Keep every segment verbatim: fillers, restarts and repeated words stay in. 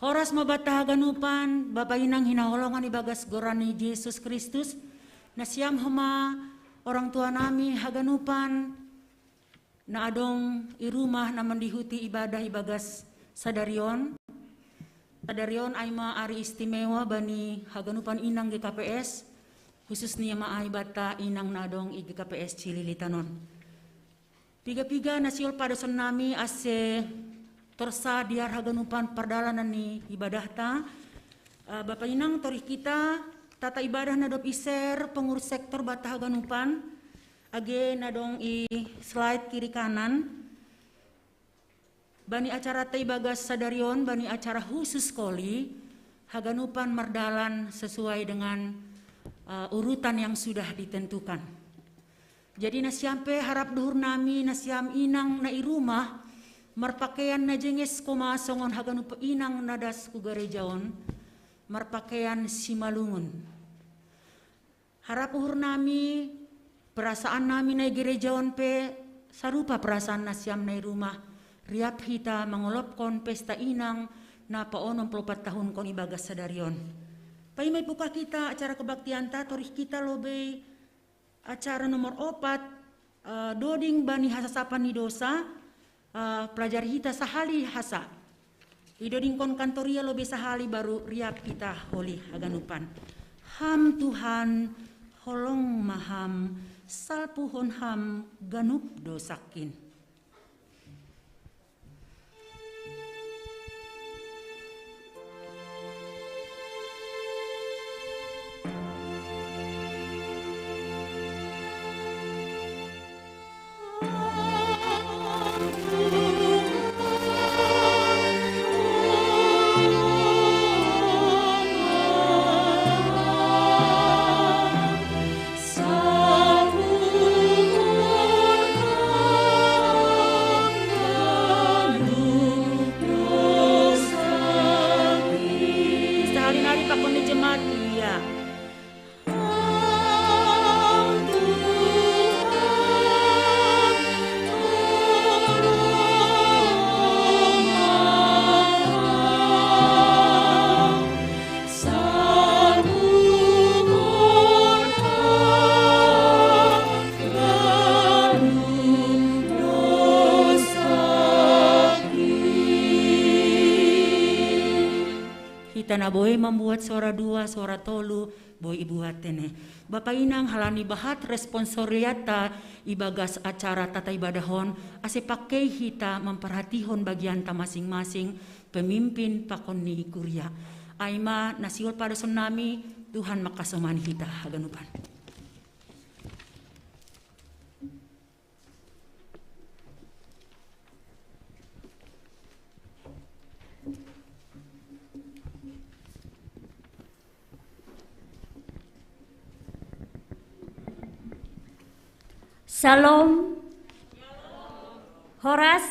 Horas ma banta haganupan, Bapa inang hinaholongan ibagas goran ni Jesus Kristus, na siam homa orang tua nami haganupan, na adong i rumah na mandihuti ibadah ibagas sadarion. Sadarion ai ma ari istimewa bani haganupan inang G K P S, khususnya ma ai banta inang na adong i G K P S Cililitan on. Piga-piga na siol padoson nami ase torsa di ar haganupan pardalanan ni ibadahta. Uh, Bapa inang torih kita tata ibadah na dob iser pengurus sektor banta haganupan, age na dong i slide kiri kanan. Bani acara ta ibagas sadarion, bani acara khusus koli, haganupan mardalan sesuai dengan uh, urutan yang sudah ditentukan. Jadi nasiam pe harap duhur nami nasiam inang na i rumah, marpakean na jenges koma songon haganup inang na das ku gareja on, marpakean simalungun. Harap uhur nami, perasaan nami na i gereja on pe sarupa perasaan nasiam na i rumah, riap hita mangolopkon pesta inang na paonom puluh opat tahun kon ibagas sadarion. Paima ipukah kita acara kebaktian ta, torih kita lobei acara nomor opat, uh, doding bani hasasapan ni dosa, uh, pelajari hita sahali hasa. Idodingkon kantoria lobei sahali baru riap hita holi haganupan. Ham Tuhan, holong maham, salpuhon ham ganup dosakin. Hita na boi mambuat suara dua, suara tolu, boi ibuat tene. Bapa inang, halani bahat responsoriatta ibagas acara tata ibadah on, ase pakei hita mamparhatihon bagianta masing-masing, pemimpin pakon ni kuria. Ai ma na siol padoson nami, Tuhan mangkasomani hita haganupan. Shalom. Horas.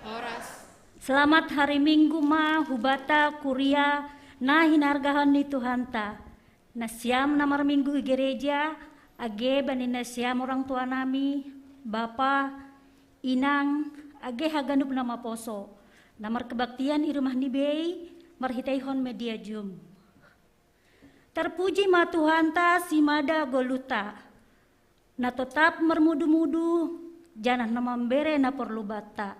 Horas. Selamat hari Minggu ma hubata kuria na hinargahan ni Tuhanta. Nasiam na marminggu i gereja, age bani nasiam orang tua nami, bapa, inang, age haganup na maposo, na markebaktian i rumah ni bei, marhiteihon media Zoom. Terpuji ma Tuhanta simada goluhta, na totap marmudu-mudu, janah na mambere na porlu banta.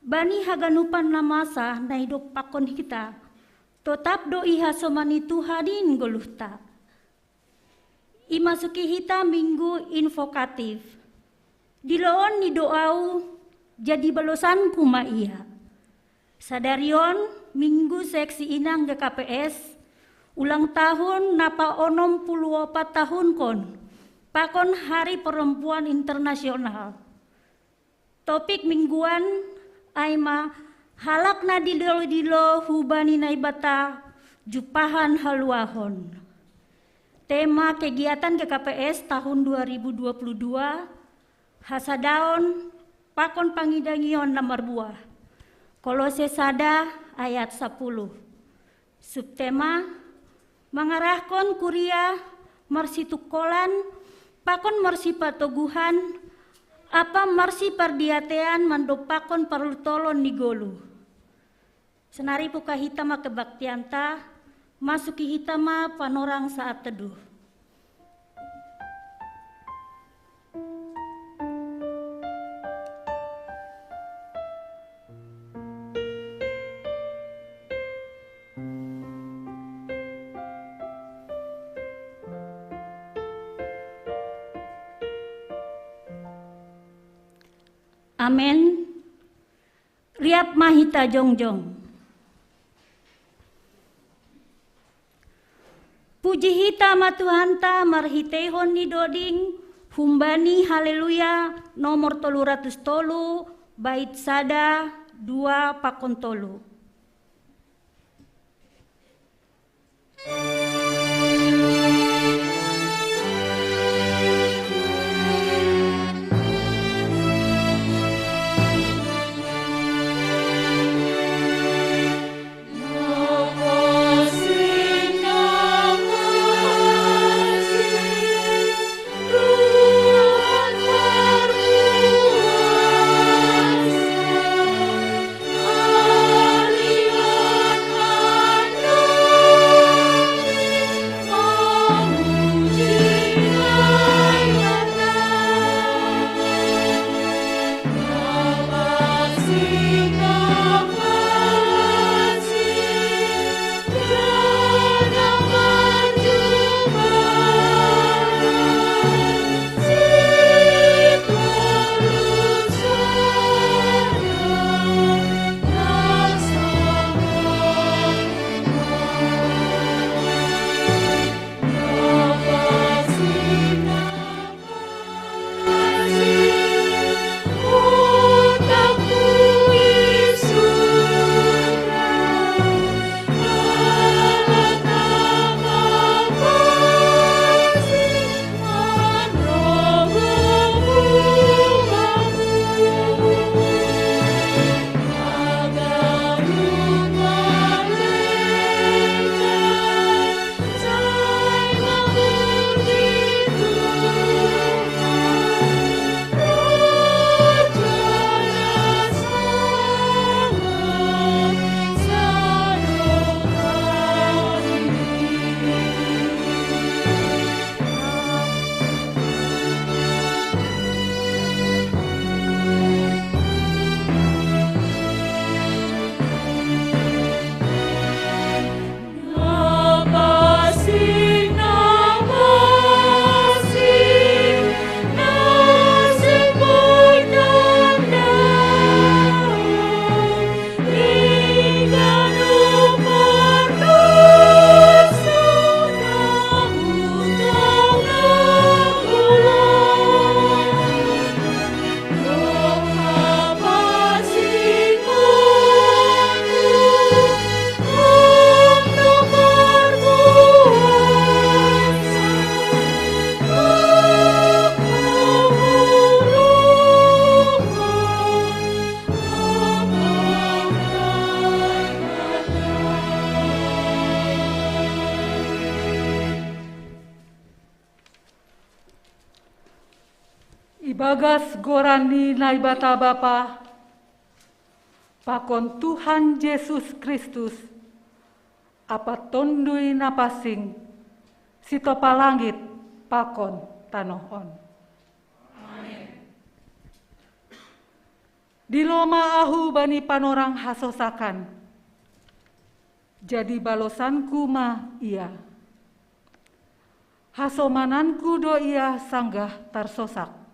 Bani haganupan na masa na idop pakon hita, totap do ihasomani Tuhan in goluhta. Imasuki hita minggu invokatif. Diloon ni doau, jadi balosanku ma ia. Sadarion minggu seksi inang G K P S, ulang tahun na paonom puluh opat tahun kon, pakon Hari Perempuan Internasional. Topik mingguan ai ma halak na dilo-dilo hubani Naibata jumpahan haluahon. Tema kegiatan G K P S tahun dua ribu dua puluh dua, hasadaon pakon pangidangion na marbuah. Kolose sada ayat sapuluh. Subtema, mangarahkon kuria marsitungkolan pakon marsipatoguhan, ampa marsipardiatean mandompakkon parlutolon ni goluh. Senari puka hita ma kebaktianta, masuki hita ma panorang saat teduh. Amen. Riap ma hita jongjong. Puji hita ma Tuhanta marhiteihon ni doding, humbani Haleluya nomor tolu ratus tolu, bait sada, dua pakon tolu. Ibagas goran ni Naibata Bapa, pakon Tuhan Jesus Kristus, Apatonduy na pansing, sitopa langit pakon tanoh on. Amen. Dilo ma ahu bani panorang hasosakan, jadi balosanku ma ia. Hasomananku do ia sanggah tarsosak.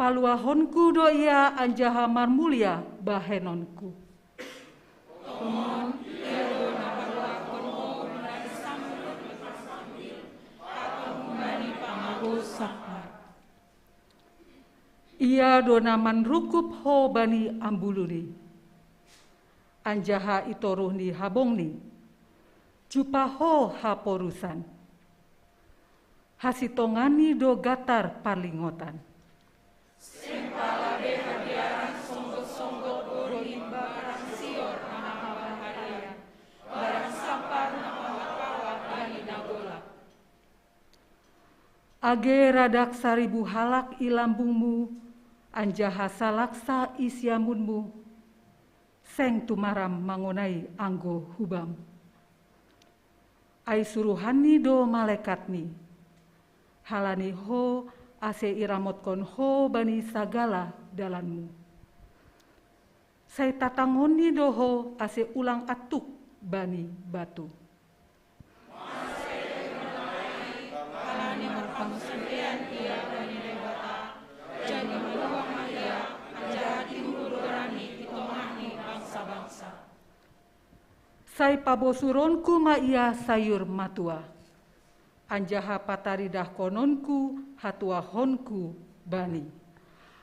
Paluahonku do ia anjaha marmulia bahenonku. Ia do na manrukup ho bani ambuluni, anjaha i toruh ni habongni, jumpah ho haporusan. Hasitongani do gatar parlingotan. Seng pala be habiaran songgot-songgot borim barang sior na mahabaharia, barang sampar na mahapawa bani na golap. Age radak saribu halak i lambungmu, anjaha salaksa i siamunmu, Seng tumaram mangonai anggo hubam. Ai suruhanni do malaekatni, halani ho ase iramotkon ho bani sagala dalanmu. Sai tatangonni do ho ase ulang attuk bani batu. Halani marpangusadean ia bani Naibata, jadi maluah ma ia, anjaha timbul goranni i tongah ni bangsa-bangsa. Sai pabosuronku ma ia sayur matua, anjaha pataridahkononku hatuahonku bani.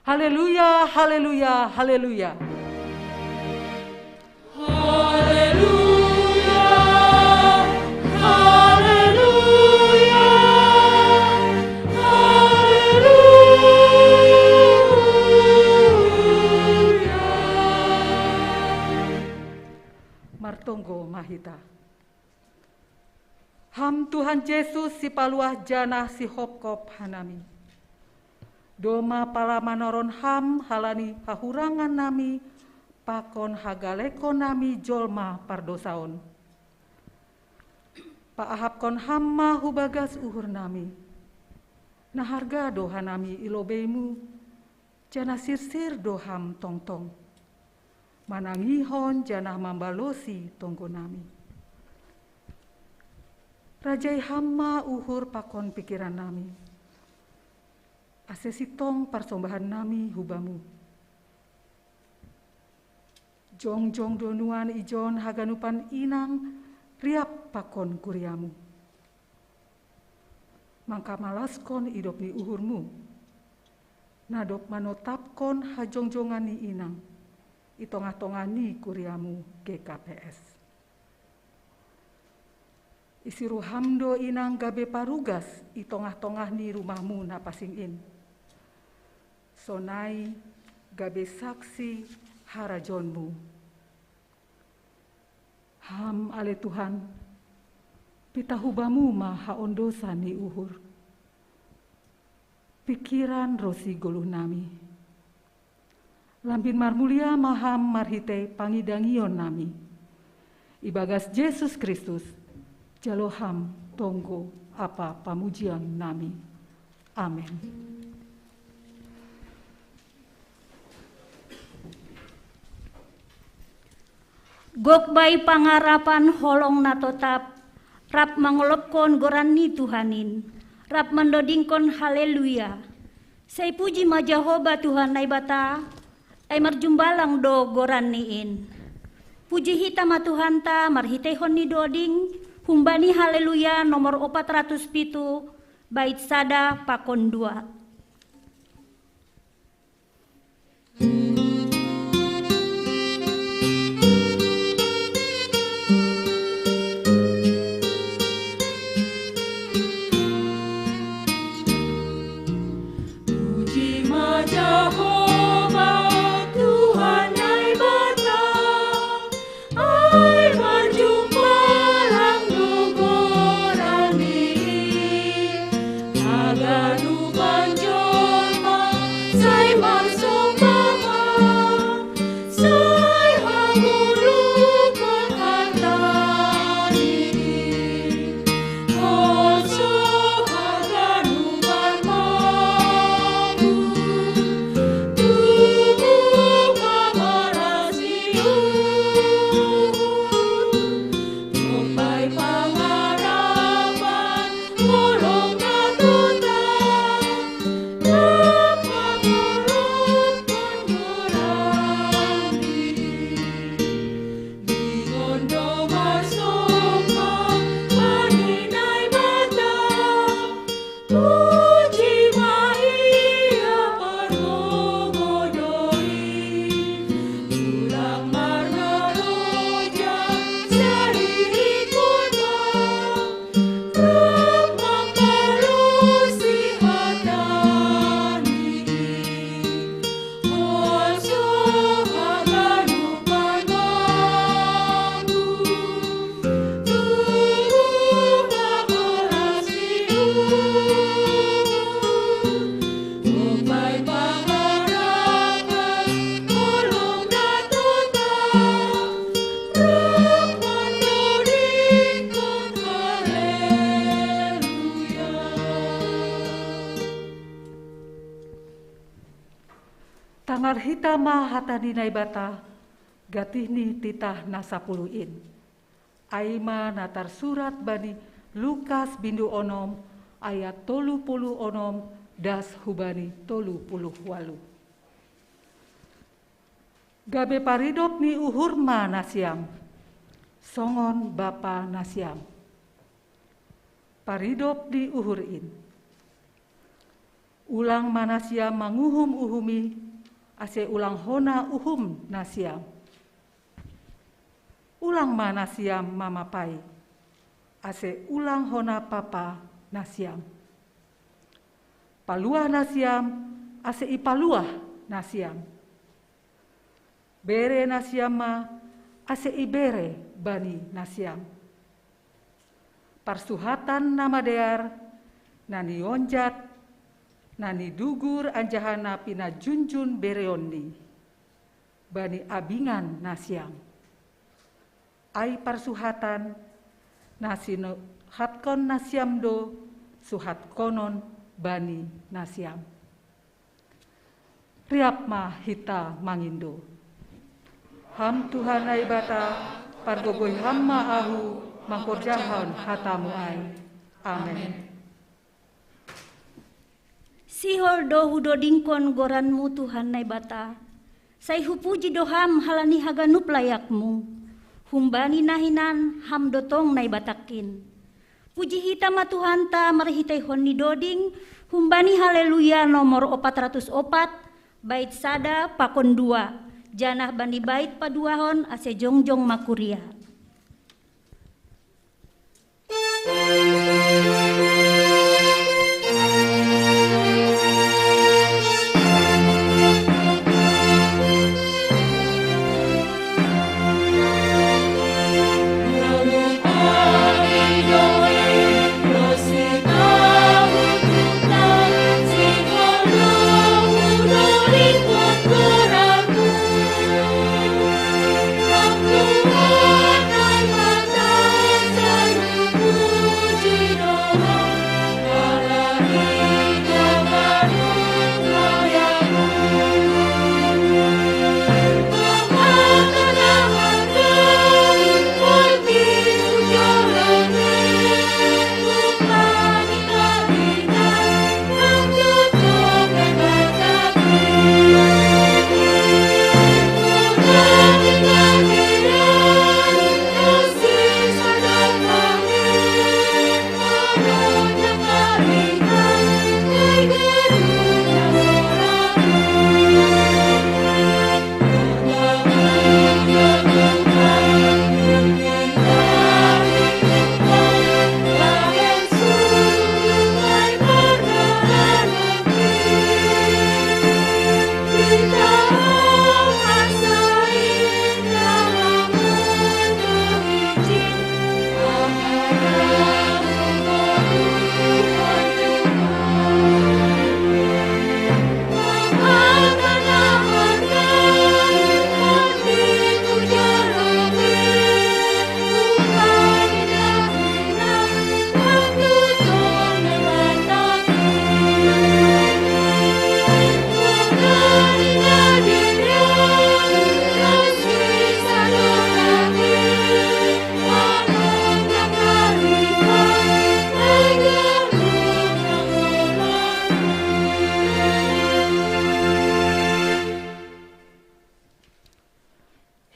Haleluya, haleluya, haleluya. Haleluya, haleluya, haleluya. Martonggo ma hita. Ham Tuhan Jesus, sipaluah janah sihopkop hanami. Domma pala manoron Ham halani hahurangannami pakon hagalekonnami jolma pardosa on. Paahapkon Ham ma hu bagas uhurnami. Na harga do hanami i lobeiMu, janah sirsir do Ham tongtong, manangihon janah mambalosi tonggonami. Rajai Ham ma uhur pakon pikirannami, ase sintong parsombahannami hu Bamu. Jongjong do nuan ijon haganupan inang riap pakon kuriaMu, mangkamalaskon idop ni uhurMu, na dob manotapkon hajongjongan ni inang i tongah-tongah ni kuriaMu G K P S. Isi ruham do inang gabe parugas i tongah-tongah ni rumahmu na pansing in, sonai gabe saksi harajaonmu. Ham ale Tuhan, pitah hu Bamu ma haondosan ni uhur, pikiran ronsi goluhnami. Lambin marmulia ma Ham marhitei pangidangionnami. Ibagas Jesus Kristus, jalo Ham tonggo ampa pamujionnami. Amen. Gok bai pangarapan holong na totap, rap mangolopkon goran ni Tuhan in, rap mandodingkon haleluya. Sai puji ma Jahowa Tuhan Naibata, ai marjumbalang do goranni in. Puji hita ma Tuhanta marhiteihon ni doding, humbani haleluya nomor opat ratus pitu, bait sada pakon dua. Puji ma Jahowa, Tuhan Naibata, ai marjumbalang do goranni, haganupan Tama hata ni Naibata, gatih ni titah na sapuluh in. Ai ma na tarsurat bani Lukas bindu onom ayat tolu puluh onom das hubani tolu puluh walu. Gabe paridop ni uhur ma nasiam, songon bapa nasiam. Paridop ni uhur in. Ulang ma nasiam manguhum-uhumi, ase ulang hona uhum nasiam. Ulang ma nasiam mamapai, ase ulang hona papa nasiam. Paluah nasiam, ase ipaluah nasiam. Bere nasiam ma, ase ibere bani nasiam. Parsuhatan na madear, na nionjat, na nidugur anjaha na pinajunjun bereonni bani abingan nasiam. Ai parsuhatan, na sinuhatkon nasiam do suhatkonon bani nasiam. Riap ma hita mangindo. Ham Tuhan Naibata, pargogoi Ham ma ahu mangkorjahon hatamu ai. Amen. Sihol do hudodingkon goranmu Tuhan Naibata, sai hupuji do Ham halani haganup layakmu. Humbani na hinan Ham do tong Naibatangkin. Puji hita ma Tuhanta marhiteihon ni doding, humbani Haleluya nomor opat ratus opat, bait sada pakon dua, janah bani bait paduahon ase jongjong ma kuria.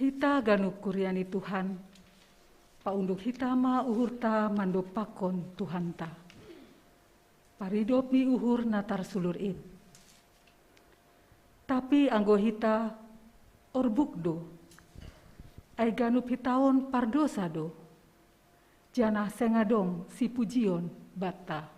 Hita ganup kuria ni Tuhan, paunduk hita ma uhurta mandompakkon Tuhanta. Paridop ni uhur na tarsulur in. Tapi anggo hita, orbuk do. Ai ganup hita on pardosa do. Janah seng adong sipujion banta.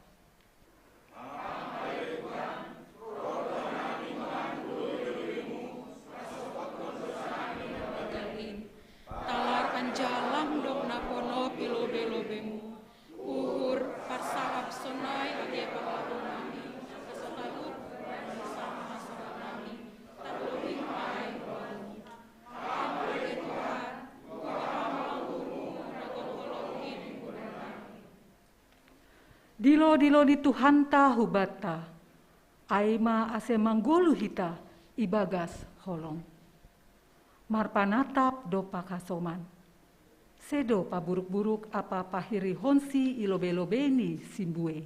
Talar anjalang dong na pono pilobe-lobemu. Uhur, parsahap sonai age pahamu nami, angka so talup, sama-sama nami, tarlobih ma ai Tuhan. Dilo-dilo ni Tuhanta hubanta, ai ma ase manggoluh hita ibagas holong. Marpanatap do pakasoman. Sedo paburuk-buruk apa pahirihonsi i lobei-lobei ni simbue.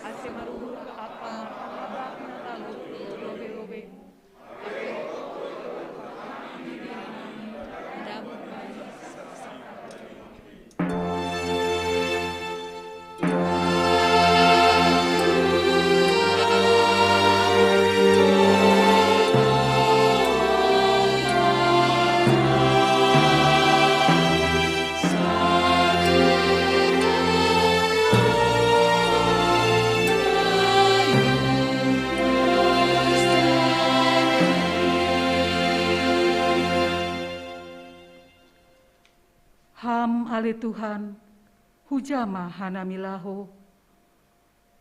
Ase maruhur apa marhabak na talu i lobei-lobei. Ham ale Tuhan, huja ma hanami laho,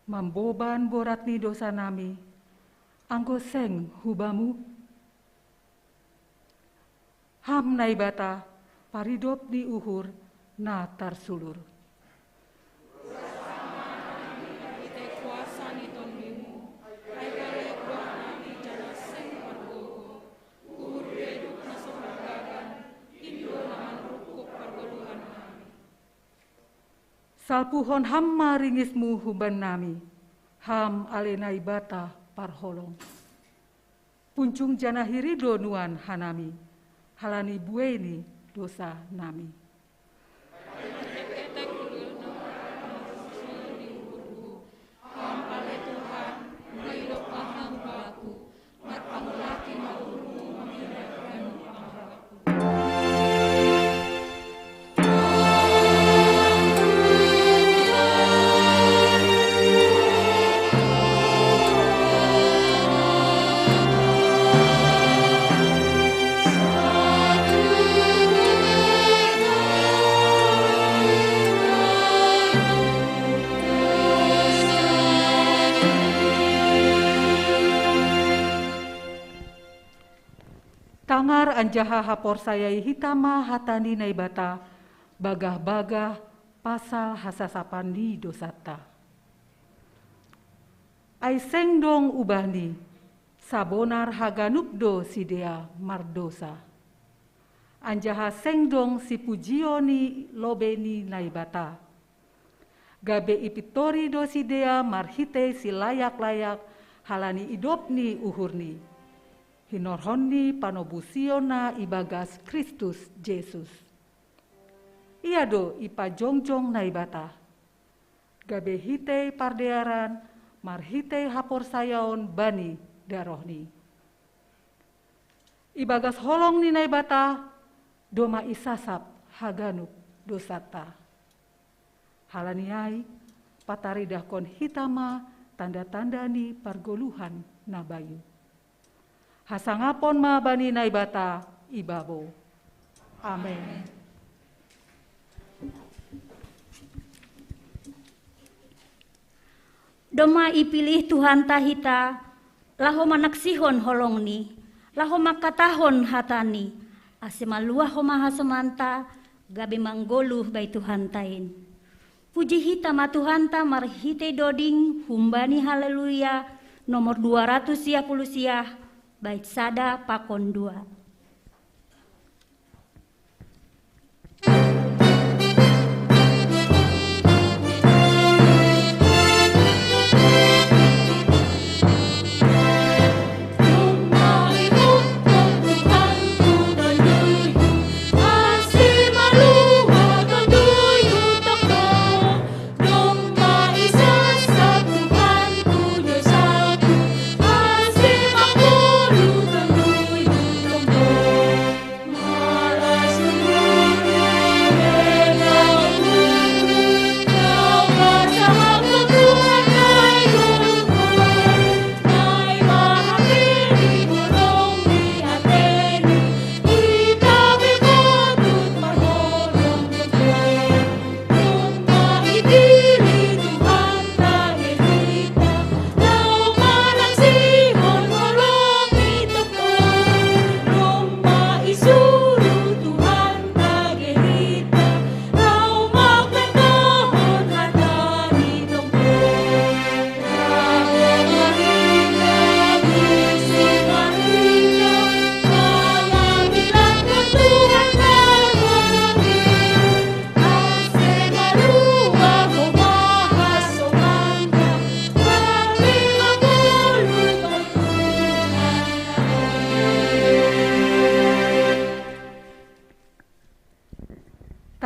mamboban borat ni dosanami, anggo seng hu Bamu? Ham Naibata, paridop ni uhur na tarsulur. Salpuhon Ham ma ringisMu humbannami, Ham ale Naibata parholong. Punjung janah iri do nuan hanami, halani buei ni dosanami. Tangar anjaha haporsayai hita ma hata ni Naibata, bagah-bagah pasal hasasapan ni dosanta. Ai seng dong ubahni, sabonar haganup do sidea mardosa. Anjaha seng dong sipujion ni lobei ni Naibata. Gabe ipintori do sidea marhitei silayak-layak halani idop ni uhurni. Hinorhon ni panobusion na ibagas Kristus Jesus. Ia do ipajongjong Naibata. Gabe hitei pardearan marhitei haporsayaon bani darohni. Ibagas holong ni Naibata, domma isasap haganup dosanta. Halani ai, pataridahkon hita ma tanda-tanda ni pargoluhan na bayu. Hasangapon ma bani Naibata ibabo. Amen. Domma ipilih Tuhanta hita, laho manaksihon holongni, laho mangkatahon hatani, ase maluah homa hasomanta, gabe manggoluh bai Tuhanta in. Puji hita ma Tuhanta marhitei doding humbani Haleluya nomor dua ratus sia puluh sia, bait sada pakon dua.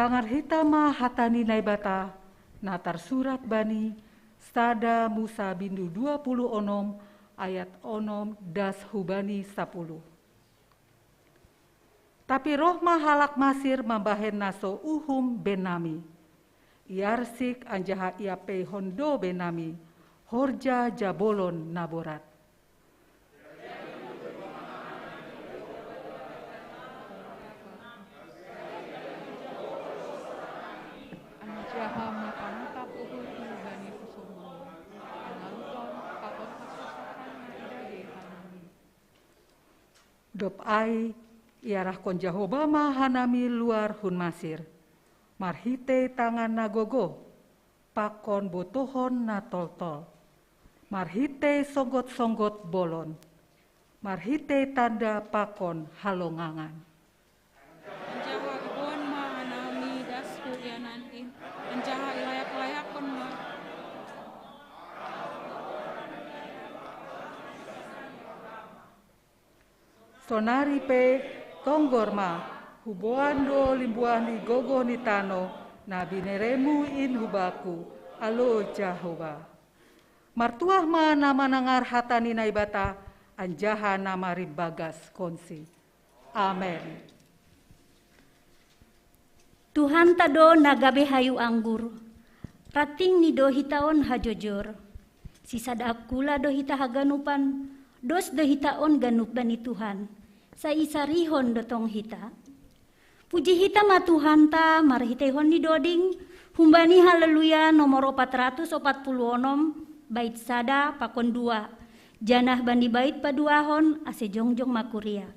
Pangarhita ma hata ni Naibata na tarsurat bani sada Musa bindu dua puluh onom ayat onom das hubani sapuluh. Tapi roh ma halak Masir mambahen na so uhum bennami. Iarsik anjaha iapeihondo bennami horja jabolon na borat. Anjaha ma panatap uhurhu bani husomon, pangaluhon pakon hasosotan na dage hanami. Dob ai iarahkon Jahowa ma hanami luar hun Masir, marhitei tangan na gogoh, pakon botohon na toltol, marhitei songgot-songgot bolon, marhitei tanda pakon halongangan. Anjaha iboan ma hanami das hu ianan in, anjaha ilayak-layakkon ma. Sonari pe, tonggor ma, huboan do limbuah ni gogoh ni tanoh, na bineremu in hu Baku, alo Jahowa. Martuah ma na manangar hata ni Naibata, anjaha na marimbagaskonsi. Amen. Tuhanta do na gabe hayu anggur, ranting ni do hita on hajojor. Sisada kula do hita haganupan, dos do hita on ganup bani Tuhan, sai isarihon do tong hita. Puji hita ma Tuhanta marhiteihon ni doding, humbani Haleluya nomor opat ratus opat puluh onom, bait sada pakon dua, janah bani bait paduahon ase jongjong ma kuria.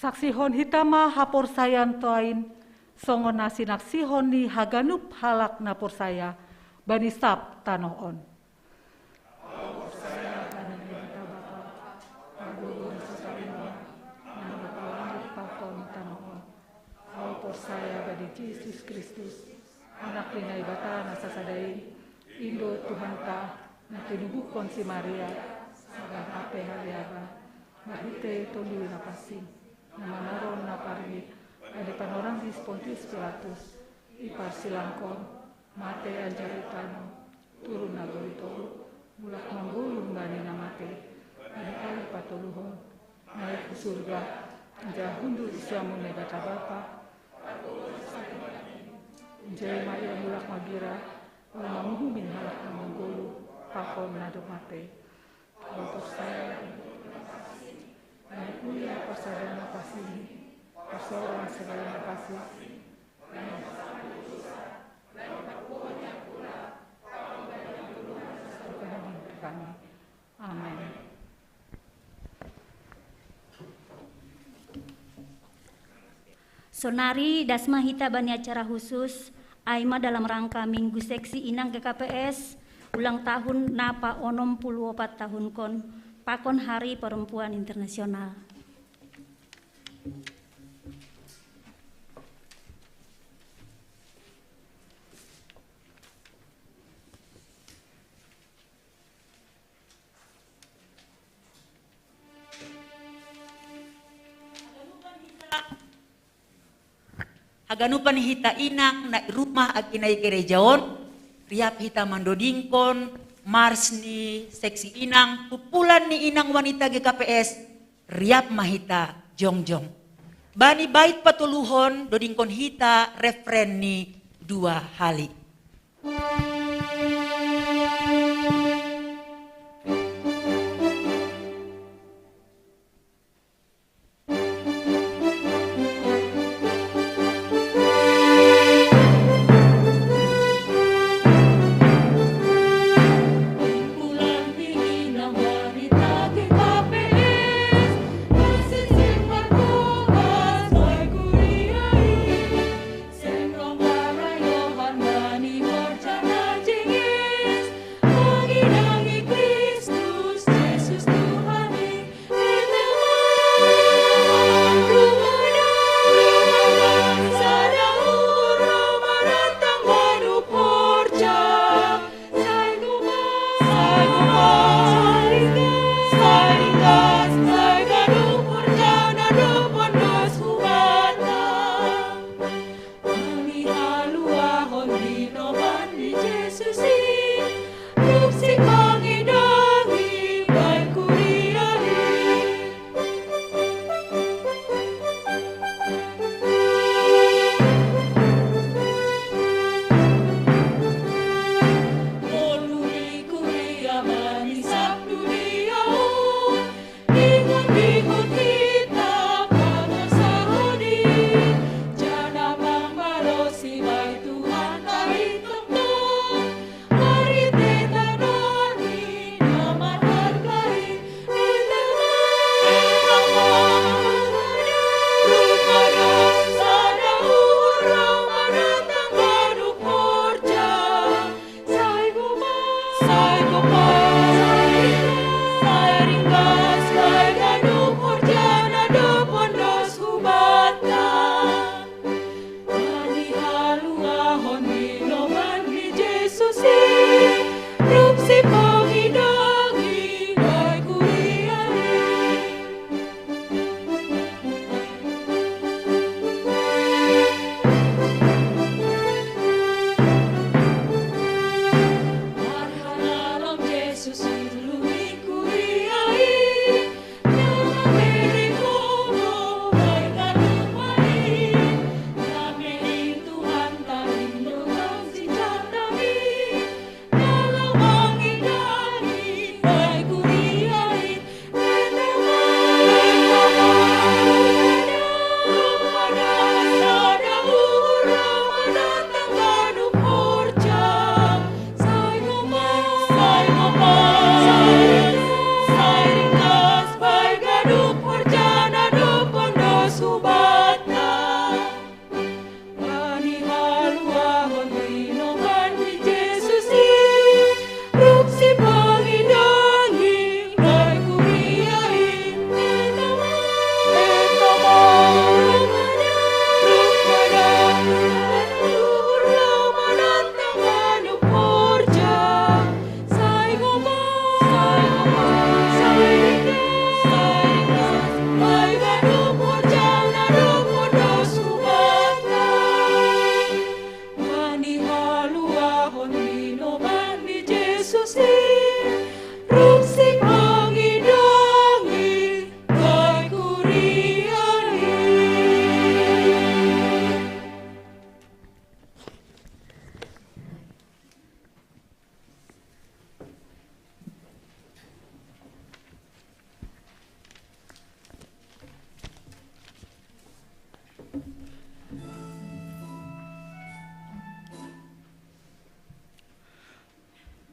Saksihon hita ma haporsayaanta in, songon na sinaksihon ni haganup halak na porsaya bani sab tanoh on. Ahu porsaya bani Naibata Bapa, Pargogo na so tarima, na mangapalai pakon tanoh on. Ahu porsaya bani Jesus Kristus, Anak ni Naibata na sasada in, in do Tuhanta, na tinubuhkon si Maria, sabar hape haleaban, marhitei Tonduy Napansing, na manaron na parngit bani panorang ni si Pontius Pilatus, iparsilangkon, mate anjaha itano, turun nagori toruh, mulak manggoluh bani na mate, bani ari patoluhon, naik hu surga, anjaha hundul di siamun Naibata Bapa. Hunjai ma ia mulak magira, laho manguhumi halak na manggoluh pakon na dob mate. Ahu porsaya bani huria parsadaan na pansing, parsaoran sagala na pansing, Amen. Sonari dasma hita bani acara khusus, aima dalam rangka Minggu Seksi Inang G K P S, ulang tahun napa onom puluh opat tahun kon, pakon Hari Perempuan Internasional. Haganupan hita inang na i rumah agi na i gereja on, riap hita mandodingkon mars ni seksi inang, kumpulan ni inang wanita G K P S, riap ma hita jongjong. Bani bait patoluhon dodingkon hita refren ni dua hali.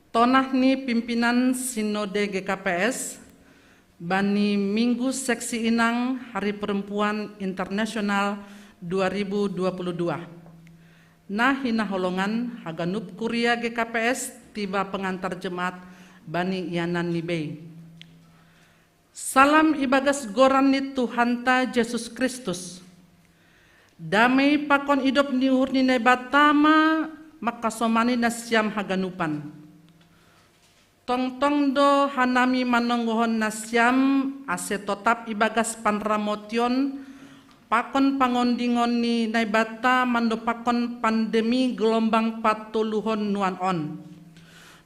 Tonah ni pimpinan Sinode G K P S, bani Minggu Seksi Inang Hari Perempuan Internasional dua ribu dua puluh dua. Nah, hinaholongan haganup kuria G K P S tiba pengantar jemaat bani ianan ni bei. Salam ibagas goran ni Tuhanta Jesus Kristus. Damei pakon idop ni uhur ni Naibata ma makasomani nasiam haganupan. Tongtong do hanami manonggohon nasiam ase totap ibagas panramotion pakon pangondingon ni Naibata mandopakon pandemi gelombang patoluhon nuan on.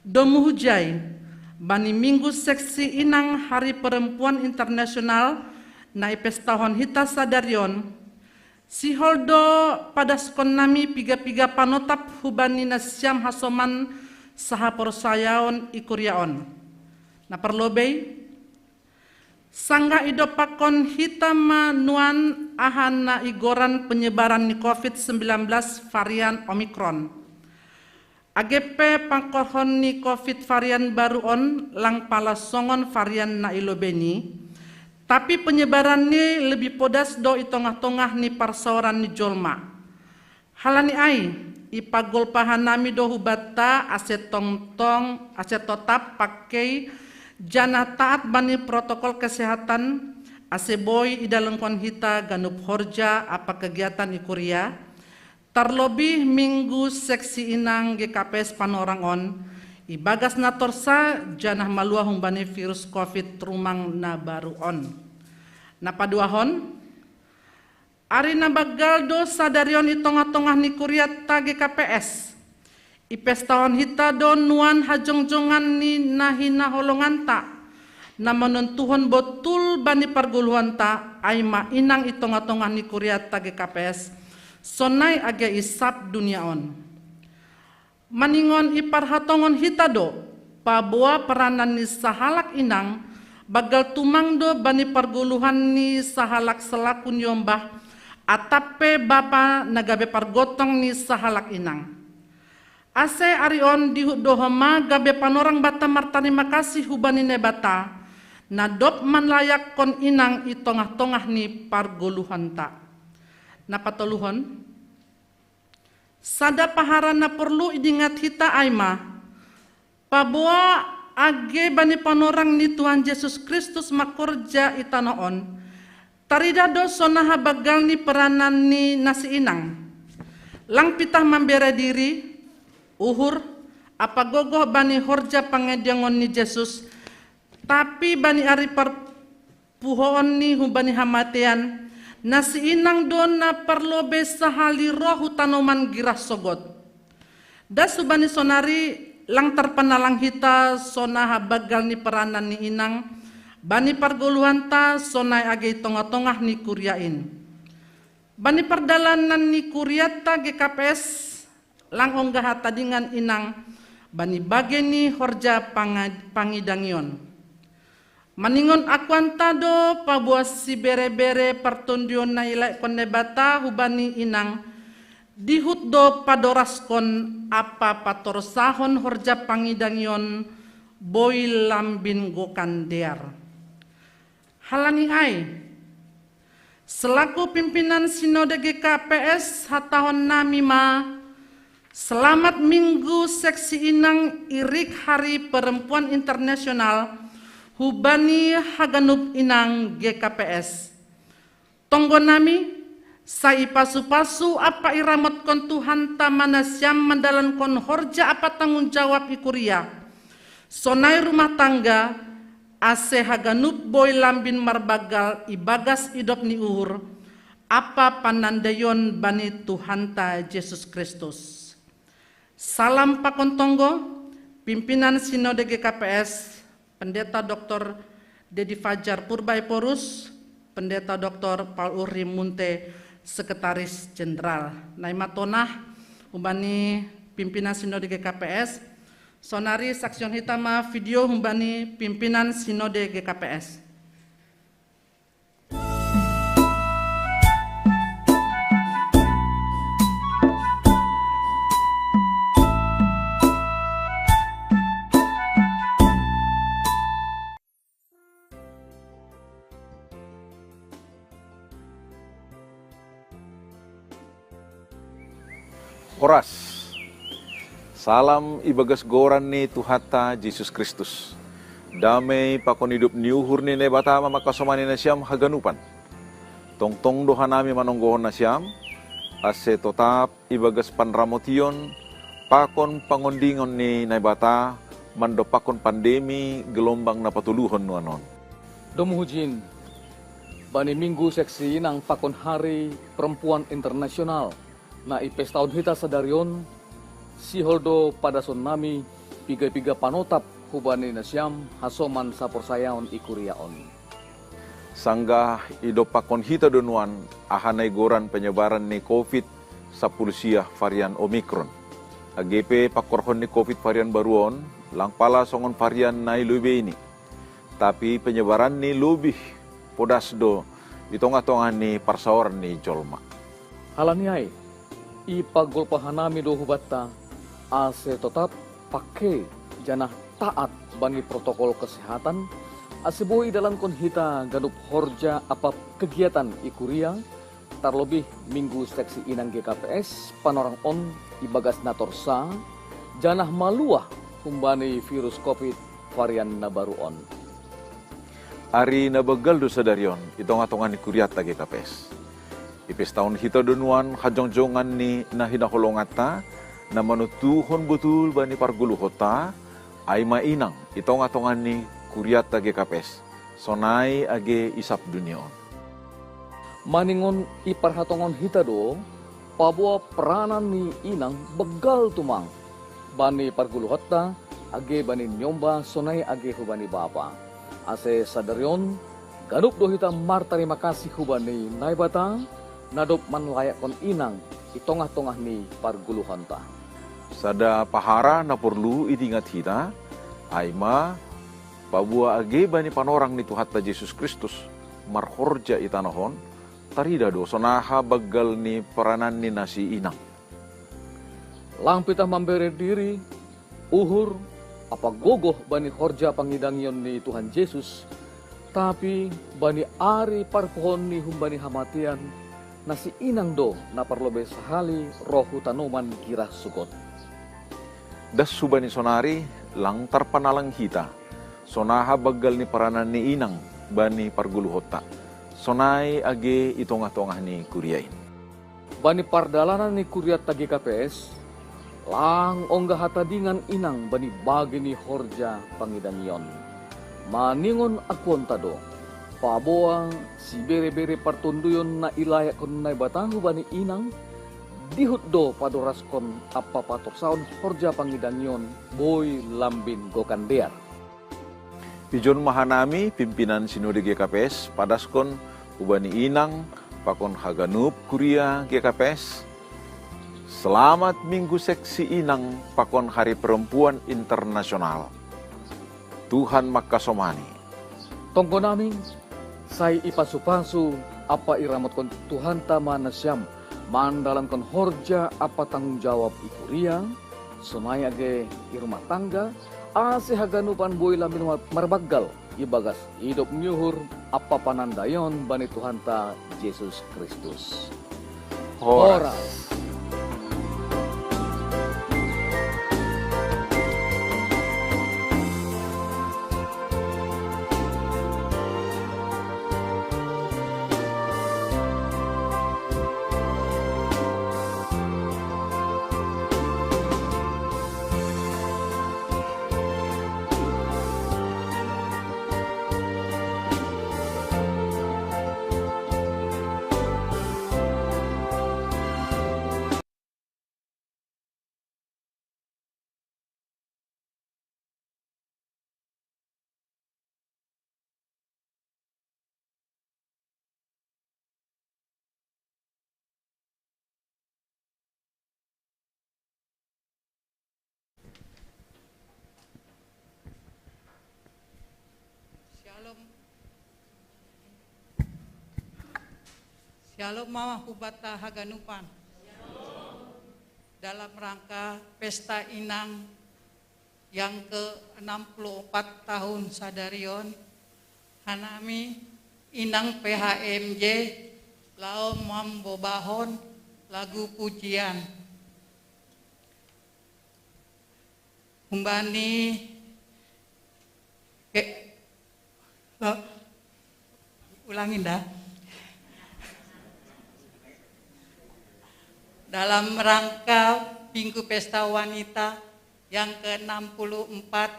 Domu hujai, bani minggu seksi inang Hari Perempuan Internasional na ipestahon hita sadarion, sihol do padaskon nami piga-piga panotap hubani nasiam hasoman sahaporsayaon i kuriaon. Na parlobei, sanggah idopakon hita ma nuan aha na igoran penyebaran ni covid sembilan belas varian Omicron. Age pe pangkorhon ni covid varian baru on lang pala songon varian na i lobei ni, tapi penyebaran ni lebih podas do i tongah-tongah ni parsaoran ni jolma. Halani ai, ipagolpahan nami do hubanta ase tongtong ase totap pakei janah taat bani protokol kesehatan, ase boi idalengkon hita ganup horja apa kegiatan i kuria, tarlobih minggu seksi inang G K P S Panorang on, ibagas na torsa janah maluah humbani virus covid rumang na baru on. Na paduahon, ari na banggal do sadarion i tongah-tongah ni kuriata G K P S. Ipestahon hita do nuan hajongjongan ni na hinaholonganta, na manontuhon botul bani pargoluhanta, ai ma inang i tongah-tongah ni kuriata G K P S, sonai age i sab dunia on. Maningon iparhatongon hita do, paboa peranan ni sahalak inang banggal tumang do bani pargoluhan ni sahalak selaku niombah atap pe bapa na gabe pargotong ni sahalak inang. Ase ari on dihut do homa gabe panorang banta martarima kasih hubani Naibata, na dob manlayakkon inang i tongah-tongah ni pargoluhanta. Na patoluhon, sada paharan na porlu idingat hita ai ma, paboa age bani panorang ni Tuhan Jesus Kristus mangkorja i tanoh on, taridah do sonaha banggal ni peranan ni na siinang. Lang pitah mambere diri, uhur, apa gogoh bani horja pangidangon ni Jesus, tapi bani ari parpuhoon ni humbani hamatean, na siinang do na parlobei sahali roh hu tanoman girah sogot. Das hubani sonari lang tarpanalang hita sonaha banggal ni peranan ni inang bani pargoluhanta sonai age i tongah-tongah ni kuria in. Bani pardalanan ni kuriata G K P S, lang ongga hatadingan inang bani bage ni horja panga-, pangidangion. Maningon akuanta do paboa sibere-bere partondion na ilaekkon Naibata hubani inang, dihut do padoraskon apa patorsahon horja pangidangion boi lambin gokan dear. Halani ai, selaku pimpinan Sinode G K P S, hatahon nami ma, selamat Minggu Seksi Inang Irik Hari Perempuan Internasional hubani haganup inang G K P S. Tonggo nami, sai ipasu-pasu apa iramotkon Tuhanta ma nasiam mandalankon horja apa tanggung jawab i kuria, sonai rumah tangga, ase haganup boi lambin marbanggal ibagas idop ni uhur, apa panandaion bani Tuhanta Jesus Kristus. Salam pakon tonggo, pimpinan Sinode G K P S, Pendeta Doktor Dedi Fajar Purba Ephorus, Pendeta Doktor Paul Urri Munte, Sekretaris Jenderal. Na i ma tonah hubani pimpinan Sinode G K P S, sonari saksion hita ma video hubani pimpinan Sinode G K P S. Horas. Salam ibagas goran ni Tuhanta Jesus Kristus. Damei pakon idup ni uhur ni Naibata ma mangkasomani nasiam haganupan. Tongtong do hanami manonggohon nasiam, ase totap ibagas panramotion pakon pangondingon ni Naibata mandompakkon pandemi gelombang na patoluhon nuan on. Domu hujin, bani minggu seksi inang pakon hari perempuan internasional na ipestaon hita sadari on, sihol do padasonnami piga-piga panotap hubani nasiam hasoman saporsayaon i kuria on. Sanggah idompakkon hita do nuan aha na igoran penyebaran ni covid sampulu sia varian Omikron. Age pe pangkorhon ni covid varian baru on, lang pala songon varian na i lobei ni, tapi penyebaran ni lobih podas do i tongah-tongah ni parsaoran ni jolma. Halani ai, ipagolpa hanami do hubanta, ase totap pake janah taat bani protokol kesehatan, ase boi idalankon hita ganup horja ampa kegiatan i kuria, tarlobih minggu seksi inang G K P S panorang on ibagas na torsa, janah maluah humbani virus covid varian na baru on. Ari na banggal do sadari on i tongah-tongah ni kurianta G K P S. Ipestaon hita do nuan hajongjongan ni na hinaholonganta, na manontuhon botul bani pargoluhonta, ai ma inang i tongah-tongah ni kurianta G K P S, sonai age i sab dunia on. Maningon iparhatongon hita do, paboa peranan ni inang banggal tumang bani pargoluhonta, age bani niomba sonai age hubani Bapa. Ase sadari on, ganup do hita martarima kasih hubani Naibata, na dob manlayakkon inang i tongah-tongah ni pargoluhonta. Sada pahara na porlu idingat hita, ai ma, paboa age bani panorang ni Tuhanta Jesus Kristus marhorja i tanoh on, tarida do sonaha banggal ni peranan ni na siinang. Lang pitah mambere diri, uhur, ampa gogoh bani horja pangidangion ni Tuhan Jesus, tapi bani ari parpuhoon ni humbani hamatean, na siinang do na parlobei sahali roh hu tanoman girah sukot. Das hubani sonari lang tarpanalang hita sonaha banggal ni peranan ni inang bani pargoluhonta, sonai age i tongah-tongah ni kuria in. Bani pardalanan ni kurianta G K P S, lang ongga hatadingan inang bani bage ni horja pangidangion. Maningon akuonta do, paboa sibere-bere partonduyon na ilayakkon Naibata hubani inang, dihut do padoraskon ampa patorsaon horja pangidangion boi lambin gokan dear. Ijon ma hanami pimpinan Sinode G K P S padaskon hubani inang pakon haganup kuria G K P S, selamat Minggu Seksi Inang pakon Hari Perempuan Internasional. Tuhan mangkasomani. Tonggonami, sai ipasu-pasu ampa iramotkon Tuhanta ma nasiam mandalankon horja ampa tanggung jawab i kuria, sonai age i rumah tangga, ase haganupan boi lambin mar-, marbanggal ibagas idop ni uhur ampa panandaion bani Tuhanta Jesus Kristus. Horas. Horas. Shalom. Shalom ma hubanta haganupan. Dalam rangka Pesta Inang yang ke enam puluh empat tahun sadari on, hanami Inang P H M J laho mambobahon lagu pujian. Umbani ke, lo, ulangin dah. Dalam rangka Minggu Pesta Wanita yang ke enam puluh empat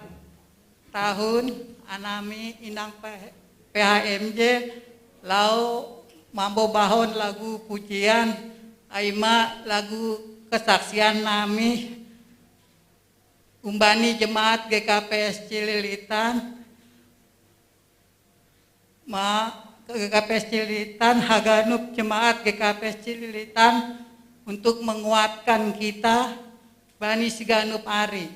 tahun, anami inang P-, P H M J, lau mambo bahon lagu pujian, ai ma lagu kesaksian nami, umbani jemaat G K P S Cililitan, ma, G K P S Cililitan, haganup jemaat G K P S Cililitan untuk menguatkan kita bani siganup ari.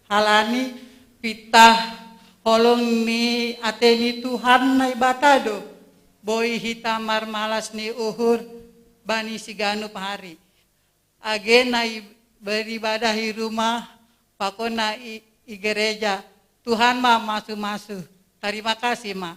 Halani pitah holong ni ate ni Tuhan Naibata do, boi hita marmalas ni uhur bani siganup ari. Age nai beribadah i rumah, pakon nai i gereja. Tuhan ma masu-masu. Tarima kasih, Ma.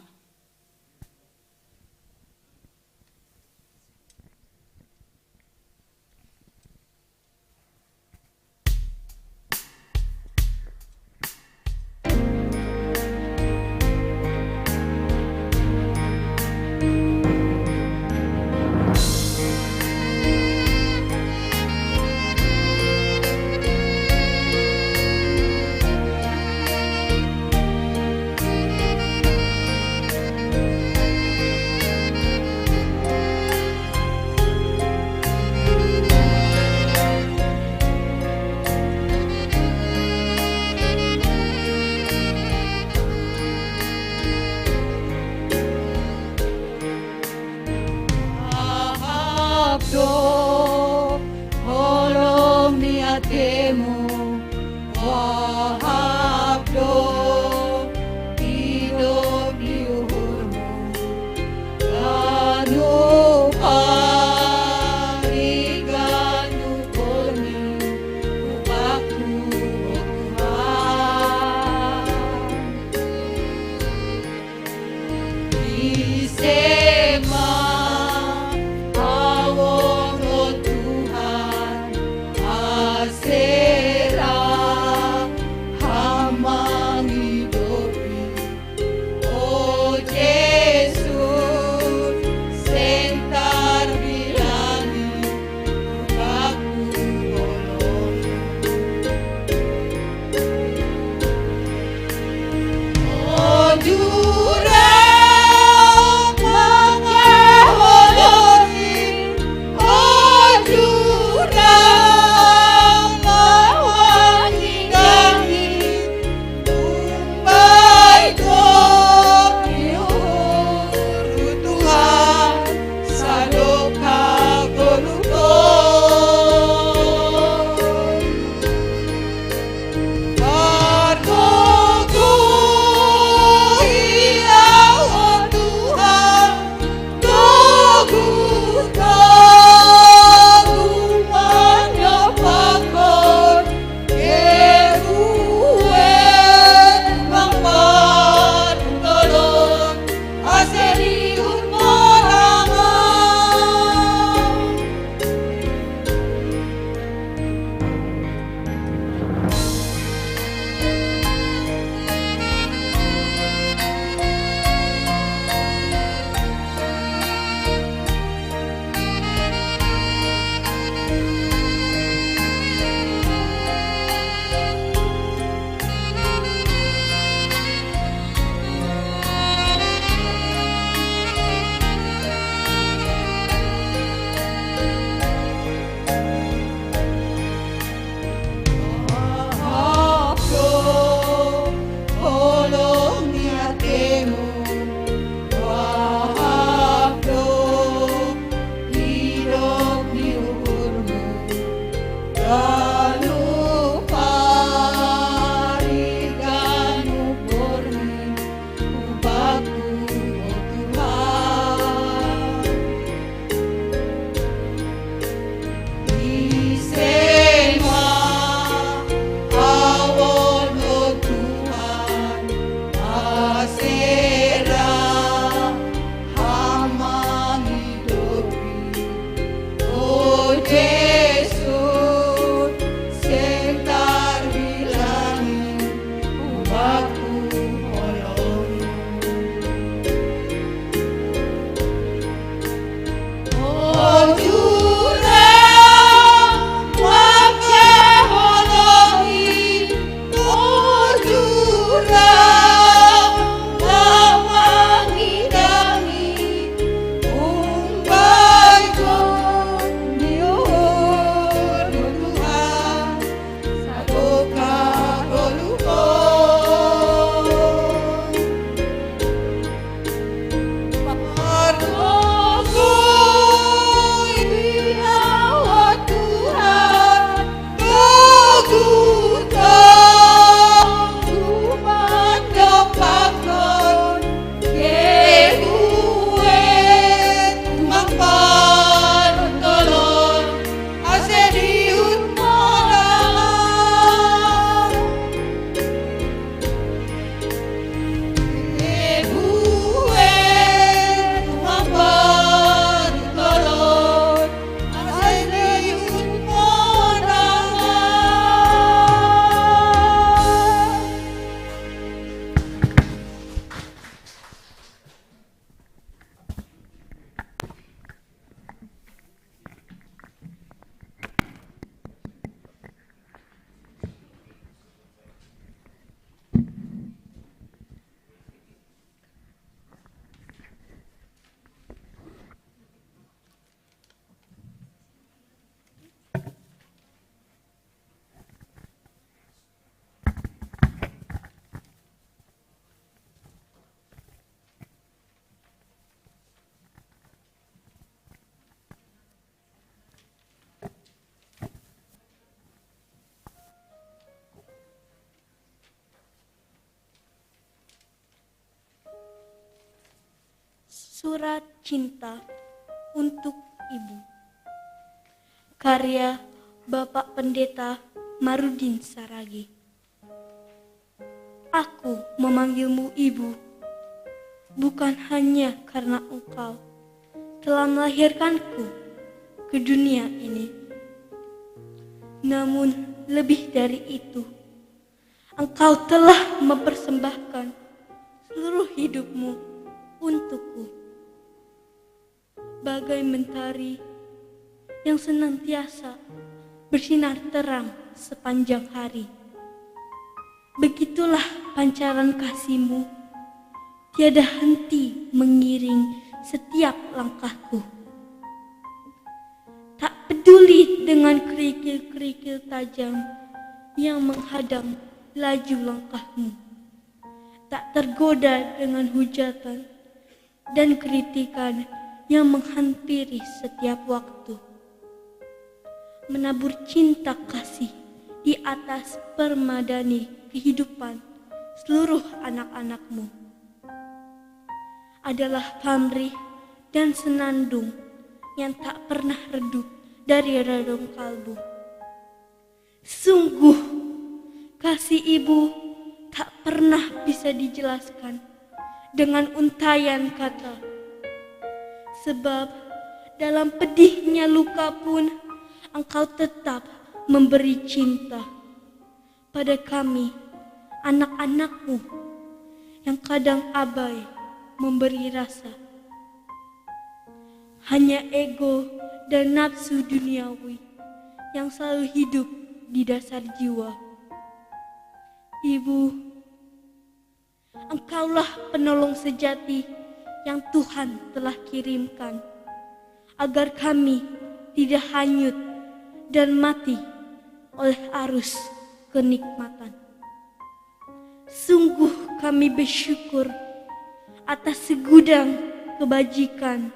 Surat Cinta untuk Ibu. Karya Bapak Pendeta Marudin Saragi. Aku memanggilmu Ibu, bukan hanya karena Engkau telah melahirkanku ke dunia ini, namun lebih dari itu, Engkau telah mempersembahkan seluruh hidupmu untukku, bagai mentari yang senantiasa bersinar terang sepanjang hari. Begitulah pancaran kasihmu, tiada henti mengiring setiap langkahku. Tak peduli dengan kerikil-kerikil tajam yang menghadang laju langkahmu, tak tergoda dengan hujatan dan kritikan yang menghampiri setiap waktu. Menabur cinta kasih di atas permadani kehidupan seluruh anak-anakmu adalah pamrih dan senandung yang tak pernah redup dari relung kalbu. Sungguh, kasih ibu tak pernah bisa dijelaskan dengan untaian kata. Sebab dalam pedihnya luka pun engkau tetap memberi cinta pada kami, anak-anakmu yang kadang abai memberi rasa. Hanya ego dan nafsu duniawi yang selalu hidup di dasar jiwa. Ibu, Engkaulah penolong sejati yang Tuhan telah kirimkan, agar kami tidak hanyut dan mati oleh arus kenikmatan. Sungguh kami bersyukur atas segudang kebajikan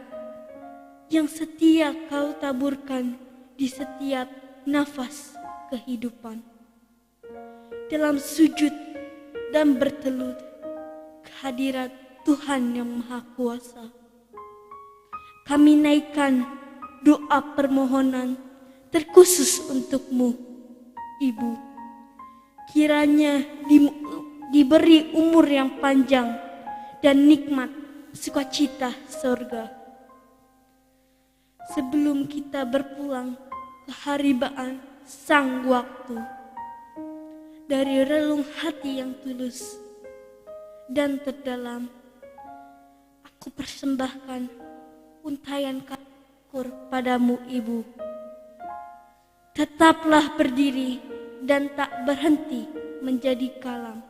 yang setia Kau taburkan di setiap nafas kehidupan. Dalam sujud dan bertelut kehadirat Tuhan yang Maha Kuasa, kami naikkan doa permohonan terkhusus untukmu, Ibu. Kiranya di, diberi umur yang panjang dan nikmat sukacita sorga. Sebelum kita berpulang ke haribaan sang waktu, dari relung hati yang tulus dan terdalam, aku persembahkan untaian syukur padamu, Ibu. Tetaplah berdiri dan tak berhenti menjadi kalam,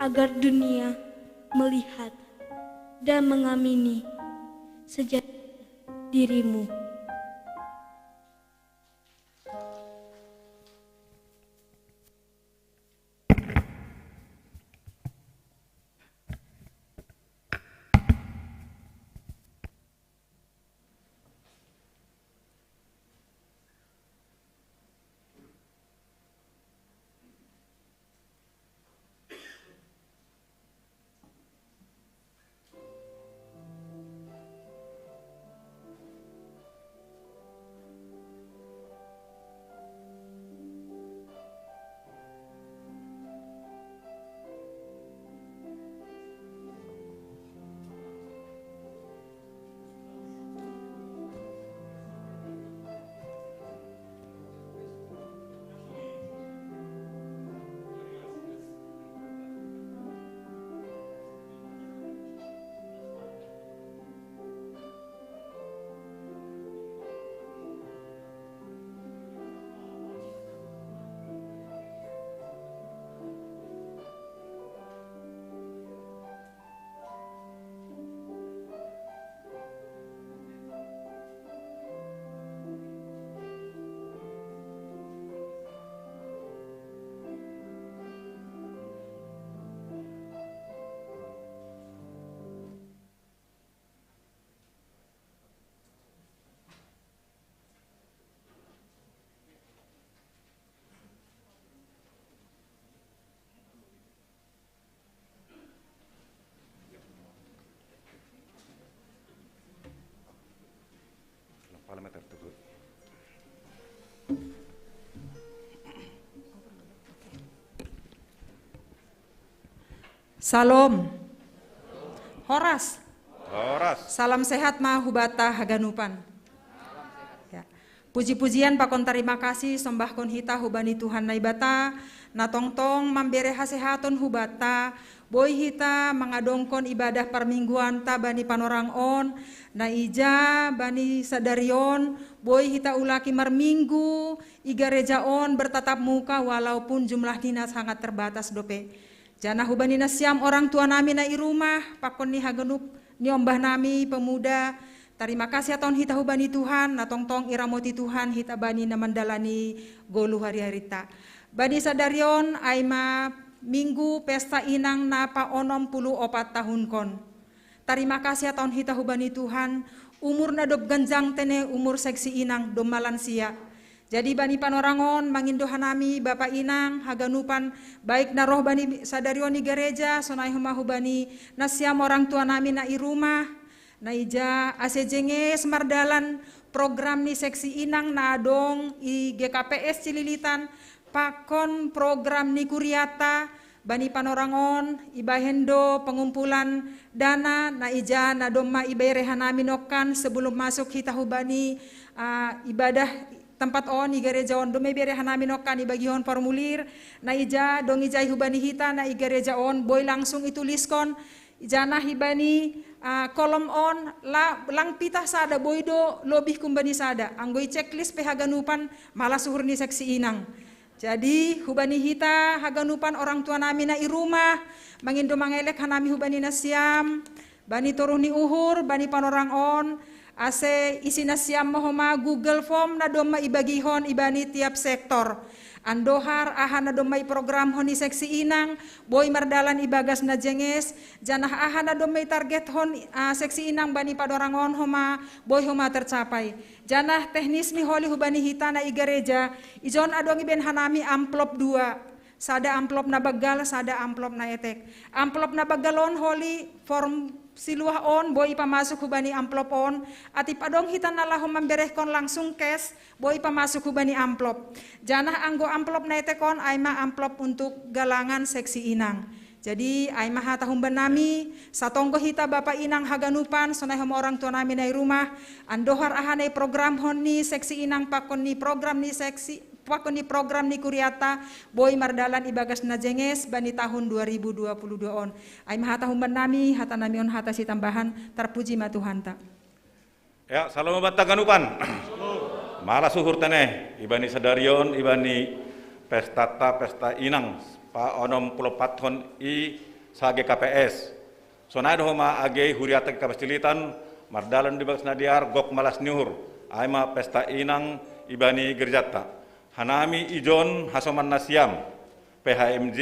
agar dunia melihat dan mengamini sejati dirimu. Salom. Horas. Horas. Salam sehat ma hubata haganupan. Ya. Puji-pujian pakon tarima kasih sombahkon hita hubani Tuhan Naibata, na tongtong mambere hasehaton hubata, boi hita mangadongkon ibadah parmingguanta bani panorang on, na ija bani sadari on, boi hita ulaki marminggu, i gareja on bertatap muka walaupun jumlah nina sangat terbatas dope. Janah hubani nasiam orang tua nami na i rumah, pakon ni haganup ni ombah nami pemuda, tarima kasih aton hita hubani Tuhan, na tongtong iramoti Tuhan hita bani na mandalani goluh hari-harita. Bani sadari on, ai ma minggu pesta inang na pa onom puluh opat tahunkon. Tarima kasih aton hita hubani Tuhan, umur na dob ganjang tene umur seksi inang domma lansia. Jadi bani panorang on mangindo hanami bapa inang haganupan, baik na roh bani sadari on i gareja, sonai homa hubani nasiam orang tua nami na i rumah, na ija ase jenges mardalan program ni seksi inang na adong i G K P S Cililitan, pakon program ni kuriata, bani panorang on, ibahen do pengumpulan dana, na ija na domma ibere hanami nokkan sebelum masuk hita hubani, ah, ibadah tempat on i gareja on, domma ibere hanami nokkan ibagihon formulir, na ija dong ijai hubani hita na i gareja on, boi langsung ituliskon, janah ibani, ah, kolom on, la, lang pitah sada boi do lobih kumbani sada, anggo i checklist pe haganupan malas uhur ni seksi inang. Jadi, hubani hita haganupan orang tua nami na i rumah, mangindo mangelek hanami hubani nasiam, bani toruh ni uhur, bani panorang on, ase isi nasiam ma homa Google Form na domma ibagihon ibani tiap sektor. Andohar aha na domma iprogramhon ni seksi inang, boi mardalan ibagas na jenges, janah aha na domma itargethon, ah, seksi inang bani panorang on homa, boi homa tercapai. Janah teknis ni holi hubani hita na i gareja, ijon adong ibaen hanami amplop dua. Sada amplop na banggal, sada amplop na etek. Amplop na banggal on holi form siluah on, boi ipamasuk hubani amplop on, atip adong hita na laho mamberehkon langsung cash, boi ipamasuk hubani amplop. Janah anggo amplop na etek on, ai ma amplop untuk galangan seksi inang. Jadi, ai ma hata humban nami, satonggo hita bapa inang haganupan, sonai homa orang tua nami na i rumah, andohar aha na iprogramhon ni seksi inang pakon ni program ni seksi, pakon ni program ni kuriata, boi mardalan ibagas na jenges bani tahun dua ribu dua puluh dua on. Ai ma hata humban nami, hata nami on hata sitambahan, tarpuji ma Tuhanta. Ya, salom banta haganupan. Malas uhur tene, ibani sadari on, ibani pestata, pesta inang, pa onom puluh pathon i sa G K P S. Sonai do homa age huriata G K P S Cililitan, mardalan di bagas na dear, gok malas ni uhur, ai ma pesta inang ibani gerejanta. Hanami ijon hasoman nasiam, P H M J,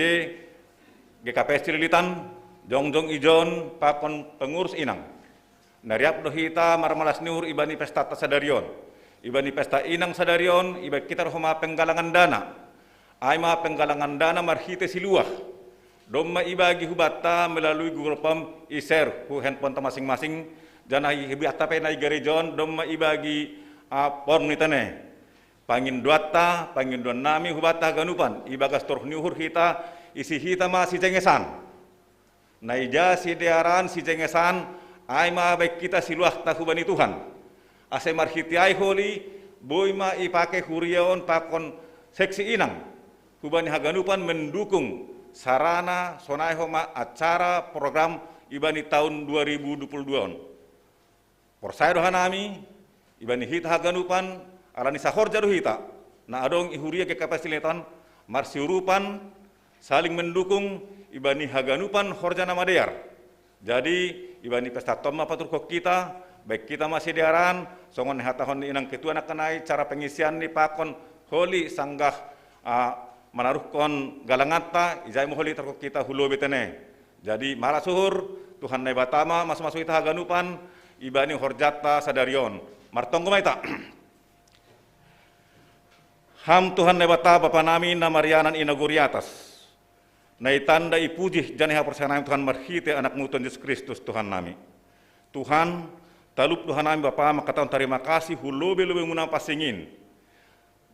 G K P S Cililitan, jongjong ijon pakon pengurus inang. Na riap do hita marmalas ni uhur ibani pestata sadari on. Ibani pesta inang sadari on, ibaen hita do homa penggalangan dana. Ai ma penggalangan dana marhite siluah. Domma ibagi hubanta melalui Google Form i-share hu handphoneta masing-masing, janah i hubanta pe na i gareja on domma ibagi, ah, form ni tene. Pangindoanta, pangindoan nami hubanta haganupan, ibagas toruh ni uhur hita, isi hita ma sijengesan. Na ija sidearan sijengesan, ai ma baen hita siluahta hubani Tuhan. Ase marhite ai holi, boi ma ipake huria on pakon seksi inang, hubani haganupan mendukung sarana sonai homa acara program ibani tahun dua ribu dua puluh dua on. Porsaya do hanami, ibani hita haganupan, ala ni sahorja do hita, na adong i huria G K P S Cililitan, marsiurupan, saling mendukung, ibani haganupan horja na madear. Jadi, ibani pesta on ma paturhon hita, baen hita ma sidearan, songon nihatahon ni inang ketua nangkin ai, cara pengisian ni pakon holi sanggah, ah, manaruhkon galanganta, ijai ma holi tarhon hita hu lobei tene. Jadi, malas uhur, Tuhan Naibata ma masu-masu hita haganupan, ibani horjanta sadari on. Martonggo ma hita. Ham Tuhan Naibata, Bapa nami na marianan i nagori atas, na itanda ipuji janah ihaporsayaon nami Tuhan marhite Anakmu Tuhan Jesus Kristus Tuhan nami. Tuhan, talup do hanami Bapa mangkatahon tarima kasih hu lobei-lobei muna pansing in.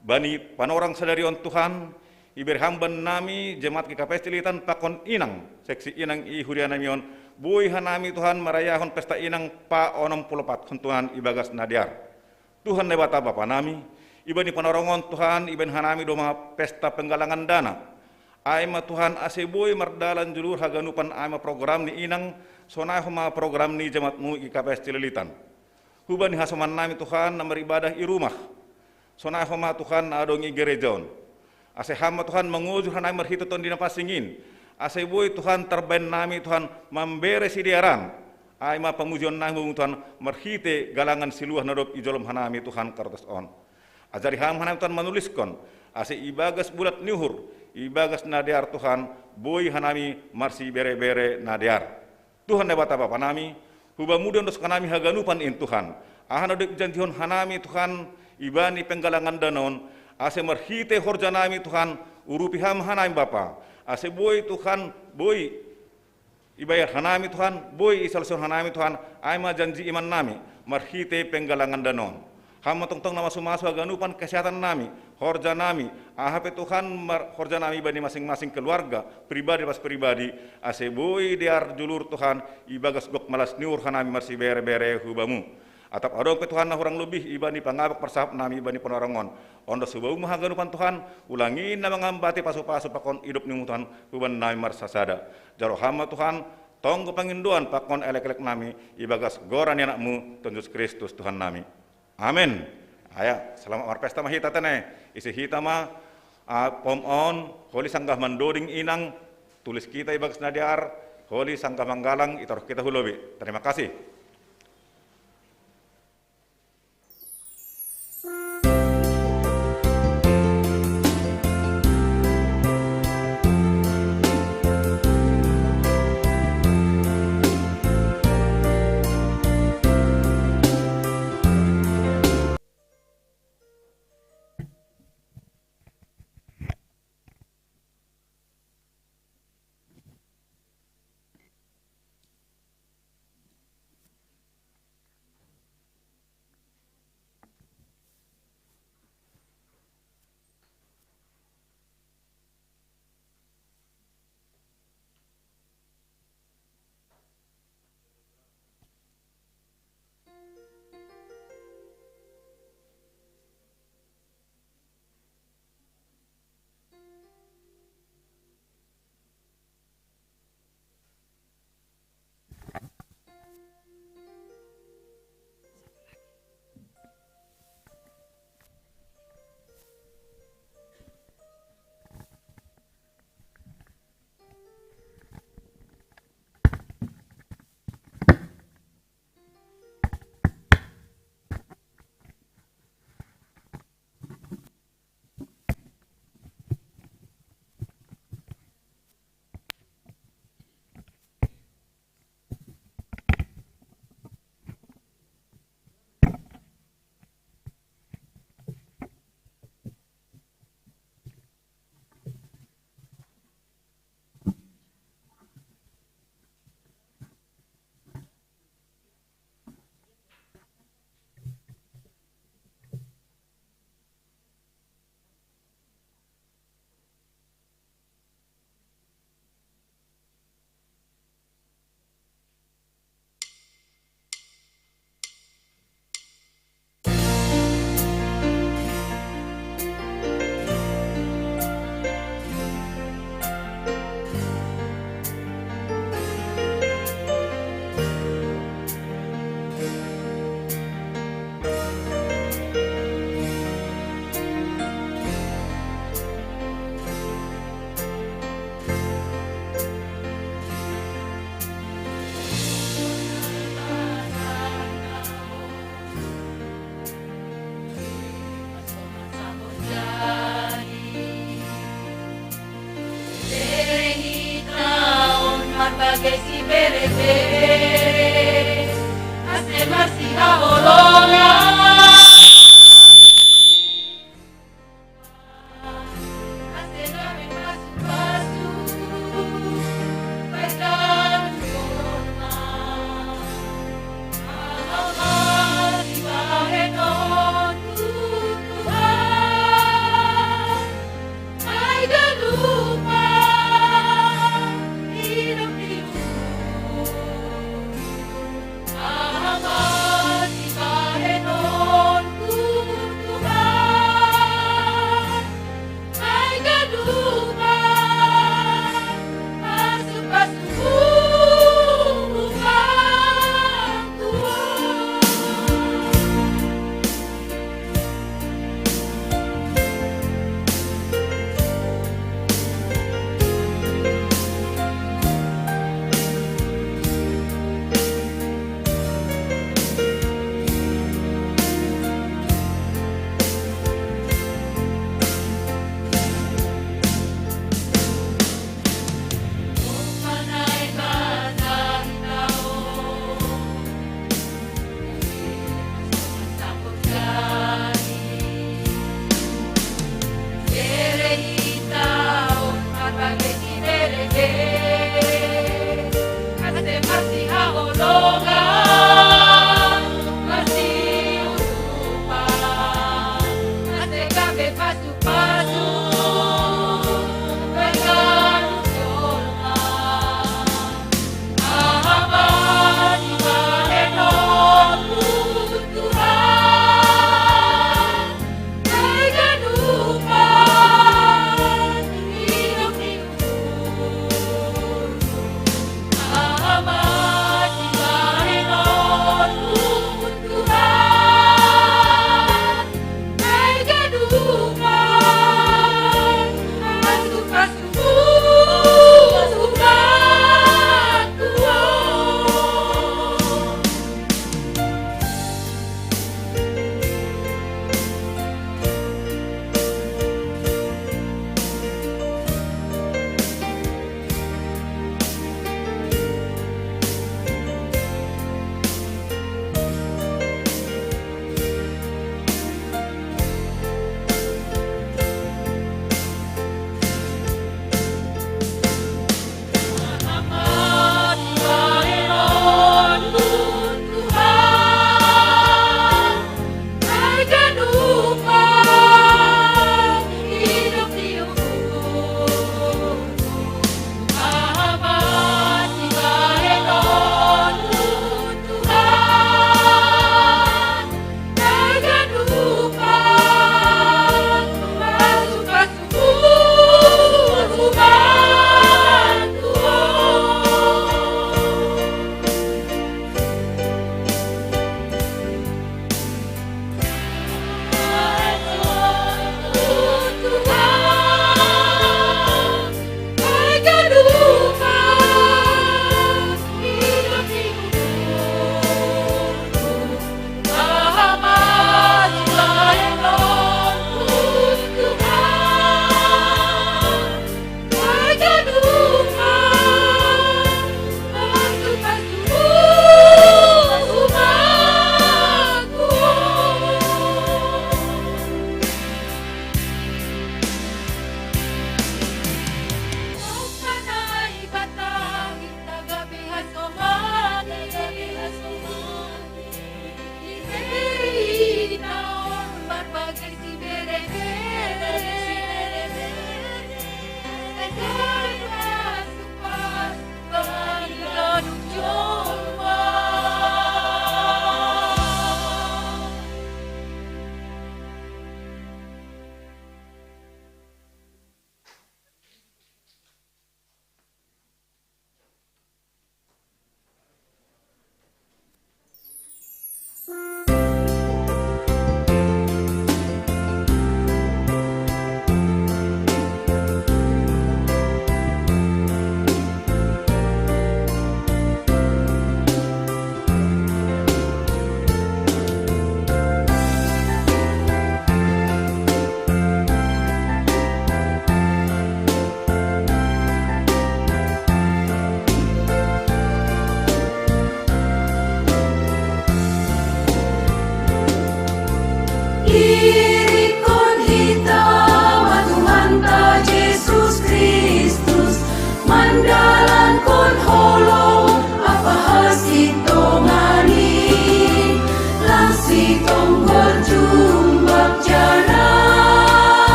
Bani panorang sadari on Tuhan, Ibere ham bannami jemaat G K P S Cililitan pakon inang, seksi inang i huria nami on, boi hanami Tuhan marayahon pesta inang pa onom pulu opat hon Tuhan ibagas na dear. Tuhan Naibata Bapa nami, ibani panorong on Tuhan, ibaen hanami do ma pesta penggalangan dana. Ai ma Tuhan ase boi mardalan julur haganupan ai ma program ni inang, sonai homa program ni jemaatmu G K P S Cililitan. Hubani hasoman nami Tuhan na maribadah i rumah. Sonai homa Tuhan na adong i gereja on. Ase ham ma Tuhan mangojur hanami marhite Tondi Napansing in. Ase boi Tuhan tarbaen nami Tuhan mambere sidearan. Ai ma pamujion nami Tuhan marhite galangan siluah na dob ijolom hanami Tuhan karotes on. Ajari ham hanami Tuhan manuliskon. Ase ibagas bulat ni uhur, ibagas na dear Tuhan, boi hanami marsibere-bere na dear. Tuhan Naibata Bapa nami, hubamu do ondoskon nami haganupan in Tuhan. Aha na dob ijanjihon hanami Tuhan, ibani penggalangan dana on, ase marhite horja nami Tuhan, urupi ham hanami Bapa. Ase boi Tuhan, boi ibayar hanami Tuhan, boi isalosihon hanami Tuhan, ai ma janji iman nami, marhite penggalangan dana on. Ham ma tongtong na masu-masu haganupan kesehatan nami, horja nami, aha pe Tuhan mar-, horja nami bani masing-masing keluarga, pribadi lepas pribadi, ase boi dear julur Tuhan, ibagas gok malas ni uhur hanami marsibere-bere hubamu. Atap adong pe Tuhan na hurang lobih ibani pangabak parsahap nami ibani panorong on. Ondos hubamu ma haganupan Tuhan, ulang i na mangambati pasu-pasu pakon idop nimu Tuhan, huban nami marsasada. Jalo ham ma Tuhan, tonggo pangindoan pakon elek-elek nami, ibagas goran ni anakmu, Tuhan Jesus Kristus Tuhan nami. Amen. Aya, selamat marpesta ma hita tene. Isi hita ma, ah, pom on, holi sanggah mandoding inang, tulis hita ibagas na dear, holi sanggah manggalang, itaruh hita hu lobei. Terima kasih.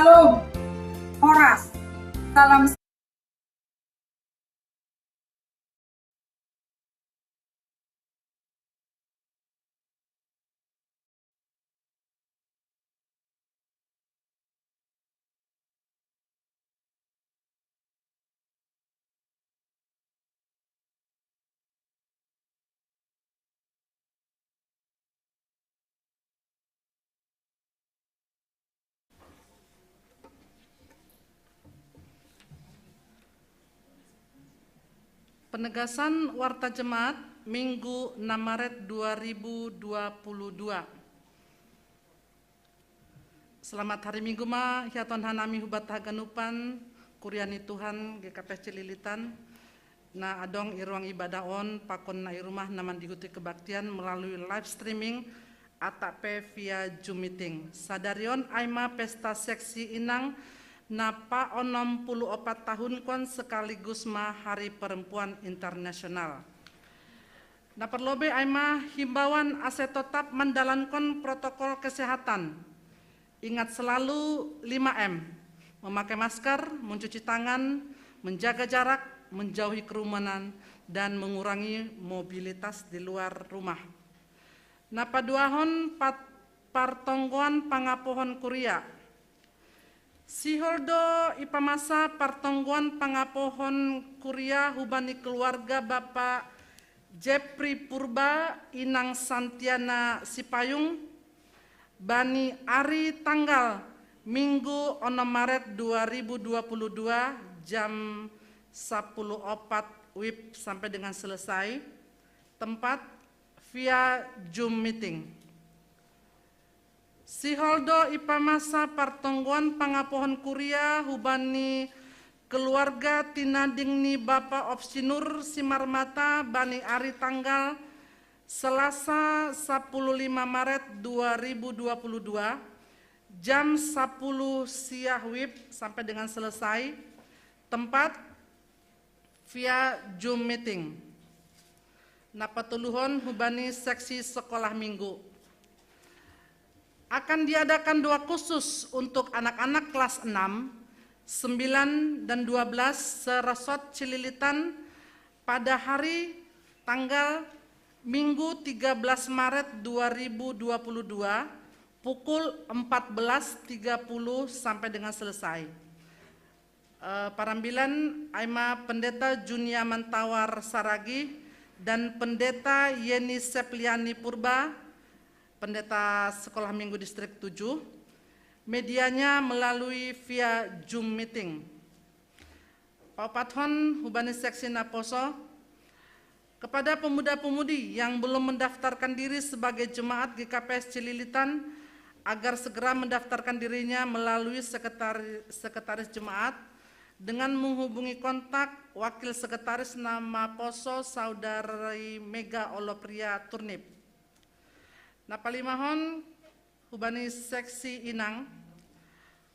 Shalom. Horas. Salam. Penegasan Warta Jemaat, Minggu enam Maret dua ribu dua puluh dua. Selamat hari Minggu ma hiaton hanami hubat haganupan, kuria ni Tuhan G K P S Cililitan. Na adong i ruang ibadah on, pakon na i rumah na mandihuti kebaktian melalui live streaming, atau pe via Zoom meeting. Sadari on ai ma pesta seksi inang na pa onom puluh opat tahun kon sekaligus ma Hari Perempuan Internasional. Na perlobe ai ma himbauan ase tetap mandalankon protokol kesehatan. Ingat selalu lima M, memakai masker, mencuci tangan, menjaga jarak, menjauhi kerumunan, dan mengurangi mobilitas di luar rumah. Na paduahon pat-, partonggoan pangapohon kuria. Sihol do ipamasa partonggoan pangapohon kuria hubani keluarga Bapak Jeffrey Purba, Inang Santiana Sipayung, bani ari tanggal Minggu onom Maret dua ribu dua puluh dua jam sapuluh opat wib sampai dengan selesai. Tempat via Zoom meeting. Sihol do ipamasa partonggoan pangapohon kuria hubani keluarga tinading ni Bapa Opsinur Simarmata bani ari tanggal Selasa sapuluh lima Maret dua ribu dua puluh dua, jam sapuluh siah wib sampai dengan selesai. Tempat via Zoom meeting. Na patoluhon hubani seksi sekolah minggu. Akan diadakan doa khusus untuk anak-anak kelas enam, sembilan, dan dua belas se-Resort Cililitan pada hari tanggal Minggu tiga belas Maret dua ribu dua puluh dua, pukul empat belas tiga puluh sampai dengan selesai. Eh, parambilan ai ma Pendeta Junia Mantawar Saragih dan Pendeta Yeni Sepliani Purba, Pendeta Sekolah Minggu Distrik tujuh. Medianya melalui via Zoom meeting. Paopathon hubani seksi naposo, kepada pemuda-pemudi yang belum mendaftarkan diri sebagai jemaat G K P S Cililitan, agar segera mendaftarkan dirinya melalui sekretari-, sekretaris jemaat dengan menghubungi kontak Wakil Sekretaris Naposo Saudari Mega Olopria Turnip. Na palimahon, hubani seksi inang.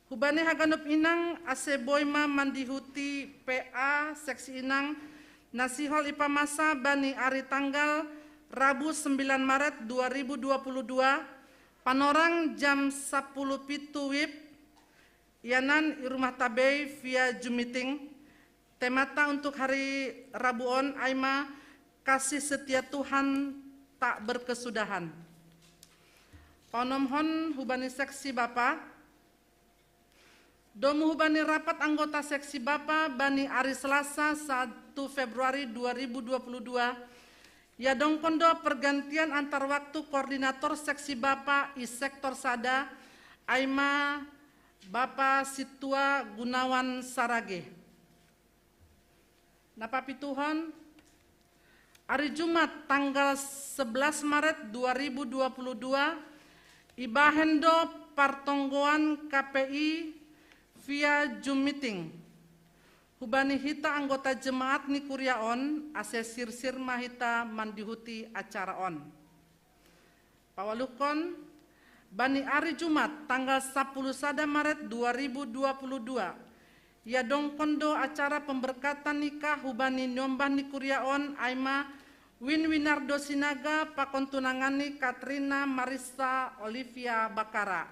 Hubani haganup inang ase boi ma mandihuti P A seksi inang na sihol ipamasa bani ari tanggal Rabu sembilan Maret dua ribu dua puluh dua, panorang jam sapuluh pitu wib, ianan i rumah tabei via Zoom meeting. Temata untuk hari Rabu on ai ma Kasih Setia Tuhan Tak Berkesudahan. Paonomhon hubani seksi bapa. Domu hubani rapat anggota seksi bapa bani ari Selasa satu Februari dua ribu dua puluh dua, iadongkon do pergantian antar waktu koordinator seksi bapa i sektor sada, ai ma Bapa Situa Gunawan Saragih. Na papituhon, ari Jumat tanggal sebelas Maret dua ribu dua puluh dua, ibahen do partonggoan K P I via Zoom meeting. Hubani hita anggota jemaat ni kuria on, ase sirsir ma hita mandihuti acara on. Paualuhon, bani ari Jumat tanggal sapuluh sada Maret dua ribu dua puluh dua, iadongkon do acara pemberkatan nikah hubani niombah ni kuria on, ai ma Win Winardo Sinaga pakon tunangan ni Katrina Marissa Olivia Bakara.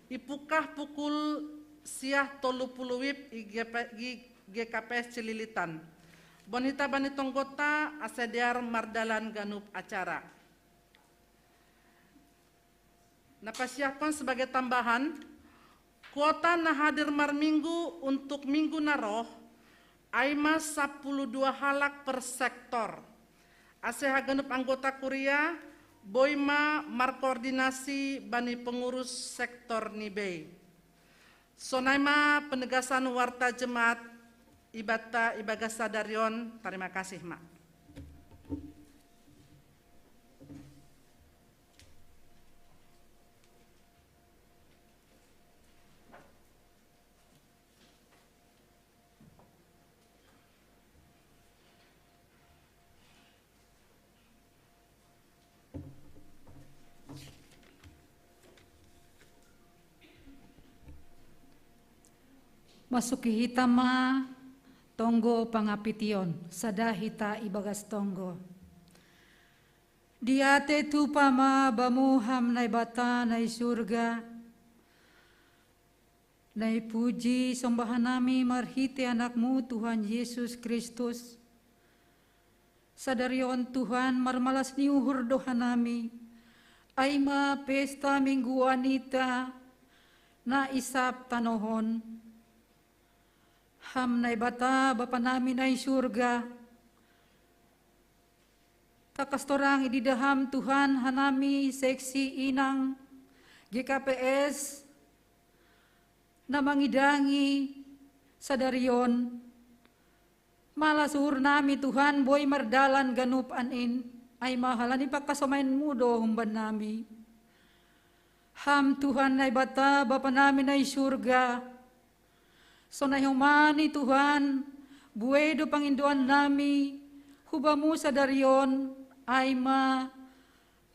Ipukah pukul siah tolu puluh wib i G P, i G K P S Cililitan. Bon hita bani tonggota ase dear mardalan ganup acara. Na pasiahkon sebagai tambahan, kuota na hadir marminggu untuk minggu na roh, ai ma sapuluh dua halak per sektor. Ase haganup anggota kuria boi ma markoordinasi bani pengurus sektor ni bei. Sonai ma penegasan warta jemaat ibata ibagas sadarion. Tarima kasih ma. Masuki hita ma tonggo pangapition, sada hita ibagas tonggo. Diate tupa ma bamu ham Naibata na i surga. Naipuji sombahan nami marhite Anakmu Tuhan Yesus Kristus. Sadarion Tuhan marmalas ni uhur do hanami, ai ma pesta mingguan ita na isap tanohon. Ham Naibata Bapa nami na i surga, tangkas torang ididaham Tuhan hanami seksi inang G K P S na mangidangi sadarion. Malas uhur nami Tuhan boi mardalan ganup anin, ai ma halani pangkasomainmu do humban nami. Ham Tuhan Naibata Bapa nami na i surga, sonai homani Tuhan, buei do pangindoan nami hubamu sadarion, ai ma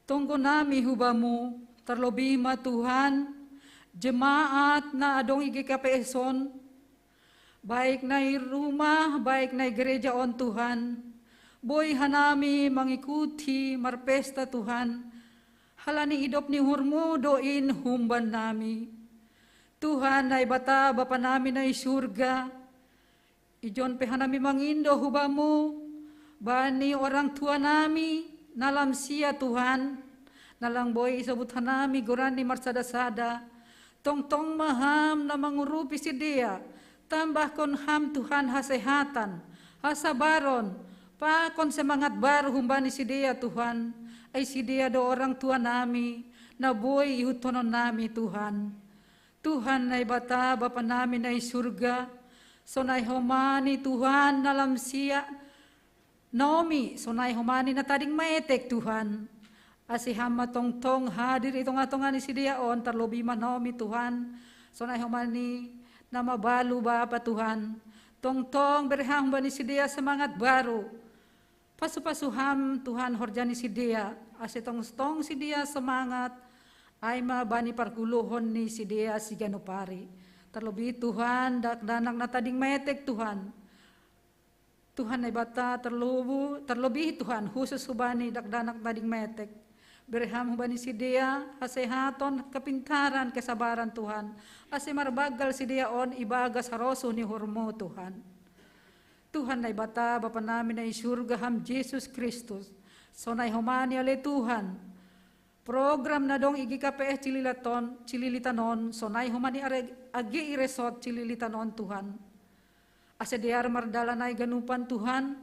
tonggo nami hubamu, tarlobi ma Tuhan, jemaat na adong i G K P S on, baik na i rumah baik na i gereja on Tuhan, boi hanami mangikuti marpesta Tuhan, halani idop ni uhurmu do in humban nami. Tuhan Naibata Bapa nami na i surga, ijon pe hanami mangindo hubamu bani orang tua nami na lam sia Tuhan, na lang boi isobut hanami goran ni marsada-sada. Tongtong ma ham na mangurupi sidea, tambahkon ham Tuhan hasehatan, hasabaron, pakon semangat baru humbani sidea Tuhan, ai sidea do orang tua nami na boi ihuthonon nami Tuhan. Tuhan Naibata Bapa nami na i surga, sonai homani Tuhan na lam sia Naomi, sonai homani na tading maetek Tuhan. Ase ham ma tongtong hadir i tonga-tonga ni sidea on, tarlobi ma Naomi Tuhan, sonai homani na mabalu bapa Tuhan. Tongtong bere ham humbani sidea semangat baru. Pasu-pasu ham Tuhan horja ni sidea, ase tongtong sidea semangat, ai ma bani parguluhon ni sidea siganup ari. Tarlobi Tuhan dakdanak na tading maetek Tuhan. Tuhan Naibata tarlobu, tarlobi Tuhan khusus hubani dakdanak tading maetek. Bere ham hubani sidea hasehaton, kepintaran, kesabaran Tuhan. Ase marbanggal sidea on ibagas harosuh ni uhurmu Tuhan. Tuhan Naibata Bapa nami na i surga, ham Jesus Kristus, sonai homani ale Tuhan. Program na dong i G K P S Cililitan on, Cililitan on, sonai homani are age i resort Cililitan on Tuhan. Ase dear mardalan ai ganupan Tuhan,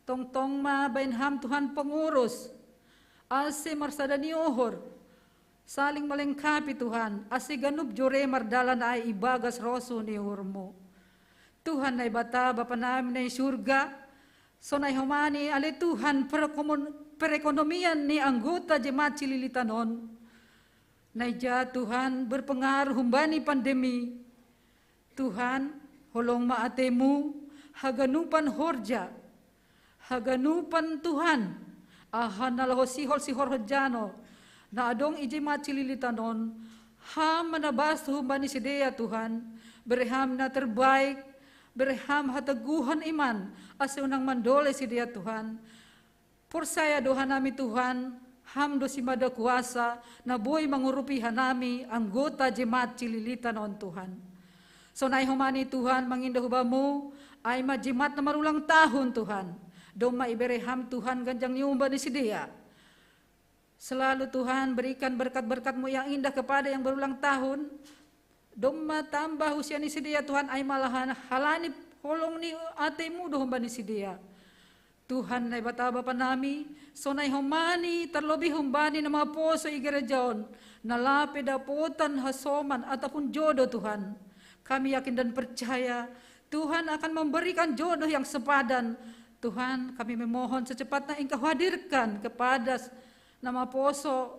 tongtong ma baen ham Tuhan pengurus. Ase marsada ni uhur, saling melengkapi Tuhan, ase ganup jore mardalan ai ibagas rosuh ni uhurmu. Tuhan Naibata Bapa nami na i surga, sonai homani ale Tuhan perekomun-, perekonomian ni anggota jemaat Cililitan on. Na ija Tuhan berpengaruh humbani pandemi. Tuhan, holong ma atemu, haganupan horja, haganupan Tuhan, aha na laho sihol-sihol horjano, na adong i jemaat Cililitan on, ham ma na bastu humbani sidea Tuhan, bere ham na terbaik, bere ham hateguhon iman, ase unang mandole sidea Tuhan. Porsaya do hanami Tuhan, ham do simada kuasa, na boi mangurupi hanami anggota jemaat Cililitan on Tuhan. Sonai ho ma ni Tuhan mangindo hubamu, ai ma jemaat na marulang tahun Tuhan. Domma ibere Ham Tuhan ganjang ni umba ni sidea. Selalu Tuhan berikan berkat-berkat-Mu yang indah kepada yang berulang tahun. Domma tambah usia ni sidea Tuhan, ai ma lahan halani holong ni atei-Mu do umba ni sidea. Tuhan Naibata Bapa nami, sonai ho ma ni terlebih humbani na maposo i gereja on, na lape dapotan hasoman ataupun jodoh Tuhan. Kami yakin dan percaya Tuhan akan memberikan jodoh yang sepadan. Tuhan, kami memohon secepatnya Engkau hadirkan kepada na maposo,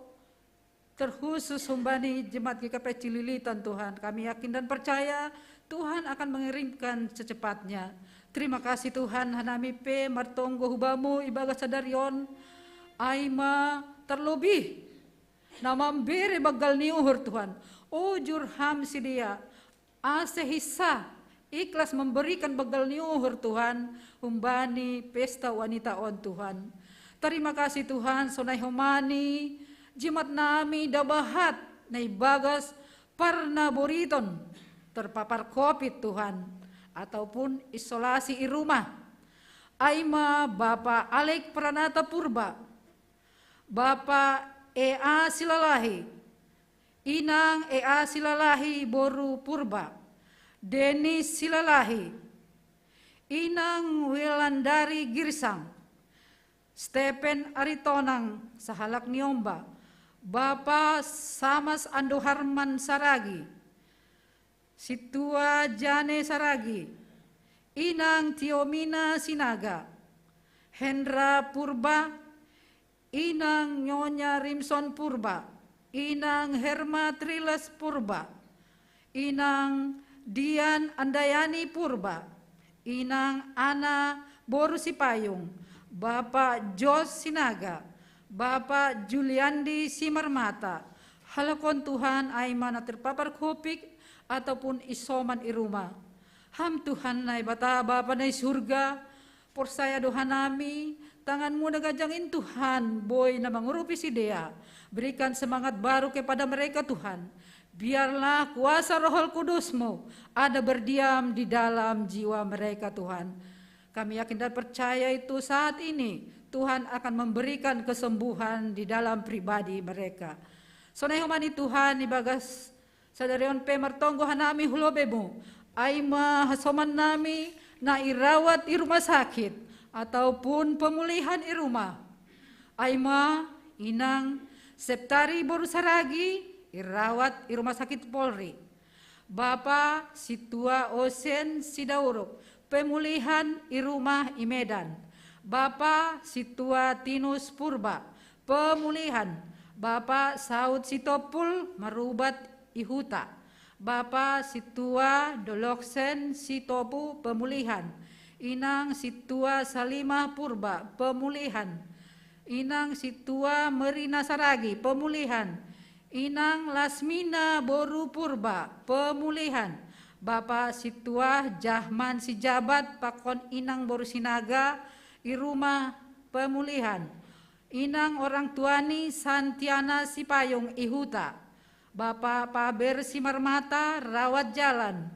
terkhusus humbani jemaat G K P Cililitan Tuhan. Kami yakin dan percaya Tuhan akan mengirimkan secepatnya. Terima kasih Tuhan, hanami pe martonggo hubamu ibagas sadari on, ai ma terlebih na mambere banggal ni uhur Tuhan. Ujur Ham sidea, ase hissa, ikhlas memberikan banggal ni uhur Tuhan, humbani pesta wanita on Tuhan. Terima kasih Tuhan, sonai ho ma ni jemaat nami dabahat na ibagas parnaboriton terpapar covid Tuhan, ataupun isolasi i rumah. Ai ma Bapa Alek Pranata Purba, Bapa E A Silalahi, Inang E A Silalahi boru Purba, Denis Silalahi, Inang Wilandari Girsang, Stephen Aritonang sahalak ni omba, Bapa Samas Ando Harman Saragi, Situa Jane Saragi, Inang Tiomina Sinaga, Hendra Purba, Inang Nyonya Rimson Purba, Inang Herma Triles Purba, Inang Dian Andayani Purba, Inang Ana Boru Sipayung, Bapa Jos Sinaga, Bapa Juliandi Simarmata, halak on Tuhan ai ma na terpapar covid ataupun isoman i rumah. Ham Tuhan Naibata Bapa na i surga, porsaya do hanami, tangan-Mu na ganjang in Tuhan, boi na mangurupi sidea. Berikan semangat baru kepada mereka Tuhan. Biarlah kuasa Roh Kudus-Mu ada berdiam di dalam jiwa mereka Tuhan. Kami yakin dan percaya itu saat ini Tuhan akan memberikan kesembuhan di dalam pribadi mereka. Sonai ho ma ni Tuhan ibagas sadari on pe martonggo hanami hu lobei-Mu. Ai ma hasoman nami na irawat i rumah sakit ataupun pemulihan i rumah. Ai ma Inang Septari boru Saragi irawat i rumah sakit Polri. Bapa Situa Osen Sidauruk, pemulihan i rumah i Medan. Bapa Situa Tinus Purba, pemulihan. Bapa Saud Sitopul marubat i huta. Bapa Situa Doloksen Sitopu, pemulihan. Inang Situa Salimah Purba, pemulihan. Inang Situa Merina Saragi, pemulihan. Inang Lasmina boru Purba, pemulihan. Bapa Situa Jahman Sijabat pakon Inang boru Sinaga i rumah, pemulihan. Inang orang tua ni Santiana Sipayung i huta. Bapa Paber Simarmata rawat jalan.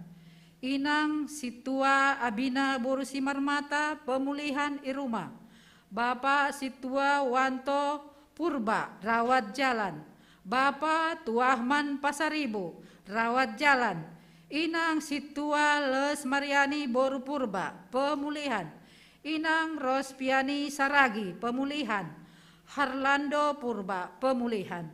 Inang Situa Abina boru Simarmata, pemulihan i rumah. Bapa Situa Wanto Purba rawat jalan. Bapa Tuahman Pasaribu rawat jalan. Inang Situa Les Mariani boru Purba, pemulihan. Inang Rospiani Saragi, pemulihan. Harlando Purba, pemulihan.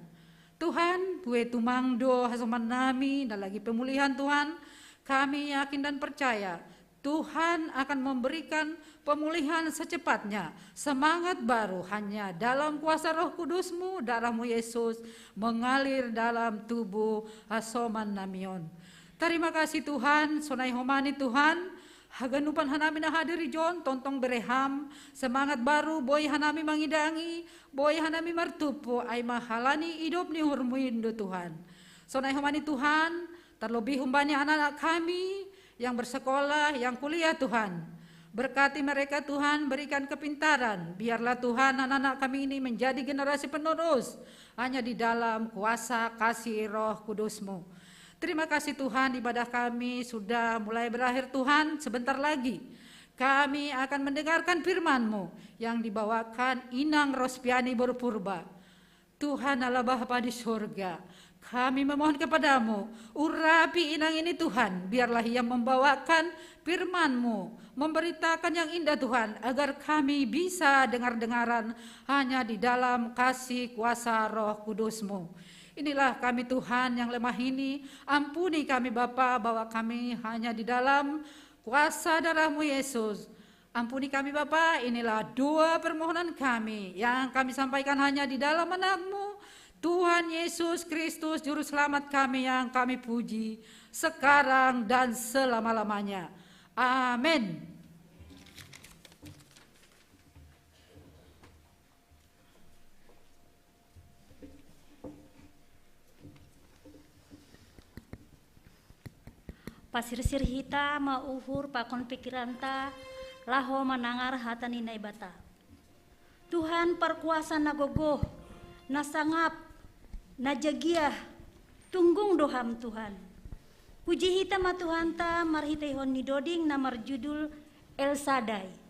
Tuhan, bue tumang do hasoman nami na lagi pemulihan Tuhan. Kami yakin dan percaya Tuhan akan memberikan pemulihan secepatnya. Semangat baru hanya dalam kuasa Roh Kudus-Mu, darah-Mu Yesus mengalir dalam tubuh hasoman nami on. Terima kasih Tuhan, sonai ho ma ni Tuhan, haganupan hanami na hadir i jon, tongtong bere Ham semangat baru, boi hanami mangidangi, boi hanami martumpu, ai ma halani idop ni uhur-Mu in do Tuhan. Sonai ho ma ni Tuhan, terlebih humbani anak-anak kami yang bersekolah, yang kuliah Tuhan. Berkati mereka Tuhan, berikan kepintaran. Biarlah Tuhan anak-anak kami ini menjadi generasi penerus hanya di dalam kuasa kasih Roh Kudus-Mu. Terima kasih Tuhan, ibadah kami sudah mulai berakhir Tuhan. Sebentar lagi kami akan mendengarkan firman-Mu yang dibawakan Inang Rospiani Borpurba. Tuhan Allah Bapa di sorga, kami memohon kepada-Mu, urapi Inang ini Tuhan, biarlah ia membawakan firman-Mu, memberitakan yang indah Tuhan, agar kami bisa dengar-dengaran hanya di dalam kasih kuasa Roh Kudus-Mu. Inilah kami Tuhan yang lemah ini, ampuni kami Bapa, bahwa kami hanya di dalam kuasa darah-Mu Yesus. Ampuni kami Bapa, inilah dua permohonan kami yang kami sampaikan hanya di dalam anak-Mu, Tuhan Yesus Kristus Juru Selamat kami yang kami puji sekarang dan selama-lamanya. Amin. Pasirsir hita mauhur pakon pikiranta laho manangar hata ni Naibata. Tuhan parkuasa na gogoh, na sangap, na jagiah, tunggung do Ham Tuhan. Puji hita ma Tuhanta marhiteihon ni doding na marjudul El Sadai.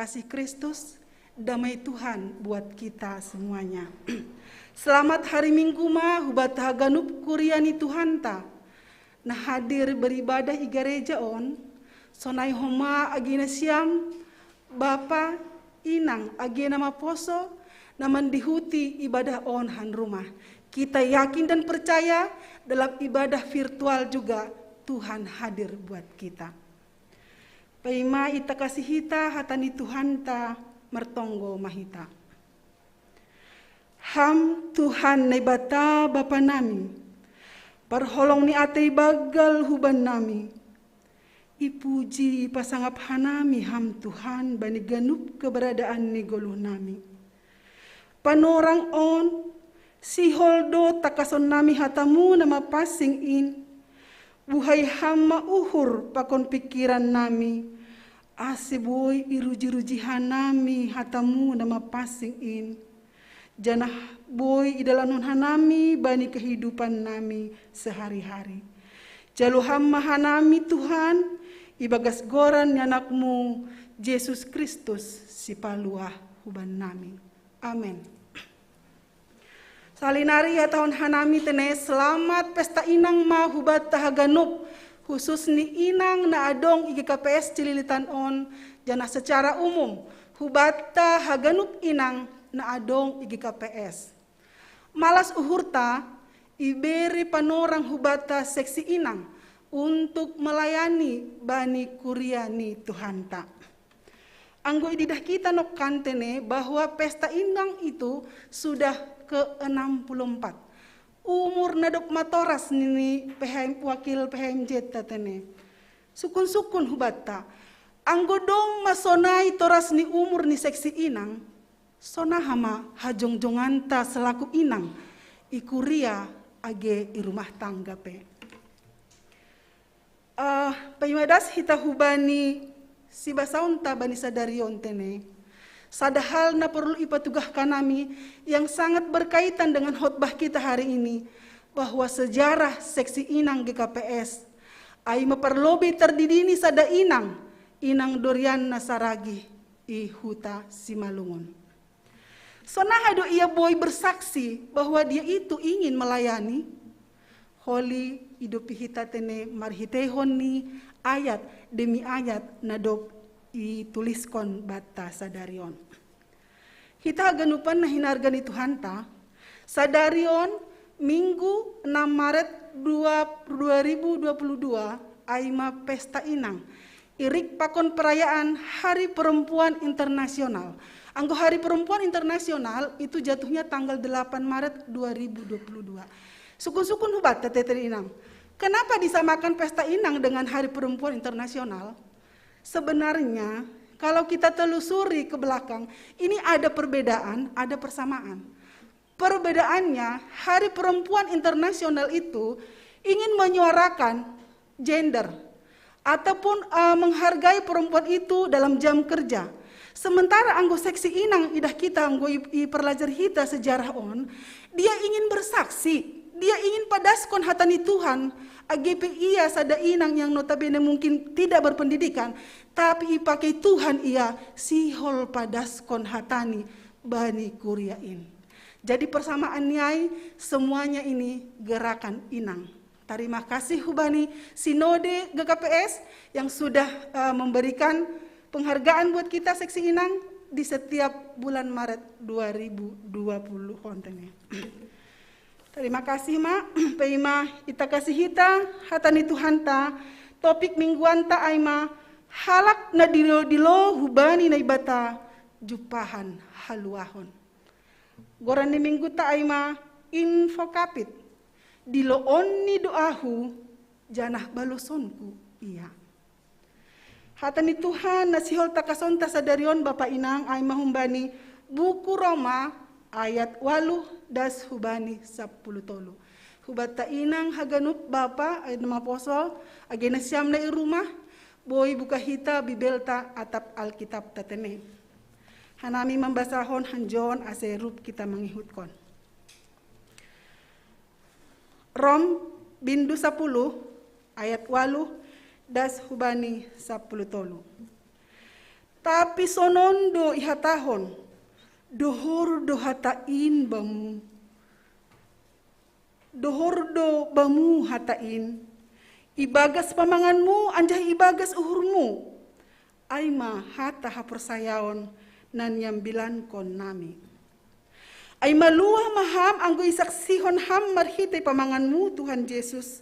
Kasih Kristus, damai Tuhan buat kita semuanya. Selamat hari Minggu ma hubat haganup kuria ni Tuhanta. Na hadir beribadah i gareja on, sonai homa age nasiam, bapa, inang, age na maposo, na mandihuti ibadah on han rumah. Kita yakin dan percaya dalam ibadah virtual juga Tuhan hadir buat kita. Paima itakasi hita hata ni Tuhanta, martonggo ma hita. Ham Tuhan Naibata Bapa nami, parholong ni atei banggal huban nami, ipuji ipasangap hanami Ham Tuhan bani ganup keberadaan ni goluh nami. Panorang on, sihol do takason nami hatamu na mapansing in, buhai Ham ma uhur pakon pingkiran nami, ase boi iruji-ruji hanami hatamu na mapansing in, janah boi idalankon hanami bani kehidupan nami sehari-hari. Jalo Ham ma hanami Tuhan, ibagas goran ni Anakmu, Jesus Kristus, Sipaluah huban nami. Amen. Salinari ihatahon hanami tene selamat pesta inang ma hubat haganup, khusus ni inang na adong i G K P S Cililitan on, janah secara umum hubat haganup inang na adong i G K P S. Malas uhurta, ibere panorang hubat seksi inang untuk melayani bani kuria ni Tuhanta. Anggo ididah kita nongkan tene bahwa pesta inang itu sudah ke enam puluh empat. Umur na dob matoras nini P H M, wakil P H M J ta tene. Sukun-sukun hubatta. Anggo dong ma sonai toras ni umur ni seksi inang, sonaha ma hajongjonganta selaku inang i kuria age i rumah tangga pe. Uh, paima das hita hubani sibasaonta bani sadari on tene. Sada hal na perlu ipatugah hanami yang sangat berkaitan dengan khotbah kita hari ini, bahwa sejarah seksi inang G K P S, ai ma parlobei tardidini sada inang, inang Dorian na Saragih i huta Simalungun. Sonaha do ia boi bersaksi bahwa dia itu ingin melayani? Holi idopi hita tene marhiteihon ni ayat demi ayat na dob ituliskon banta sadari on. Hita haganupan na hinarga ni Tuhanta, sadari on Minggu enam Maret dua, dua ribu dua puluh dua, ai ma pesta inang, irik pakon perayaan Hari Perempuan Internasional. Anggo Hari Perempuan Internasional itu jatuhnya tanggal delapan Maret dua ribu dua puluh dua. Sukun-sukun hubatta tete inang. Kenapa disamakan pesta inang dengan Hari Perempuan Internasional? Sebenarnya, kalau kita telusuri ke belakang, ini ada perbedaan, ada persamaan. Perbedaannya, Hari Perempuan Internasional itu ingin menyuarakan gender ataupun uh, menghargai perempuan itu dalam jam kerja. Sementara anggo seksi inang idah kita anggo i, i perlajar hita sejarah on, dia ingin bersaksi, dia ingin padaskon hata ni Tuhan, age pe ia sada inang yang notabene mungkin tidak berpendidikan, tapi ipakei Tuhan ia sihol padaskon hatani bani kuria in. Jadi persamaan ni ai, semuanya ini gerakan inang. Terima kasih hubani Sinode G K P S yang sudah uh, memberikan penghargaan buat kita seksi inang di setiap bulan Maret dua ribu dua puluh on tene. Terima kasih ma, paima itakasi hita hata ni Tuhanta, topik mingguanta ai ma halak na dilo-dilo hubani Naibata jumpahan haluahon. Goran ni mingguta ai ma invocavit, diloonni do ahu, janah balosonku ia. Hata ni Tuhan na sihol takasonta sadari on bapa inang ai ma humbani buku Roma ayat waluh das hubani sapuluh tolu. Hubanta inang haganup bapa, eh, na maposo, age nasiam na i rumah, boi buka hita Bibelta atap Alkitabta tene. Hanami mambasahon hanjon ase rup kita mangihutkon. Rom bindu sapuluh ayat waluh das hubani sapuluh tolu. Tapi sonon do ihatahon, dohor do hata in bamu. Dohor do bamu hata in, ibagas pamanganmu anjaha ibagas uhurmu, ai ma hata haporsayaon na niambilankon nami. Ai maluah ma ham anggo isaksihon ham marhitei pamanganmu Tuhan Jesus,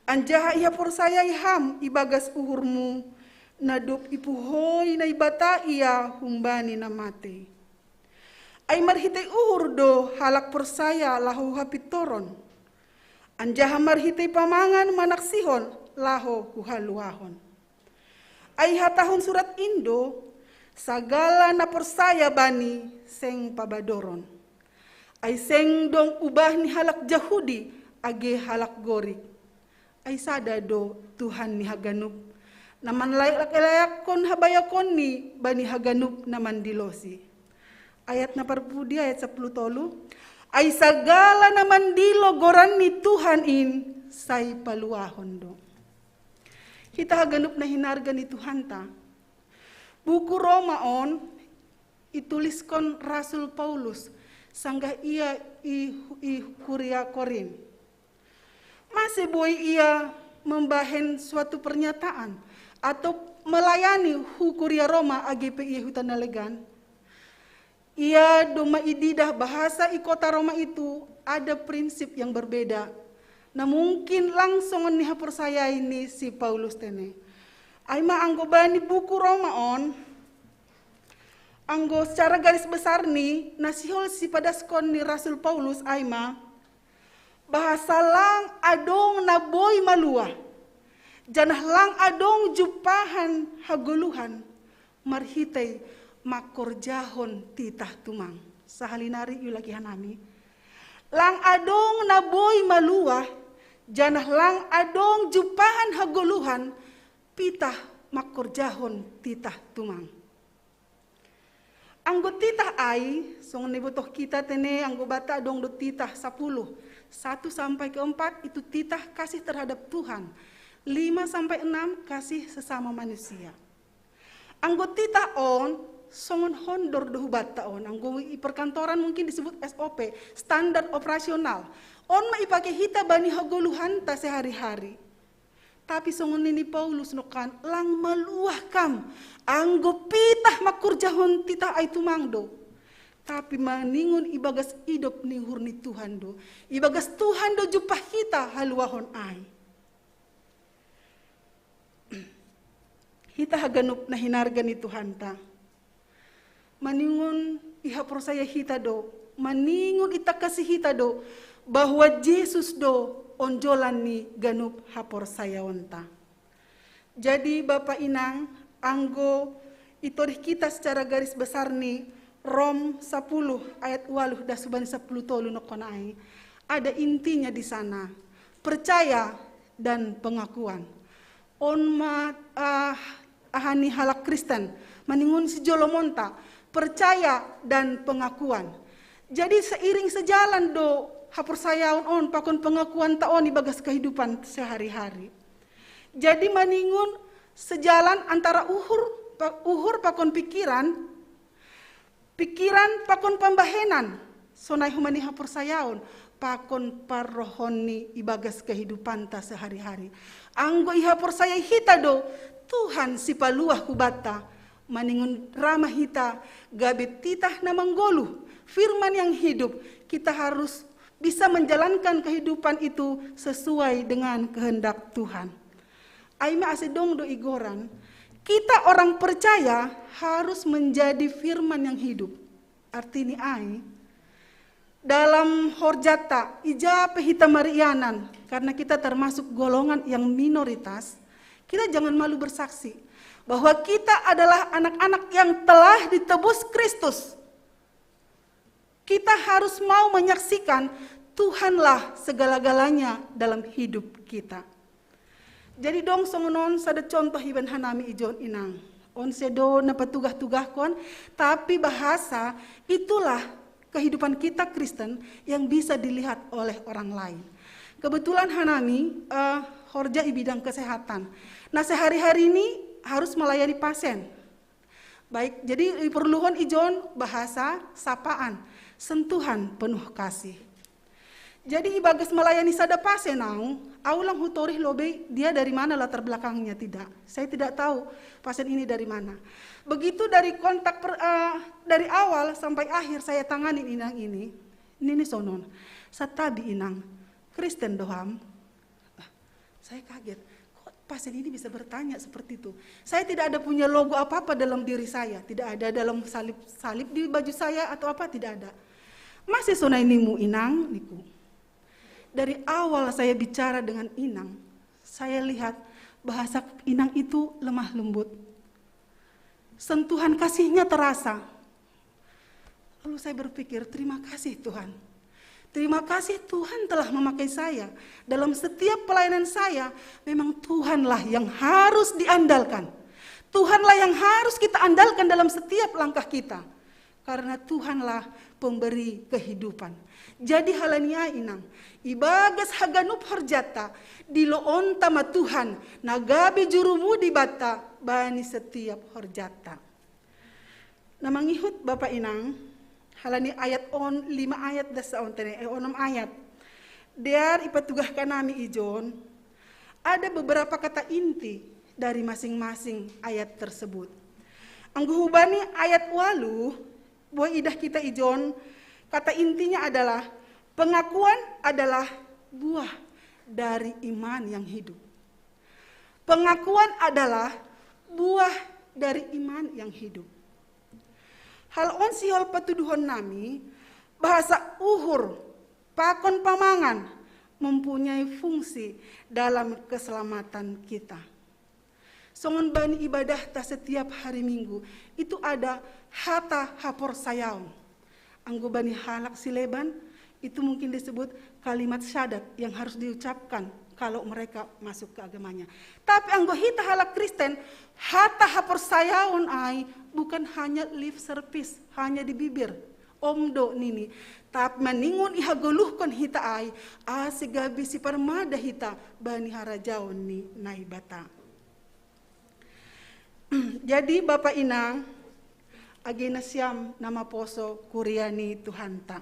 anjaha ihaporsayai ham ibagas uhurmu, na dob ipuhoi Naibata ia humbani na matei. Ai marhitei uhur do halak porsaya laho hu hapintoron, anjaha marhitei pamangan manaksihon laho hu haluahon. Ai ihatahon surat in do, sagala na porsaya bani seng pabadoron. Ai seng dong ubah ni halak Jahudi age halak Gorik. Ai sada do Tuhan ni haganup, na manlayak-layakkon habayakonni bani haganup na mandilosi. Ayat na parpudi, ayat sapuluh tolu. Ai sagala na mandilo goran ni Tuhan in sai paluahon do. Hita haganup na hinarga ni Tuhanta. Buku Roma on ituliskon Rasul Paulus, sanggah ia i, i Kuria Korin. Mase boi ia mambahen suatu pernyataan atau melayani hu Kuria Roma age pe ia huta na legan? Ia domma ididah bahasa i kota Roma itu ada prinsip yang berbeda. Na mungkin langsongon ni haporsayai ni si Paulus tene. Ai ma anggo bani buku Roma on, anggo secara garis besar ni, na sihol sipadaskon ni Rasul Paulus ai ma, bahasa lang adong na boi maluah, janah lang adong jumpahan hagoluhan marhitei mangkorjahon titah tumang. Sahalinari iulaki hanami. Lang adong na boi maluah, janah lang adong jumpahan hagoluhan pitah mangkorjahon titah tumang. Anggo titah ai, songon nibotoh kita tene, anggo banta adong do titah sapuluh. Satu sampai ke empat itu titah kasih terhadap Tuhan. Lima sampai enam kasih sesama manusia. Anggo titah on, songon hondor do hubanta on. Anggo i perkantoran mungkin disebut S O P, standar operasional. On ma ipake hita bani hagoluhanta sehari-hari. Tapi songon nini Paulus nongkan, lang maluah kam, anggo pitah mangkorjahon titah ai tumang do. Tapi maningon ibagas idop ni uhur ni Tuhan do. Ibagas Tuhan do jumpah hita haluahon ai. Hita haganup na hinarga ni Tuhanta. Maningon ihaporsaya hita do, maningon itangkasi hita do, bahwa Jesus do onjolan ni ganup haporsayaonta. Jadi Bapa Inang, anggo itodih kita secara garis besar ni Rom sapuluh ayat waluh das hubani sapuluh tolu nongkon ai, ada intinya di sana, percaya dan pengakuan. On ma, ah, aha ni halak Kristen, maningon sijolomonta, percaya dan pengakuan. Jadi seiring sejalan do haporsayaon on pakon pengakuanta on ibagas kehidupan sehari-hari. Jadi maningon sejalan antara uhur, pa-, uhur pakon pikiran, pikiran pakon pambahenan, sonai hubani haporsayaon, pakon parrohon ni ibagas kehidupanta sehari-hari. Anggo ihaporsayai hita do, Tuhan sipaluah hubanta, maningon ra ma hita, gabe titah na manggoluh, firman yang hidup, kita harus bisa menjalankan kehidupan itu sesuai dengan kehendak Tuhan. Ai ma ase dong do igoran, kita orang percaya harus menjadi firman yang hidup. Artini ai, dalam horjata, ija pe hita marianan, karena kita termasuk golongan yang minoritas, kita jangan malu bersaksi bahwa kita adalah anak-anak yang telah ditebus Kristus. Kita harus mau menyaksikan Tuhanlah segala-galanya dalam hidup kita. Jadi dong songon on sada contoh ibaen hanami ijon inang. On sedo na patugah-tugahkon, tapi bahasa itulah kehidupan kita Kristen yang bisa dilihat oleh orang lain. Kebetulan hanami, eh, horja i bidang kesehatan. Nah, sehari-hari ini harus melayani pasien. Baik, jadi diperlukan ijon bahasa sapaan, sentuhan penuh kasih. Jadi ibagas melayani sada pasien naung, au lang hutorih lobei dia dari mana latar belakangnya, tidak. Saya tidak tahu pasien ini dari mana. Begitu dari kontak per, uh, dari awal sampai akhir saya tangani inang ini, nini sonon, satabi inang, Kristen doham? Saya kaget, kok pasien ini bisa bertanya seperti itu? Saya tidak ada punya logo apa-apa dalam diri saya, tidak ada dalam salib-salib di baju saya atau apa, tidak ada. Masih sonai nimu inang, niku. Dari awal saya bicara dengan inang, saya lihat bahasa inang itu lemah lembut. Sentuhan kasihnya terasa. Lalu saya berpikir, terima kasih Tuhan. Terima kasih Tuhan telah memakai saya. Dalam setiap pelayanan saya, memang Tuhanlah yang harus diandalkan. Tuhanlah yang harus kita andalkan dalam setiap langkah kita. Karena Tuhanlah pemberi kehidupan. Jadi halani ai inang, ibagas haganup horjata, diloonta ma Tuhan, na gabe jurumudi banta, bani setiap horjata. Na mangihut bapa inang, halani ayat on, lima ayat dasa on tene, eh, onom ayat. Dear ipatugah kanami ijon, ada beberapa kata inti dari masing-masing ayat tersebut. Anggo hubani ayat walu, buah idah kita ijon, kata intinya adalah pengakuan adalah buah dari iman yang hidup. Pengakuan adalah buah dari iman yang hidup. Hal on sihol patuduhon nami, bahasa uhur, pakon pamangan mempunyai fungsi dalam keselamatan kita. Songon bani ibadahta setiap hari Minggu, itu ada hata haporsayaon. Anggo bani halak sileban, itu mungkin disebut kalimat syahadat yang harus diucapkan kalau mereka masuk ke agamanya. Tapi anggo hita halak Kristen, hata haporsayaon ai bukan hanya lip service, hanya di bibir. Om do nini, tapi maningon ihagoluhkon hita ai, ase gabe siparmada hita bani harajaon ni Naibata. Jadi bapa inang, age nasiam na maposo kuria ni Tuhanta,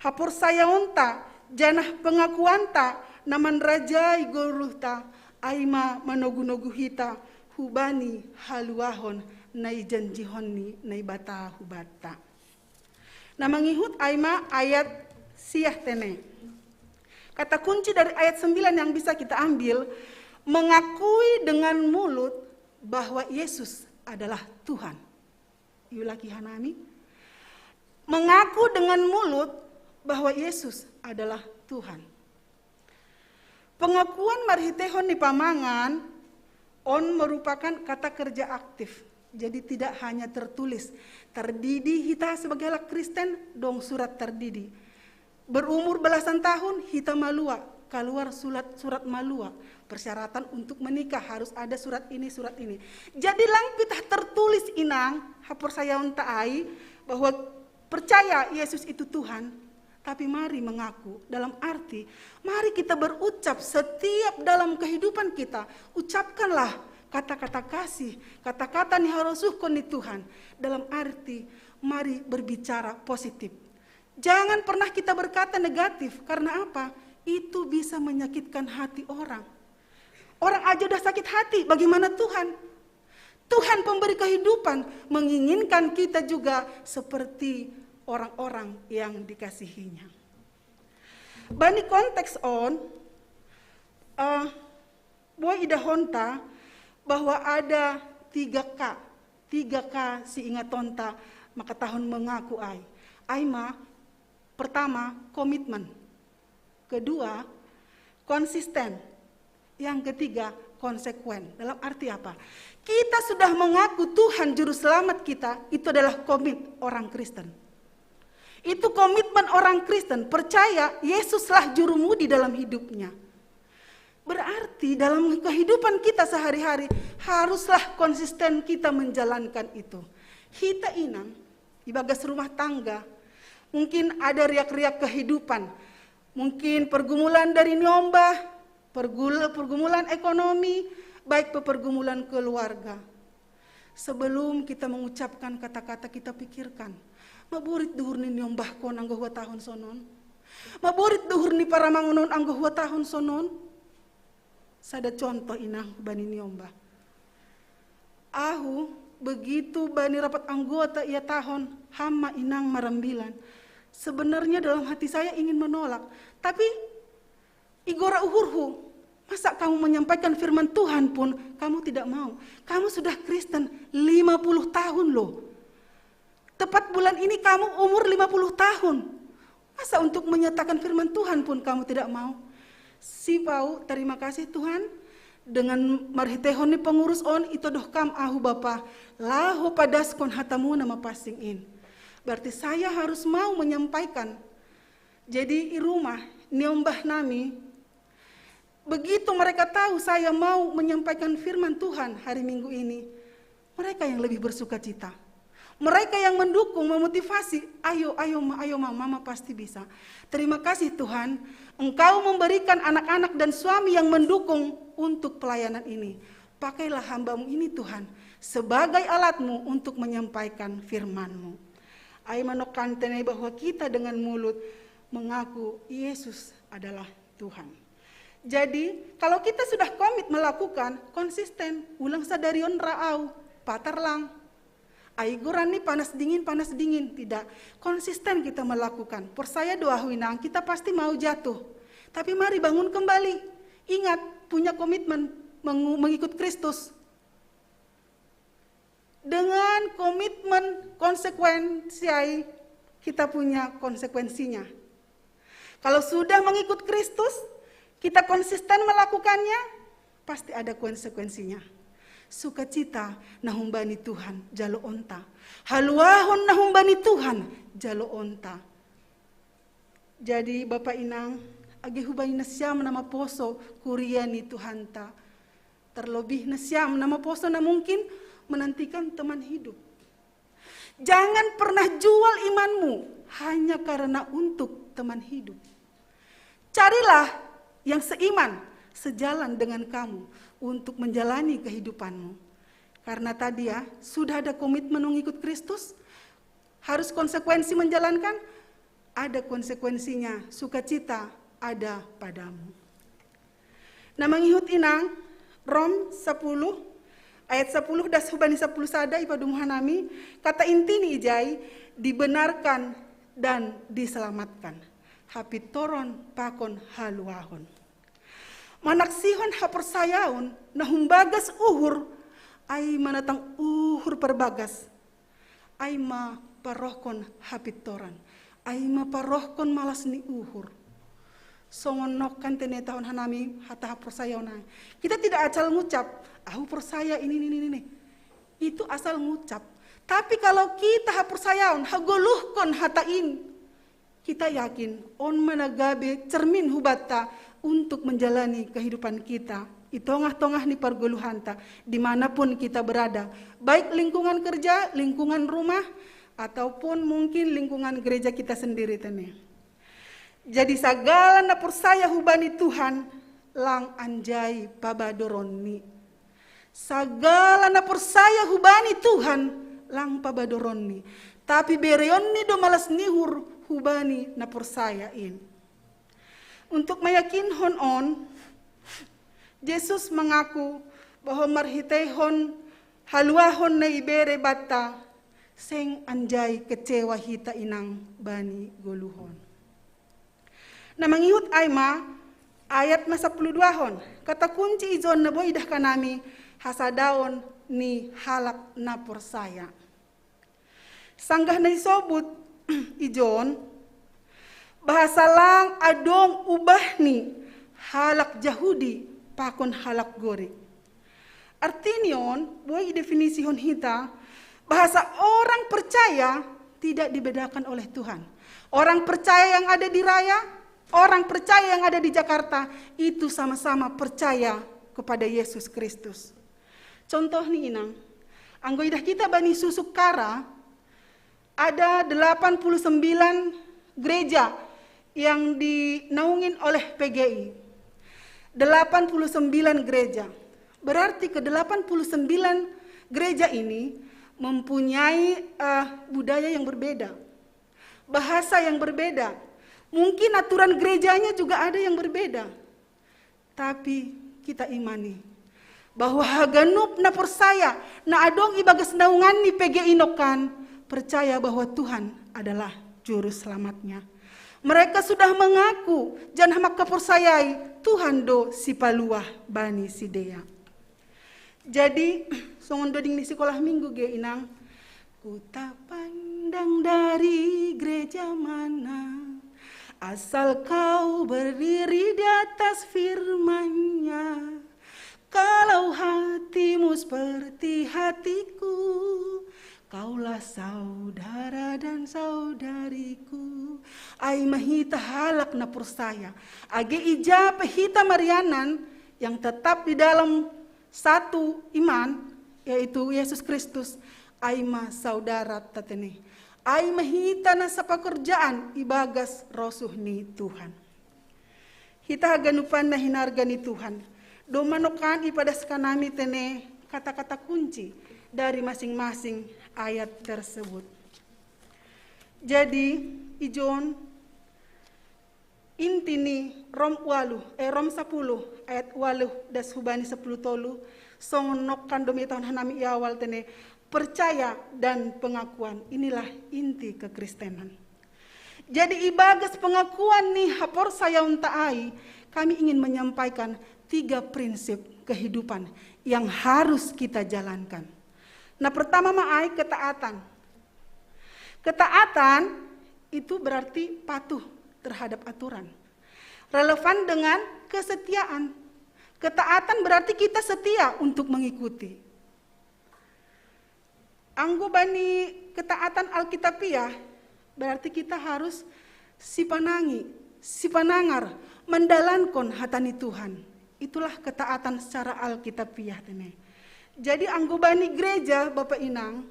haporsayaonta janah pengakuanta na manrajai goluhta, ai ma manogu-nogu hita hubani haluahon na ijanjihon ni Naibata hubanta. Na mangihut ai ma ayat siah tene. Kata kunci dari ayat sembilan yang bisa kita ambil, mengakui dengan mulut bahwa Yesus adalah Tuhan. Iulaki hanami, mengaku dengan mulut bahwa Yesus adalah Tuhan. Pengakuan marhiteihon ni pamangan on merupakan kata kerja aktif. Jadi tidak hanya tertulis. Tardidi hita sebagai halak Kristen dong surat tardidi. Berumur belasan tahun hita malua, kaluar surat, surat malua. Persyaratan untuk menikah harus ada surat ini, surat ini. Jadi lang pitah tertulis inang, haporsayaonta ai, bahwa percaya Yesus itu Tuhan, tapi mari mengaku, dalam arti, mari kita berucap setiap dalam kehidupan kita, ucapkanlah kata-kata kasih, kata-kata ni harosuhkon ni Tuhan, dalam arti, mari berbicara positif. Jangan pernah kita berkata negatif, karena apa? Itu bisa menyakitkan hati orang. Orang aja udah sakit hati, bagaimana Tuhan? Tuhan pemberi kehidupan menginginkan kita juga seperti orang-orang yang dikasihinya. Bani konteks on, uh, buah idahonta bahwa ada tiga K, tiga K siingatonta maka tahun mengaku ai. Ai ma, pertama, komitmen. Kedua, konsisten. Yang ketiga, konsekuen. Dalam arti apa? Kita sudah mengaku Tuhan Juru Selamat kita, itu adalah komit orang Kristen. Itu komitmen orang Kristen, percaya Yesuslah jurumudi dalam hidupnya. Berarti dalam kehidupan kita sehari-hari haruslah konsisten kita menjalankan itu. Hita inang, ibagas rumah tangga, mungkin ada riak-riak kehidupan, mungkin pergumulan dari nyombah, pergumulan ekonomi, baik pergumulan keluarga. Sebelum kita mengucapkan kata-kata, kita pikirkan, maburit duhur ni niombahkon anggo hua tahun sonon? Maburit duhur ni paramangonon anggo hua tahun sonon? Sada contoh, inang, bani niombah. Ahu begitu bani rapat anggota ia tahun, hama inang marambilan. Sebenarnya dalam hati saya ingin menolak, tapi igora uhurhu, masa kamu menyampaikan firman Tuhan pun kamu tidak mau? Kamu sudah Kristen lima puluh tahun loh. Tepat bulan ini kamu umur lima puluh tahun. Masa untuk menyatakan firman Tuhan pun kamu tidak mau? Sipau, terima kasih Tuhan. Dengan marhitehon ni pengurus on, itodoh Kam ahu Bapa, laho padaskon hatamu na mapansing in. Berarti saya harus mau menyampaikan. Jadi i rumah, niombah nami, begitu mereka tahu saya mau menyampaikan firman Tuhan hari Minggu ini, mereka yang lebih bersuka cita. Mereka yang mendukung, memotivasi, ayo, ayo, ma, ayo, ma, mama pasti bisa. Terima kasih Tuhan, Engkau memberikan anak-anak dan suami yang mendukung untuk pelayanan ini. Pakailah hamba-Mu ini Tuhan, sebagai alat-Mu untuk menyampaikan firman-Mu. Ai manokkan tenai bahwa kita dengan mulut mengaku Yesus adalah Tuhan. Jadi, kalau kita sudah komit melakukan, konsisten, ulang sadarion ra au, patar lang. Ai goran ni panas dingin, panas dingin, tidak. Konsisten kita melakukan. Percaya doa huinang, kita pasti mau jatuh. Tapi mari bangun kembali. Ingat, punya komitmen mengu- mengikut Kristus. Dengan komitmen konsekuensi ai, kita punya konsekuensinya. Kalau sudah mengikut Kristus, kita konsisten melakukannya, pasti ada konsekuensinya. Sukacita na humbani Tuhan jaloonta. Haluahon na humbani Tuhan jaloonta. Jadi Bapa Inang, age hubaen nasiam na maposo kuria ni Tuhanta. Terlebih nasiam na maposo na mungkin menantikan teman hidup. Jangan pernah jual imanmu hanya karena untuk teman hidup. Carilah yang seiman, sejalan dengan kamu untuk menjalani kehidupanmu. Karena tadi ya, sudah ada komitmen mengikut Kristus, harus konsekuensi menjalankan, ada konsekuensinya, sukacita ada padamu. Na mangihut inang, Rom sepuluh, ayat sepuluh das hubani sepuluh sada ipadumuhan nami, kata inti ni ijai, dibenarkan dan diselamatkan. Hapintoron pakon haluahon. Manaksihon haporsayaon na humbagas uhur, ai manatang uhur parbagas, ai ma parohkon hapintoran, ai ma parohkon malas ni uhur. Songon nokkan tenetahon hanami hata haporsayaon ai. Kita tidak asal ngucap, ahu porsaya ini, ini, ini. Itu asal ngucap. Tapi kalau kita haporsayaon, hagoluhkon hata in, kita yakin on ma na gabe cermin hubanta untuk menjalani kehidupan kita di tongah-tongah ni pargoluhanta, dimanapun kita berada, baik lingkungan kerja, lingkungan rumah, ataupun mungkin lingkungan gereja kita sendiri tene. Jadi sagala na porsaya hubani Tuhan lang anjai pabadoronni. Sagala na porsaya hubani Tuhan lang pabadoronni, tapi bereonni do malas ni uhur hubani na porsaya in. Untuk meyakinhon on, Jesus mengaku bahwa marhiteihon haluahon na ibere banta, seng anjai kecewa hita inang bani goluhon. Na mangihut ai ma ayat na sapuluh duahon, kata kunci ijon na boi idah hanami, hasadaon ni halak na porsaya. Sanggah na isobut ijon, bahasa lang adong ubah ni halak Jahudi pakon halak Gorik. Artini on boi idefinisihon hita, bahasa orang percaya tidak dibedakan oleh Tuhan. Orang percaya yang ada di Raya, orang percaya yang ada di Jakarta, itu sama-sama percaya kepada Yesus Kristus. Contoh ni inang, anggo idah kita bani Susuk Kara, ada delapan puluh sembilan gereja yang dinaungin oleh P G I. Delapan puluh sembilan gereja. Berarti ke delapan puluh sembilan Gereja ini mempunyai uh, budaya yang berbeda, bahasa yang berbeda. Mungkin aturan gerejanya juga ada yang berbeda. Tapi kita imani bahwa haganup na porsaya na adong ibagas naungan ni P G I Nokan percaya bahwa Tuhan adalah juru selamatnya. Mereka sudah mengaku janah mangkaporsayai Tuhan do sipaluah bani sidea. Jadi songon doding ni sikolah minggu ge inang, ku tak pandang dari gereja mana, asal kau berdiri di atas firman-Nya. Kalau hatimu seperti hatiku, kaulah saudara dan saudariku. Ai ma hita halak na porsaya, age ija pe hita marianan yang tetap di dalam satu iman, yaitu Yesus Kristus, ai ma saudara tatene. Ai ma hita na sapakorjaan ibagas rosuh ni Tuhan. Hita haganupan na hinarga ni Tuhan, domma nokan ipadas hanami tene kata-kata kunci dari masing-masing ayat tersebut. Jadi ijon inti ni Rom ualuh, eh, Rom sapuluh ayat ualuh das hubani sapuluh tolu, songon nokan do mitahon hanami i awal tene, percaya dan pengakuan, inilah inti kekristenan. Jadi ibagas pengakuan ni haporsayaonta ai, kami ingin menyampaikan tiga prinsip kehidupan yang harus kita jalankan. Nah, pertama ma ai ketaatan. Ketaatan itu berarti patuh terhadap aturan. Relevan dengan kesetiaan. Ketaatan berarti kita setia untuk mengikuti. Anggo bani ketaatan Alkitabiah, berarti kita harus sipanangi, sipanangar, mandalankon hata ni Tuhan. Itulah ketaatan secara Alkitabiah tene. Jadi anggo bani gereja, Bapak Inang,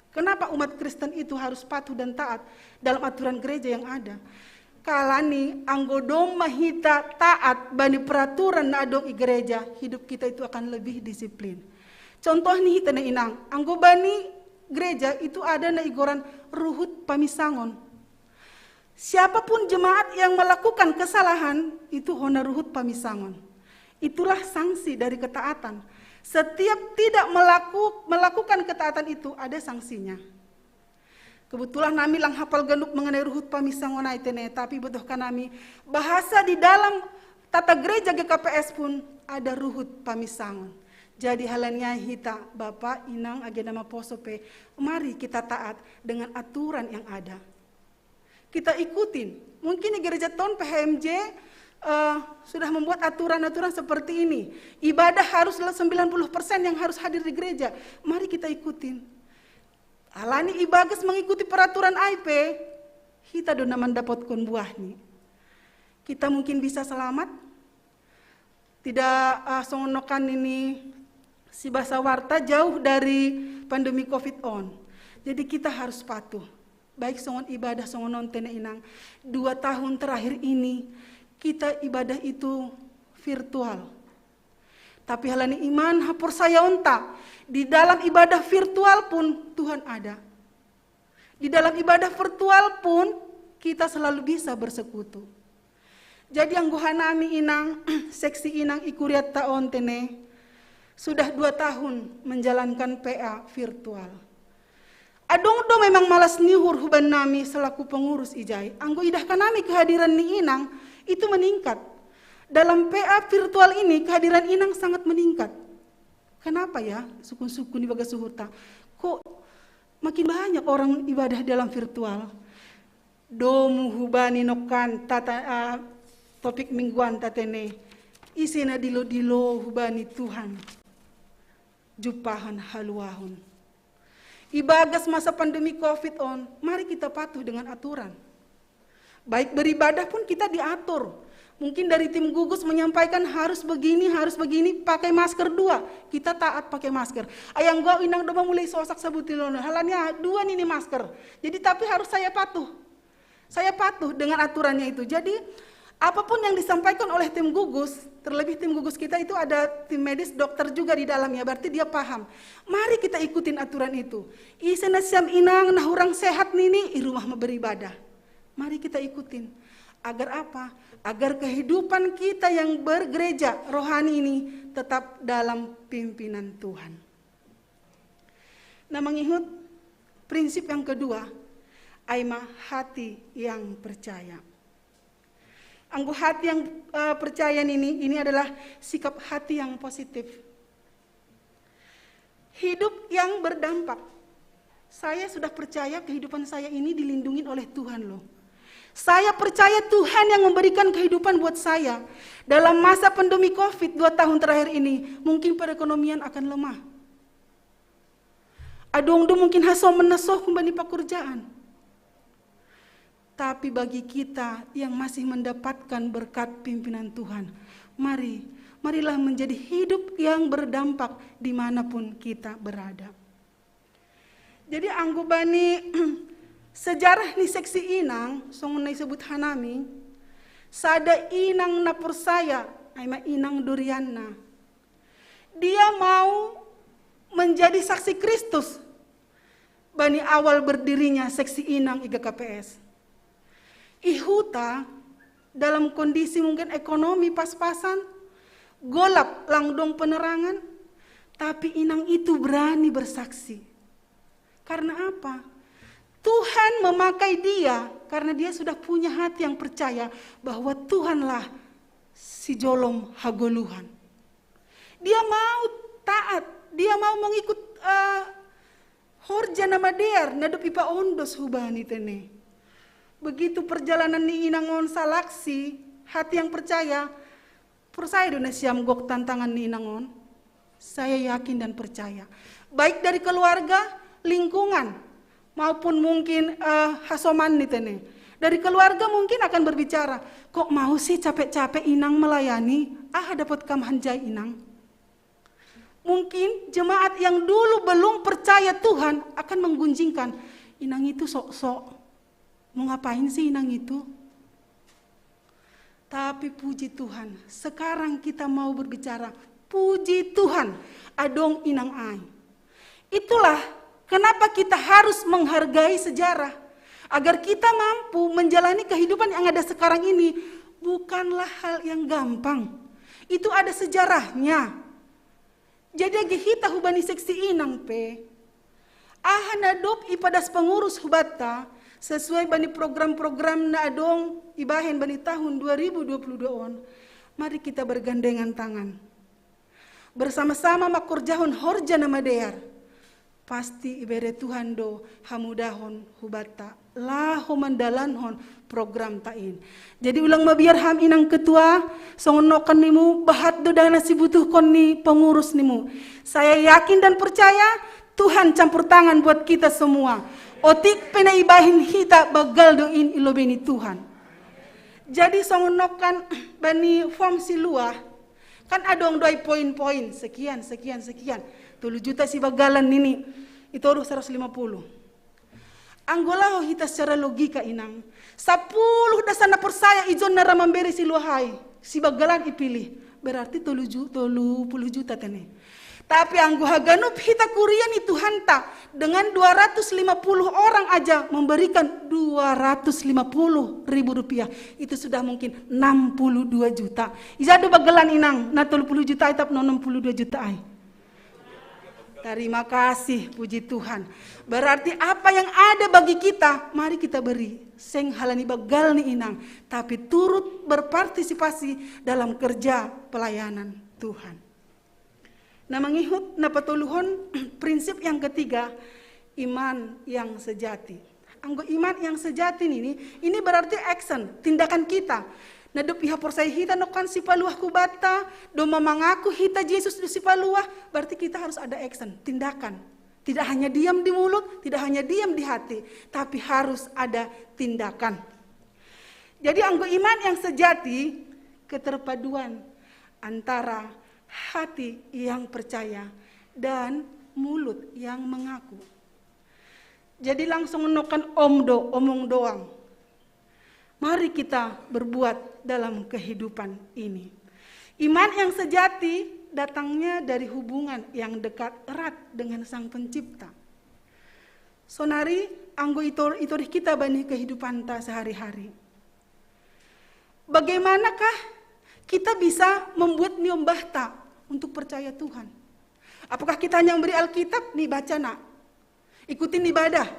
kenapa umat Kristen itu harus patuh dan taat dalam aturan gereja yang ada? Kalani anggo domma hita taat bani peraturan na adong i gereja, hidup kita itu akan lebih disiplin. Contoh ni hita na inang, anggo bani gereja itu ada na igoran ruhut pamisangon. Siapapun jemaat yang melakukan kesalahan itu hona ruhut pamisangon. Itulah sanksi dari ketaatan. Setiap tidak melaku, melakukan ketaatan itu ada sanksinya. Kebetulan nami lang hapal ganup mengenai ruhut pamisangon ai tene, tapi botohkan nami bahasa di dalam tata gereja G K P S pun ada ruhut pamisangon. Jadi halani ai hita, Bapak, Inang, age na maposo pe, mari kita taat dengan aturan yang ada. Kita ikutin. Mungkin di gereja ton P H M J uh, eh, sudah membuat aturan-aturan seperti ini. Ibadah harus sembilan puluh persen yang harus hadir di gereja. Mari kita ikutin. Alani ibagas mengikuti peraturan ai pe, hita do na mandapotkon buahni. Kita mungkin bisa selamat. Tidak uh, songon nokan ini si basa warta jauh dari pandemi covid on. Jadi kita harus patuh. Baik songon ibadah songon on tene inang. Dua tahun terakhir ini kita ibadah itu virtual. Tapi halani iman haporsayaonta, di dalam ibadah virtual pun Tuhan ada. Di dalam ibadah virtual pun kita selalu bisa bersekutu. Jadi anggo hanami inang, seksi inang i kurianta on tene, sudah dua tahun menjalankan P A virtual. Adong do memang malas ni uhur huban nami selaku pengurus ijai. Anggo idah hanami kehadiran ni inang itu meningkat. Dalam P A virtual ini kehadiran inang sangat meningkat. Kenapa ya? Sukun-sukun ibagas uhurta. Kok makin banyak orang ibadah dalam virtual? Domu hubani nokan tata uh, topik mingguan tatene. Ise na dilo-dilo hubani Tuhan. Jumpahon haluahon. Ibagas masa pandemi covid on, mari kita patuh dengan aturan. Baik beribadah pun kita diatur. Mungkin dari tim gugus menyampaikan harus begini, harus begini, pakai masker dua. Kita taat pakai masker. Ayang gua inang domma mulai sosak sabuti lono. Halani ah, dua nini masker. Jadi tapi harus saya patuh. Saya patuh dengan aturannya itu. Jadi Apapun yang disampaikan oleh tim gugus, terlebih tim gugus kita itu ada tim medis, dokter juga di dalamnya, berarti dia paham. Mari kita ikutin aturan itu. Ise na siam inang na hurang sehat nini, i rumah ma beribadah. Mari kita ikutin. Agar apa? Agar kehidupan kita yang bergereja rohani ini tetap dalam pimpinan Tuhan. Na mangihut, prinsip yang kedua, ai ma hati yang percaya. Anggo hati yang eh, percaya ini, ini adalah sikap hati yang positif. Hidup yang berdampak. Saya sudah percaya kehidupan saya ini dilindungi oleh Tuhan, loh. Saya percaya Tuhan yang memberikan kehidupan buat saya. Dalam masa pandemi covid dua tahun terakhir ini, mungkin perekonomian akan lemah. Adong do mungkin hasoman na soh humbani pakurjaan. Tapi bagi kita yang masih mendapatkan berkat pimpinan Tuhan, mari, marilah menjadi hidup yang berdampak dimanapun kita berada. Jadi anggo bani sejarah ni seksi inang, songon na isebut hanami, sada inang na porsaya, ai ma inang Dorianna. Dia mau menjadi saksi Kristus bani awal berdirinya seksi inang i G K P S. I huta dalam kondisi mungkin ekonomi pas-pasan, golap, lang dong penerangan, tapi inang itu berani bersaksi. Karena apa? Tuhan memakai dia karena dia sudah punya hati yang percaya bahwa Tuhanlah sijolom hagoluhan. Dia mau taat, dia mau mengikut eh, horja na madear na dob ipaondos hubani tene. Begitu perjalanan ni inang on salaksi, hati yang percaya, porsaya do na siam gok tantangan ni inang on. Saya yakin dan percaya. Baik dari keluarga, lingkungan, maupun mungkin eh, hasoman ni tene. Dari keluarga mungkin akan berbicara, kok mau sih capek-capek inang melayani? Ah, dapat kam hanjai inang. Mungkin jemaat yang dulu belum percaya Tuhan akan menggunjingkan. Inang itu sok-sok. Mau ngapain sih inang itu? Tapi puji Tuhan, sekarang kita mau berbicara, puji Tuhan, adong inang ai. Itulah kenapa kita harus menghargai sejarah. Agar kita mampu menjalani kehidupan yang ada sekarang ini bukanlah hal yang gampang. Itu ada sejarahnya. Jadi age hita hubani seksi inang pe, aha na dob ipadas pengurus hubanta sesuai bani program-program na adong ibahen bani tahun dua ribu dua puluh dua on, mari kita bergandengan tangan. Bersama-sama mangkorjahon horja na madear. Pasti ibere Tuhan do hamudahon hubanta laho mandalankon program ta in. Jadi ulang mabiar ham inang ketua, songon nongkan nimu, bahat do dana sibutuhkon ni pengurus nimu. Saya yakin dan percaya Tuhan campur tangan buat kita semua. Otik pe na ibahen hita banggal do in i lobei ni Tuhan. Jadi songon nongkan bani form siluah, kan adong do ai poin-poin, sekian, sekian, sekian. Tolu juta sibanggalan nini, i toru seratus lima puluh. Anggo laho hita secara logika inang, sapuluh dasa na porsaya ijon na ra mambere siluah ai, sibanggalan ipilih, berarti tolu ju-, tolu puluh juta tene. Tapi anggo haganup hita kuria ni Tuhanta dengan dua ratus lima puluh orang aja memberikan dua ratus lima puluh ribu rupiah, itu sudah mungkin enam puluh dua juta. Ija do banggalan inang, na tolu puluh juta ai tap enam puluh dua juta ai. Terima kasih, puji Tuhan. Berarti apa yang ada bagi kita, mari kita beri. Seng halani banggal ni inang, tapi turut berpartisipasi dalam kerja pelayanan Tuhan. Na mangihut na patoluhon, prinsip yang ketiga, iman yang sejati. Anggo iman yang sejati ini, ini berarti action, tindakan kita. Na dob ihaporsaya hita nongkan sipaluah hubanta, domma mangaku hita Jesus do sipaluah, berarti kita harus ada action, tindakan. Tidak hanya diam di mulut, tidak hanya diam di hati, tapi harus ada tindakan. Jadi anggo iman yang sejati, keterpaduan antara hati yang percaya dan mulut yang mengaku. Jadi langsung nongkan om do, omong doang. Mari kita berbuat dalam kehidupan ini. Iman yang sejati datangnya dari hubungan yang dekat erat dengan Sang Pencipta. Sonari anggo itor itorih kita bani kehidupanta sehari-hari. Bagaimanakah kita bisa membuat niombahta untuk percaya Tuhan? Apakah kita hanya memberi Alkitab, nih baca nak, ikutin ibadah,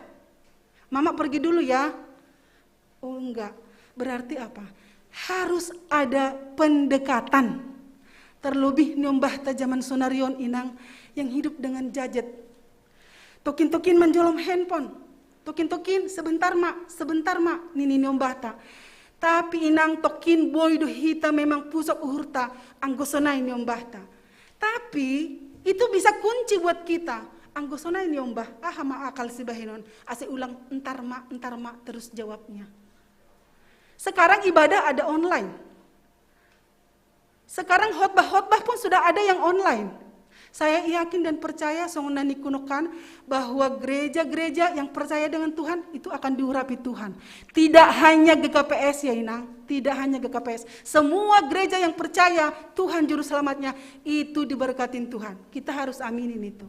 mama pergi dulu ya? Oh enggak, berarti apa? Harus ada pendekatan. Terlebih niombahta zaman sonarion inang yang hidup dengan jajet. Tokin-tokin menjolom handphone. Tokin-tokin sebentar mak, sebentar mak, nini niombahta. Tapi inang tokin boi do hita memang pusok uhurta, anggo sonai niombahta. Tapi itu bisa kunci buat kita. Anggo sonai niombah, aha ma akal sibahenon, ase ulang entar mak, entar mak terus jawabnya. Sekarang ibadah ada online. Sekarang khotbah-khotbah pun sudah ada yang online. Saya yakin dan percaya songon na ningku nongkan bahwa gereja-gereja yang percaya dengan Tuhan itu akan diurapi Tuhan. Tidak hanya G K P S ya inang, tidak hanya G K P S. Semua gereja yang percaya Tuhan juru selamatnya itu diberkatin Tuhan. Kita harus aminin itu.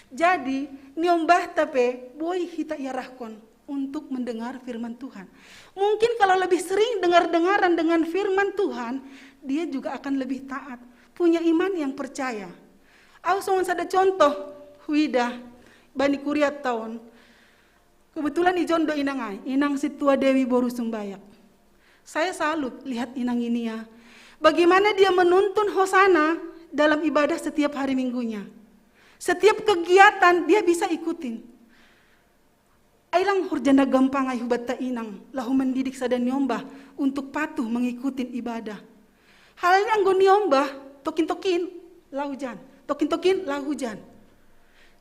Jadi niombahta pe boi hita iarahkon untuk mendengar firman Tuhan. Mungkin kalau lebih sering dengar-dengaran dengan firman Tuhan, dia juga akan lebih taat, punya iman yang percaya. Au songon sada contoh huida bani kuria taon. Kebetulan ijon do inang ai, inang Sintua Dewi boru Sumbayak. Saya salut lihat inang ini ya. Bagaimana dia menuntun hosana dalam ibadah setiap hari minggunya. Setiap kegiatan dia bisa ikutin. Ai lang horjana gampang ai hubatta inang laho mendidik sada niombah untuk patuh mengikuti ibadah. Halani anggo niombah tokin-tokin lahujan, tokin-tokin lahujan.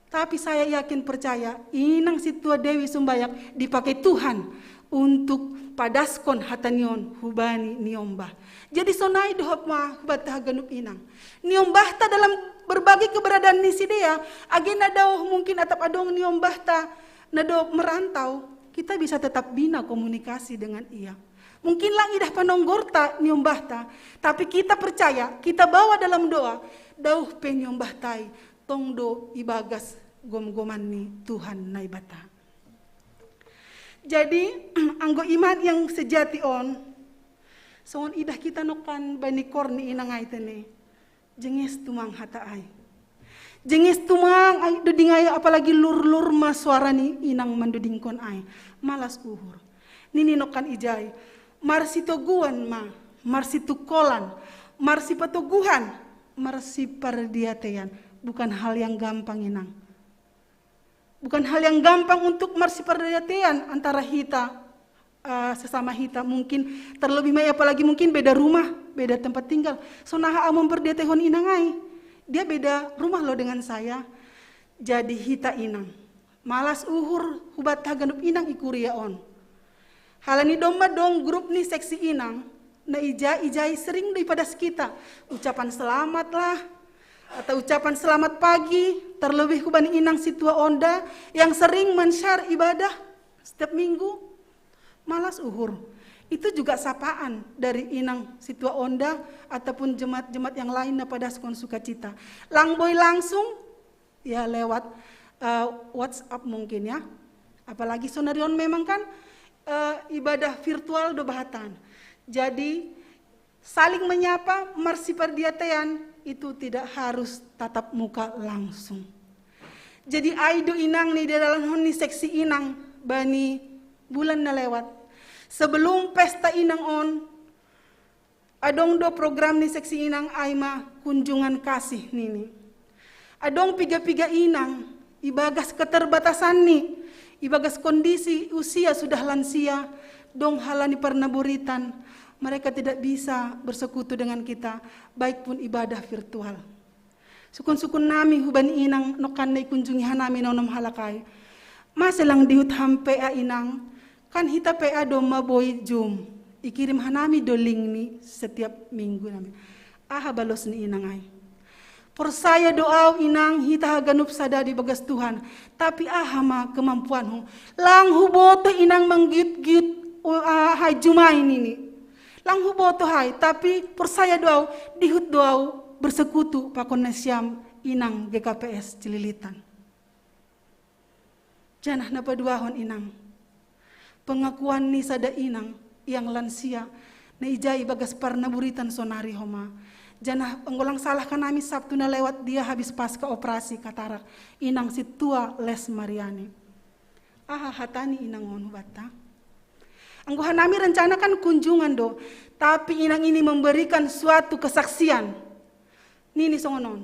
Tapi saya yakin percaya inang Sintua Dewi Sumbayak dipakai Tuhan untuk padaskon hata nion hubani niombah. Jadi sonai dohot ma hubatta haganup inang. Niombahta dalam berbagai keberadaan ni sidea, age na daoh mungkin atap adong niombahta na dohot merantau, kita bisa tetap bina komunikasi dengan ia. Mungkin lang idah panonggorta niombahta, tapi kita percaya, kita bawa dalam doa, daoh pe niombahta i tong do ibagas gomgoman ni Tuhan Naibata. Jadi anggo iman yang sejati on, songon idah kita nongkan bani koor ni inang ai tene. Jenges tumang hata ai. Jenges tumang ai doding ai, apalagi lurlur ma suara ni inang mandodingkon ai. Malas uhur. Nini nongkan ijai. Marsitoguan ma, marsitungkolan, marsipatoguhan, marsipardiatean. Bukan hal yang gampang inang. Bukan hal yang gampang untuk marsipardiatean antara hita, uh, sesama hita, mungkin terlebih mai apalagi mungkin beda rumah, beda tempat tinggal. Sonaha au memperdiatehon inang ai, dia beda rumah loh dengan saya. Jadi hita inang malas uhur hubatta haganup inang i kuria on. Halani domma dong grup ni seksi inang na ija-ijai sering do ipadas kita ucapan selamat lah, atau ucapan selamat pagi, terlebih hubani inang Sintua Onda yang sering men-share ibadah setiap minggu. Malas uhur. Itu juga sapaan dari inang Sintua Onda ataupun jemaat-jemaat yang lain na padaskon sukacita. Lang boi langsung, ya lewat uh, WhatsApp mungkin ya. Apalagi sonarion memang kan uh, ibadah virtual do bahatan. Jadi saling menyapa, marsipardiatean itu tidak harus tatap muka langsung. Jadi ai do inang ni dalan hon ni seksi inang bani bulan na lewat. Sebelum pesta inang on, adong do program ni seksi inang ai ma kunjungan kasih nini. Adong piga-piga inang, ibagas keterbatasan ni, ibagas kondisi usia sudah lansia, dong halani parnaboritan, mereka tidak bisa bersekutu dengan kita, baik pun ibadah virtual. Sukun-sukun nami hubani inang nongkan na ikunjungi hanami na onom halak ai. Mase lang diut ham P A inang, kan hita P A domma boi Zoom. Ikirim hanami do link ni setiap minggu nami. Aha balos ni inang ai. Porsaya do au inang hita haganup sada di bagas Tuhan. Tapi aha ma kemampuanhu. Lang huboto inang manggiut-giut uh, hai Zoom ai nini. Lang huboto hai, tapi porsaya do au, dihut do au bersekutu pakon nasiam inang G K P S Cililitan. Janah na paduahon inang, pengakuan ni sada inang yang lansia na ijai bagas parnaburitan sonari homa. Janah anggo lang salah hanami, Sabtu na lewat dia habis pasca operasi katarak inang Sintua Les Mariani. Aha hata ni inang on hubanta? Anggo hanami rencana kan kunjungan do, tapi inang ini memberikan suatu kesaksian. Nini songon on: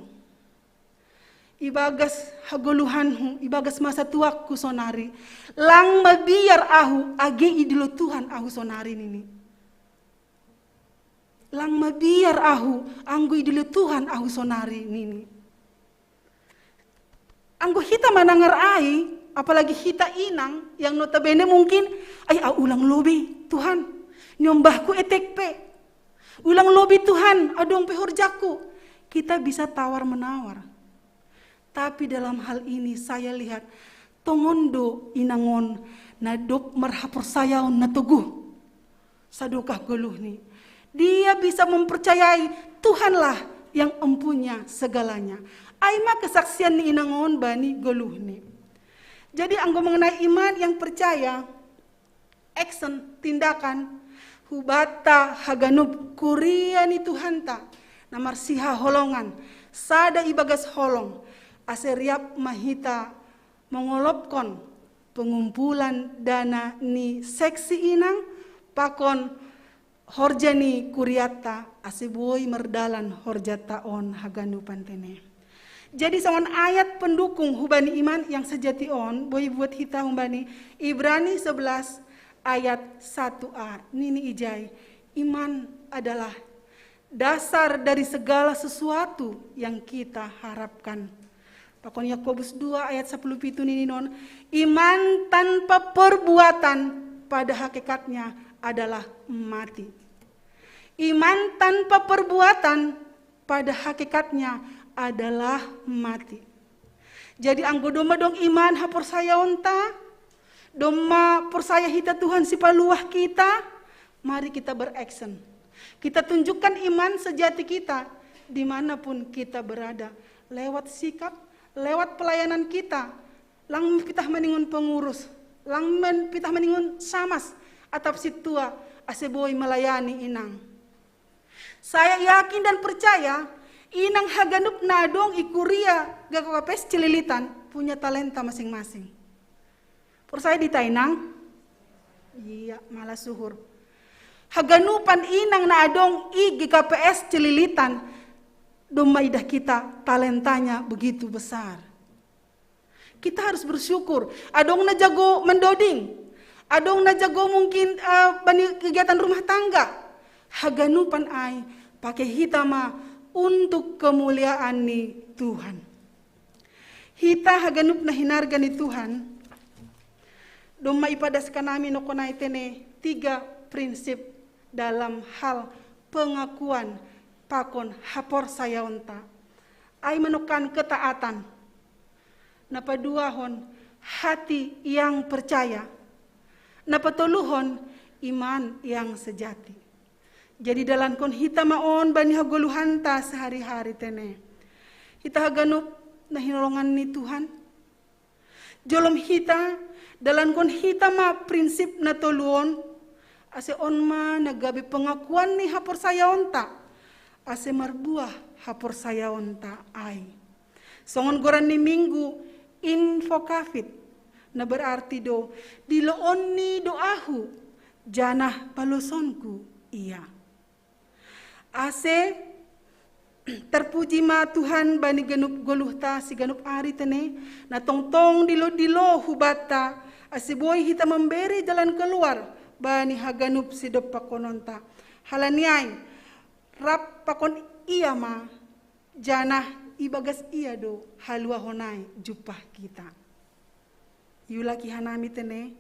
Ibagas hagoluhanhu, ibagas masa tuakku sonari, lang mabiar ahu age idilo Tuhan ahu sonari, nini. Lang mabiar ahu anggo idilo Tuhan ahu sonari, nini. Anggo hita manangar ai, apalagi hita inang yang notabene mungkin, ai, au ulang lobi, Tuhan, niombahku etek pe. Ulang lobi, Tuhan, adong pe horjaku. Kita bisa tawar menawar. Tapi dalam hal ini saya lihat tongon do inang on na dob marhaporsayaon na toguh sadokah goluhni. Dia bisa mempercayai Tuhanlah yang empunya segalanya. Ai ma kesaksian ni inang on bani goluhni. Jadi anggo mengenai iman yang percaya, action, tindakan, hubanta haganup kuria ni Tuhanta na marsihaholongan, sada ibagas holong, ase riap ma hita mangolopkon pengumpulan dana ni seksi inang pakon horja ni kuriatta, ase boi mardalan horjata on haganupan tene. Jadi songon ayat pendukung hubani iman yang sejati on, boi buat hita humbani Ibrani sebelas ayat satu a, nini ijai: Iman adalah dasar dari segala sesuatu yang kita harapkan. Pakon Yakobus dua ayat sepuluh pitu nini non: Iman tanpa perbuatan pada hakikatnya adalah mati. Iman tanpa perbuatan pada hakikatnya adalah mati. Jadi anggo domma dong iman haporsayaonta, domma porsaya hita Tuhan sipaluah kita, mari kita beraction. Kita tunjukkan iman sejati kita dimanapun kita berada, lewat sikap, lewat pelayanan kita. Lang pitah maningon pengurus, lang pitah maningon samas atap sintua, ase boi melayani inang. Saya yakin dan percaya, inang haganup na adong i kuria G K P S Cililitan punya talenta masing-masing. Porsaya di hita inang? Iya, malas suhur. Haganupan inang na adong i G K P S Cililitan, domma idah kita talentanya begitu besar. Kita harus bersyukur. Adong na jago mendoding, adong na jago mungkin uh, bani kegiatan rumah tangga. Haganupan ai pake hita ma untuk kemuliaan ni Tuhan. Hita haganup na hinarga ni Tuhan, domma ipadaskan nami nongkonai tene tiga prinsip dalam hal pengakuan pakon haporsayaonta. Ai manongkan ketaatan. Na paduahon, hati yang percaya. Na patoluhon, iman yang sejati. Jadi dalankon hita ma on bani hagoluhanta sehari-hari tene. Hita haganup na hinolongan ni Tuhan. Jolom hita, dalankon hita ma prinsip na tolu on, ase on ma na gabe pengakuan ni haporsayaonta, ase marbuah haporsayaonta ai. Songon goran ni minggu, invocavit, na berarti do, diloonni do ahu, janah palosonku ia. Ase terpuji ma Tuhan bani ganup goluhta siganup ari tene, na tongtong dilo-dilo hubanta, ase boi hita mambere jalan keluar bani haganup sidompakononta. Halani ai, rap pakon ia ma, janah ibagas ia do haluahon ai jumpah kita. Iulaki hanami tene,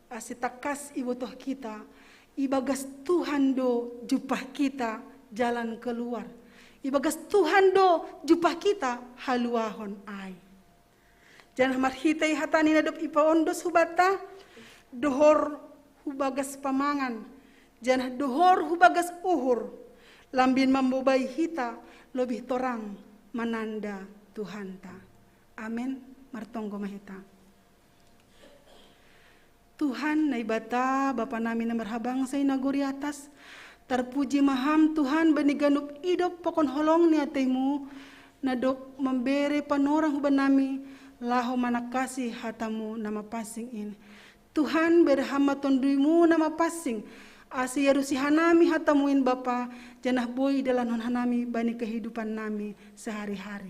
ase tangkas ibotoh kita, ibagas Tuhan do jumpah kita jalan keluar. Ibagas Tuhan do jumpah kita haluahon ai. Janah marhitei hata ni na dob ipaondos hubanta, dohor hubagas pamangan, janah dohor hu bagas uhur, lambin mambobai hita lobih torang mananda Tuhanta. Amen. Martonggo ma hita. Tuhan Naibata, Bapa nami na marhabangsa i nagori atas, tarpuji ma Ham Tuhan bani ganup idop pakon holong ni ateiMu, na dob mambere panorang huban nami, laho manangkasi hataMu na mapansing in. Tuhan, bere Ham ma TonduyMu na mapansing, ase iarusi hanami hataMu in Bapa, janah boi idalankon hanami bani kehidupan nami sehari-hari.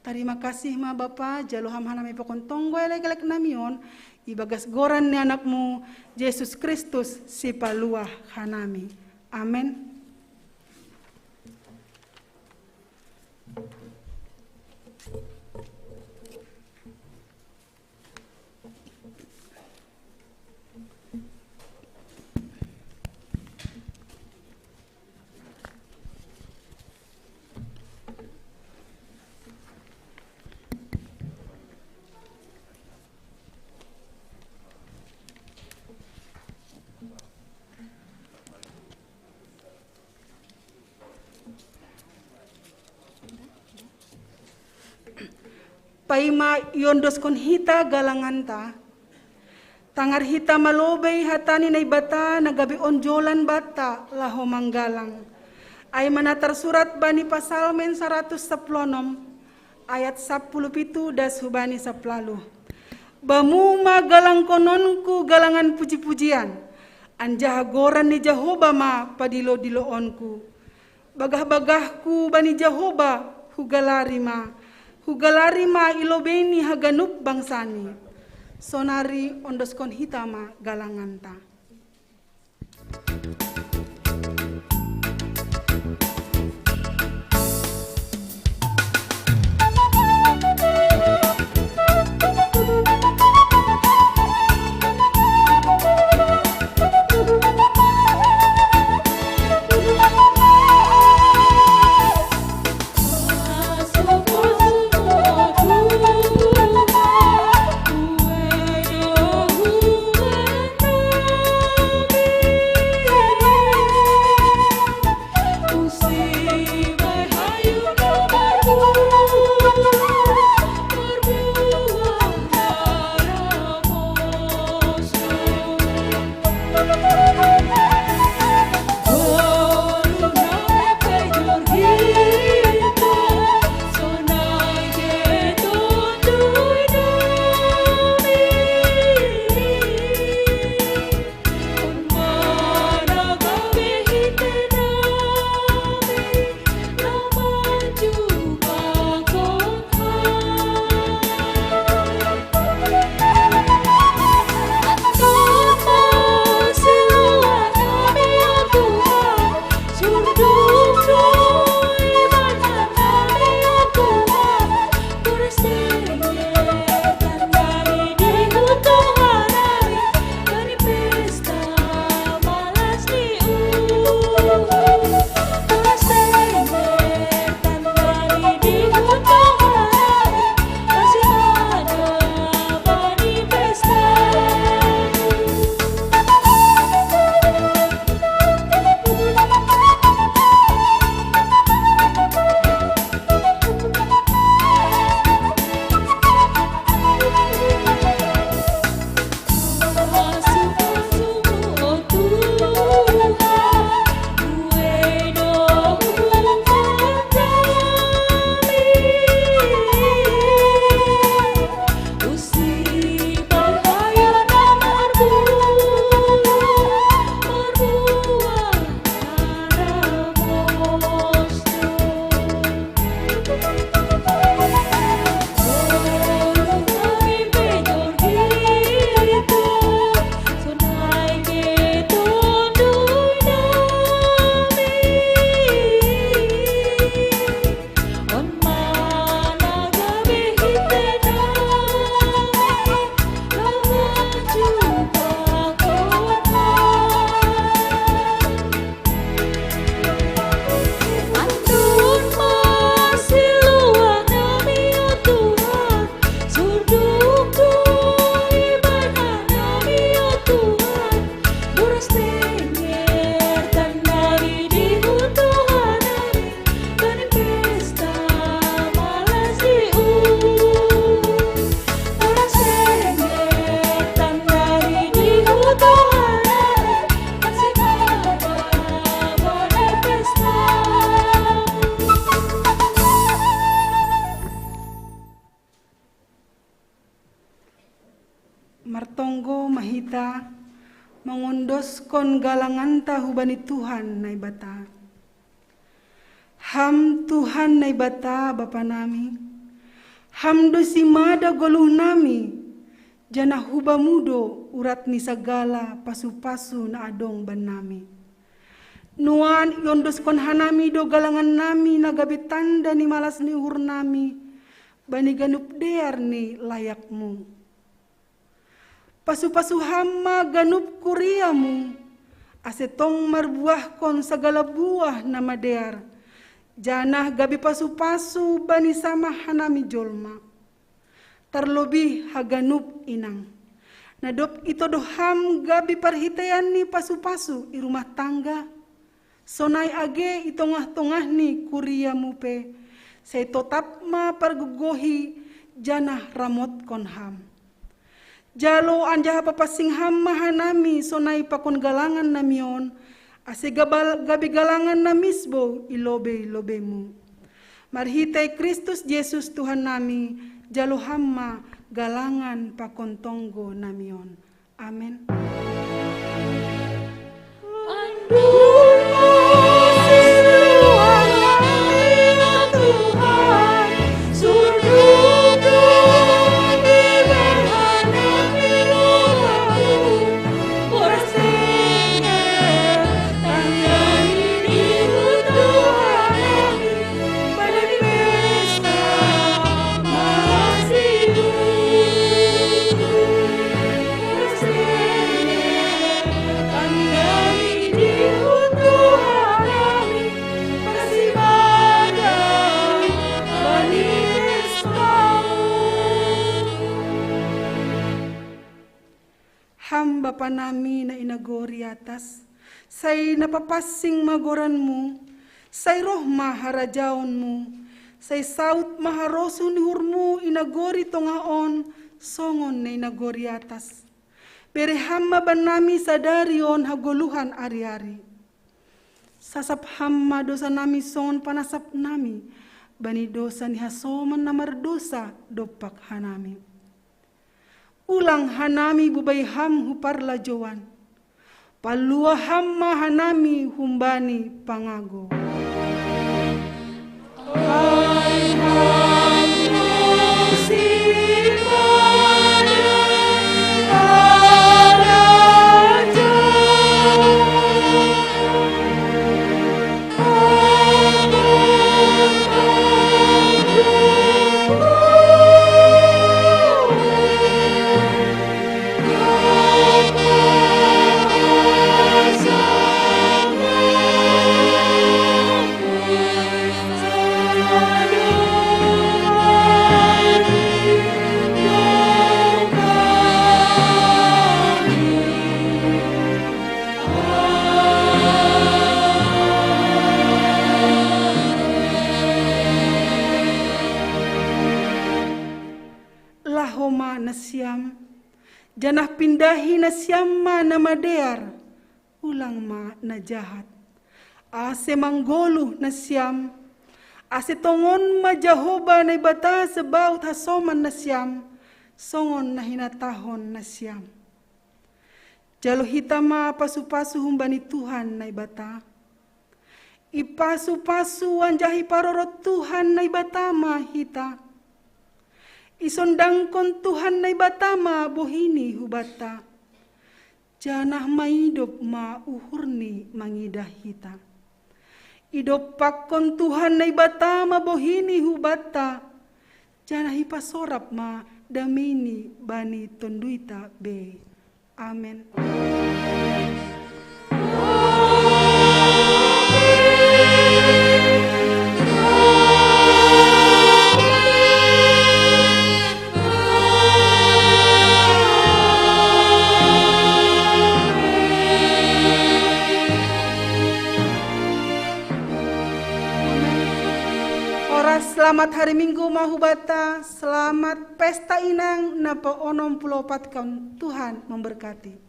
Tarima kasih ma Bapa, jalo Ham hanami pakon tonggo elekelek nami on, ibagas goran ni AnakMu, Jesus Kristus, Sipaluah hanami. Amen. Paima iondoskon hita galanganta, tangar hita malobei hata ni Naibata na gabe onjolan banta laho manggalang. Ai ma na tarsurat bani Pasalmen saratus sapuluh onom, ayat sapuluh pitu das hubani sapuluh ualuh. Bamu ma galangkononku galangan puji-pujian, anjaha goran ni Jahowa ma padilo-diloonku. Bagah-bagahku bani Jahowa hugalari ma, hugalari ma i lobei ni haganup bangsani. Sonari ondoskon hita ma galanganta. ta mangondoskon galanganta hubani Tuhan Naibata. Ham Tuhan Naibata Bapa nami, Ham do simada goluh nami, janah hu-Bamu do urat ni sagala pasu-pasu na adong bannami. Nuan iondoskon hanami do galangan nami na gabe tanda ni malas ni uhur nami bani ganup dear ni layakMu. Pasu-pasu Ham ma ganup kuria-Mu, ase tong marbuahkon sagala buah na madear, janah gabe pasu-pasu bani samah hanami jolma. Tarlobih haganup inang, na dob itodoh Ham gabe parhiteian ni pasu-pasu i rumah tangga, sonai age i tongah-tongah ni kuria-Mu pe, sai totap ma pargogohi janah ramotkon Ham. Jalo anjaha papansing Ham ma hanami sonai pakon galangan nami on, ase gabal-, gabe galangan na misbou i lobei-lobei-Mu. Marhitei Kristus Jesus Tuhan nami, jalo Ham ma galangan pakon tonggo nami on. Amen. Ham Bapa nami na i nagori atas, sai na papansing ma goran-Mu, sai roh ma harajaon-Mu, sai saut ma harosuh ni uhur-Mu i nagori tongah on, songon na i nagori atas. Bere Ham ma bannami sadari on hagoluhan ari-ari. Sasap Ham ma dosa nami songon panasap nami bani dosa ni hasoman na mardosa dompak hanami. Ulang hanami bubai Ham hu parlajouan. Palua Ham ma hanami humbani pangago. Laho ma nasiam, janah pindahi nasiam ma na madear, ulang ma na jahat. Ase manggoluh nasiam, ase tongon ma Jahowa Naibata Sebaot hasoman nasiam, songon na hinatahon nasiam. Jalo hita ma pasu-pasu humbani Tuhan Naibata. Ipasu-pasu anjaha iparorot Tuhan Naibata ma hita. Isondangkon Tuhan Naibata ma bohini hubanta. Janah maidop ma uhurni mangidah hita. Idompakkon Tuhan Naibata ma bohini hubanta. Janah ipasorap ma dameini bani tonduita bei. Amen. Horas selamat hari Minggu ma hubanta, selamat pesta inang na paonom puluh opat kan. Tuhan memberkati.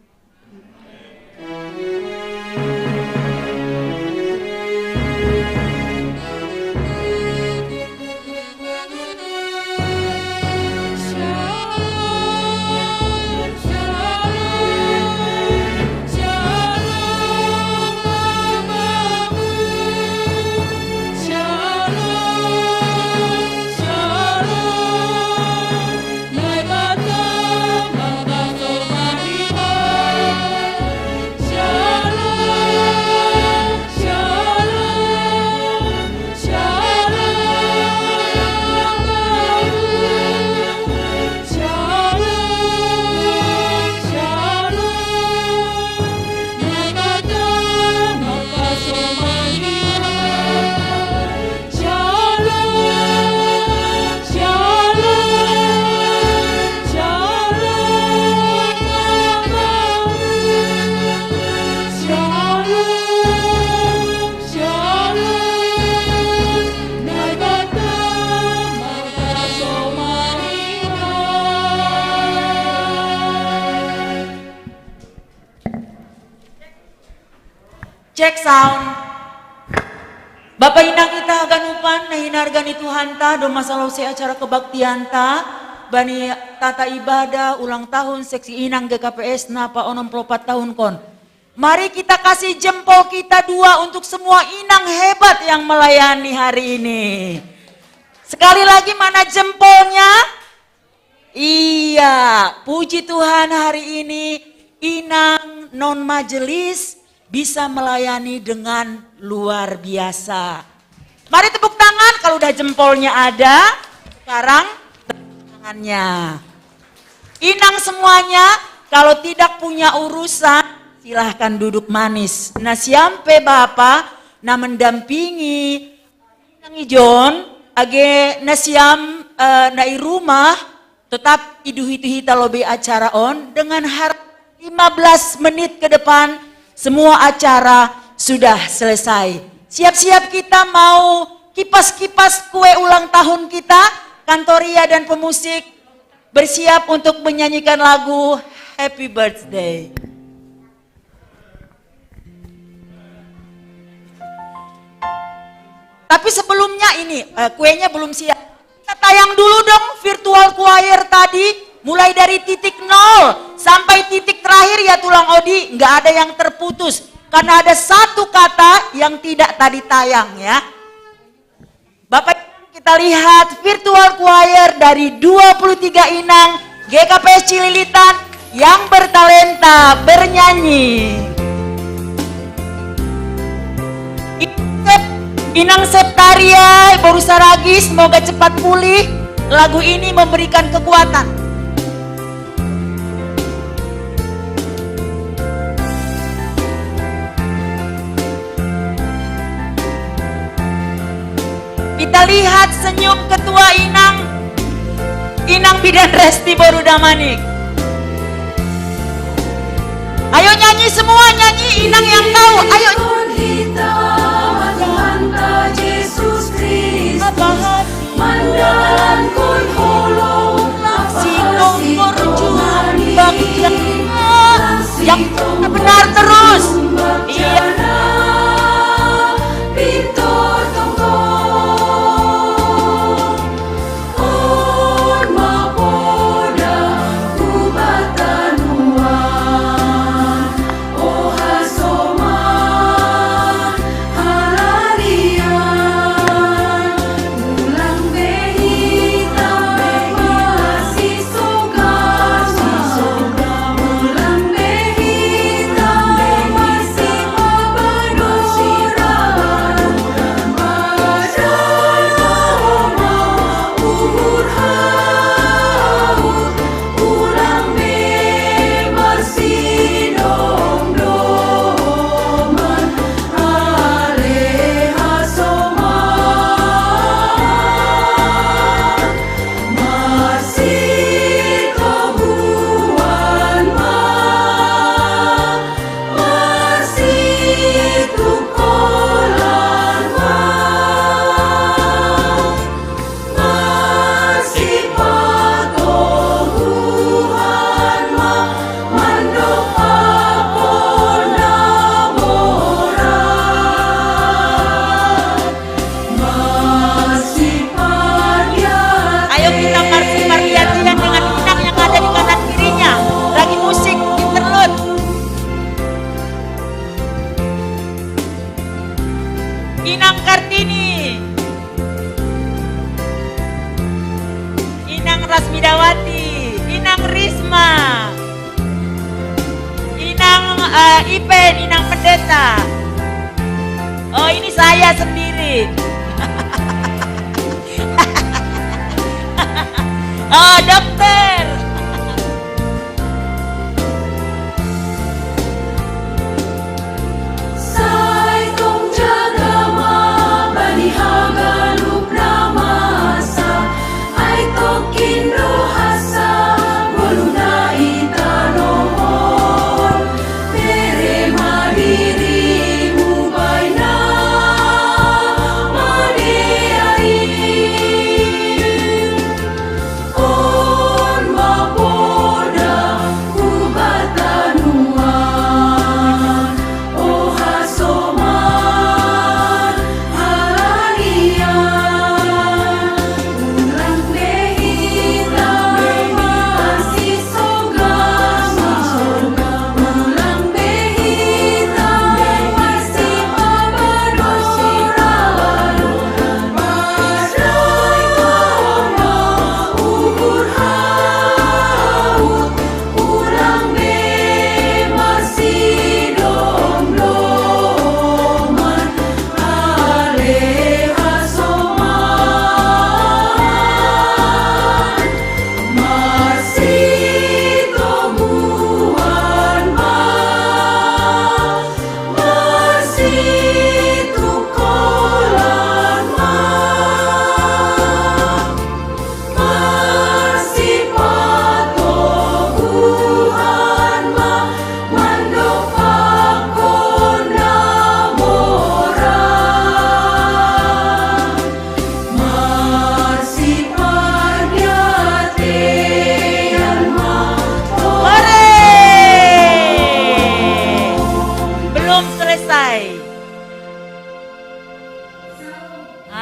Check sound. Bapa inang ita haganupan, na hinarga ni Tuhanta, do masalose acara kebaktianta, bani tata ibadah ulang tahun seksi inang G K P S napa onom puluh empat tahun kon. Mari kita kasih jempol kita dua untuk semua inang hebat yang melayani hari ini. Sekali lagi, mana jempolnya? Iya, puji Tuhan, hari ini inang non majelis bisa melayani dengan luar biasa. Mari tepuk tangan kalau udah jempolnya ada. Sekarang tangannya. Inang semuanya, kalau tidak punya urusan, silahkan duduk manis. Na siam pe bapa na mendampingi inang ijon, age na siam, eh, na i rumah, tetap iduhi-duhi ta lobi acara on, dengan harap lima belas menit ke depan semua acara sudah selesai. Siap-siap kita mau kipas-kipas kue ulang tahun kita, kantoria dan pemusik bersiap untuk menyanyikan lagu Happy Birthday. Tapi sebelumnya ini, eh, kuenya belum siap. Kita tayang dulu dong virtual choir tadi, mulai dari titik nol sampai titik terakhir ya Tulang Odi, nggak ada yang terputus. Karena ada satu kata yang tidak tadi tayang ya. Bapak, kita lihat virtual choir dari dua puluh tiga inang G K P S Cililitan yang bertalenta bernyanyi. Inang Septaria, Boru Saragi, semoga cepat pulih. Lagu ini memberikan kekuatan. Kita lihat senyum ketua Inang, Inang Bidan Resti Boru Damanik. Ayo nyanyi semua, nyanyi Inang yang tahu. Ayo. Yang benar terus. Iya. Ayo kita marsi-marsian dengan Inang yang ada di kanan kirinya. Lagi musik, interlude. Inang Kartini. Inang Rasmidawati, Inang Risma, Inang, eh, Ipen, Inang Pendeta. Oh, ini saya sendiri. Oh, dokter.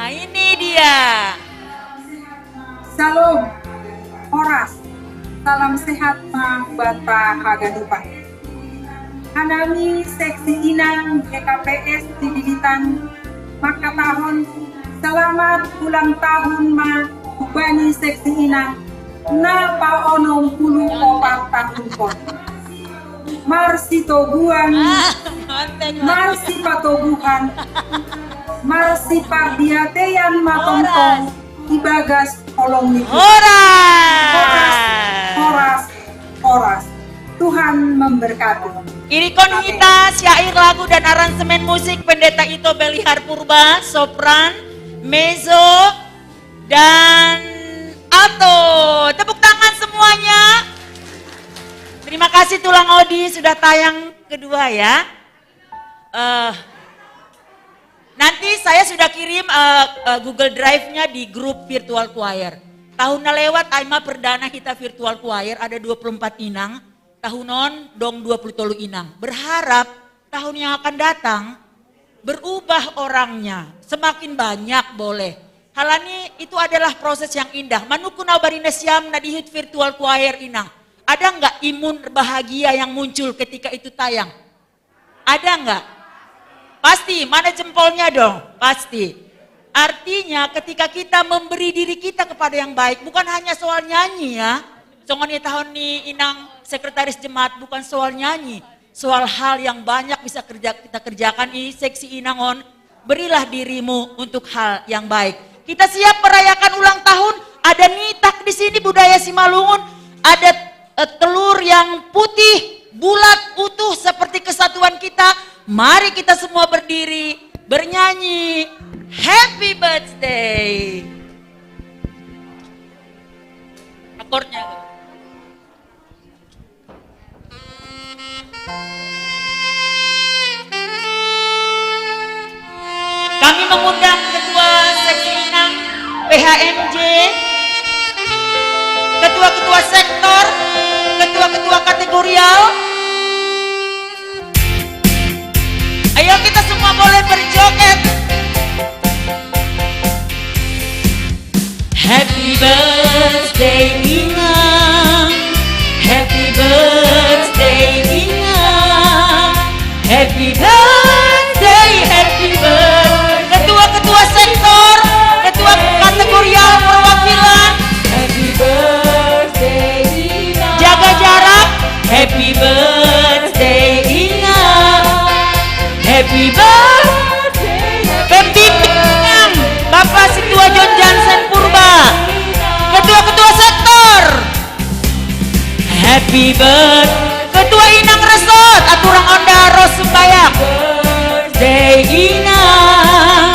Ini dia. Shalom, horas, salam sehat ma banta haganupan. Hanami seksi inang G K P S di Dilitan mangkatahon selamat ulang tahun ma hubani seksi inang na paonom pulu opat tahun on. Marsitoguan, marsipatoguhan, marsipardiateian ma tongtong ibagas holong ni Tuhan. Horas, horas, horas. Tuhan memberkati. Irikon hita syair, lagu dan aransemen musik Pendeta Ito Belihar Purba, sopran, mezzo, dan alto. Tepuk tangan semuanya. Terima kasih Tulang Odi sudah tayang kedua ya. Uh, nanti saya sudah kirim uh, uh, Google Drive-nya di grup virtual choir. Tahun na lewat ai ma perdana hita virtual choir, ada dua puluh empat inang. Tahun on dong dua puluh tolu inang. Berharap tahun yang akan datang berubah orangnya, semakin banyak boleh. Halani itu adalah proses yang indah. Manukun au barinasiam na dihut virtual choir inang. Ada nggak imun bahagia yang muncul ketika itu tayang? Ada nggak? Pasti, mana jempolnya dong? Pasti. Artinya ketika kita memberi diri kita kepada yang baik, bukan hanya soal nyanyi ya. Songon i tahun ni inang sekretaris jemaat, bukan soal nyanyi, soal hal yang banyak bisa kerja kita kerjakan di seksi inang on. Berilah dirimu untuk hal yang baik. Kita siap merayakan ulang tahun. Ada nitak di sini budaya Simalungun. Ada eh, telur yang putih, bulat, utuh seperti kesatuan kita. Mari kita semua berdiri, bernyanyi Happy Birthday. Akornya. Kami mengundang ketua seksi inang P H M J, ketua-ketua sektor, ketua-ketua kategorial. Ayo kita semua boleh berjoget. Happy birthday Inang. Happy birthday Inang. Happy birthday, happy birthday. Ketua-ketua sektor, ketua kategorial perwakilan. Happy birthday Inang. Jaga jarak. Happy birthday Inang. Happy birthday. Pembimbing Bapak Situa John Jansen Purba, ketua-ketua sektor. Happy birthday. Ketua Inang Resort, aturang onda ros sembahyang. Birthday Inang.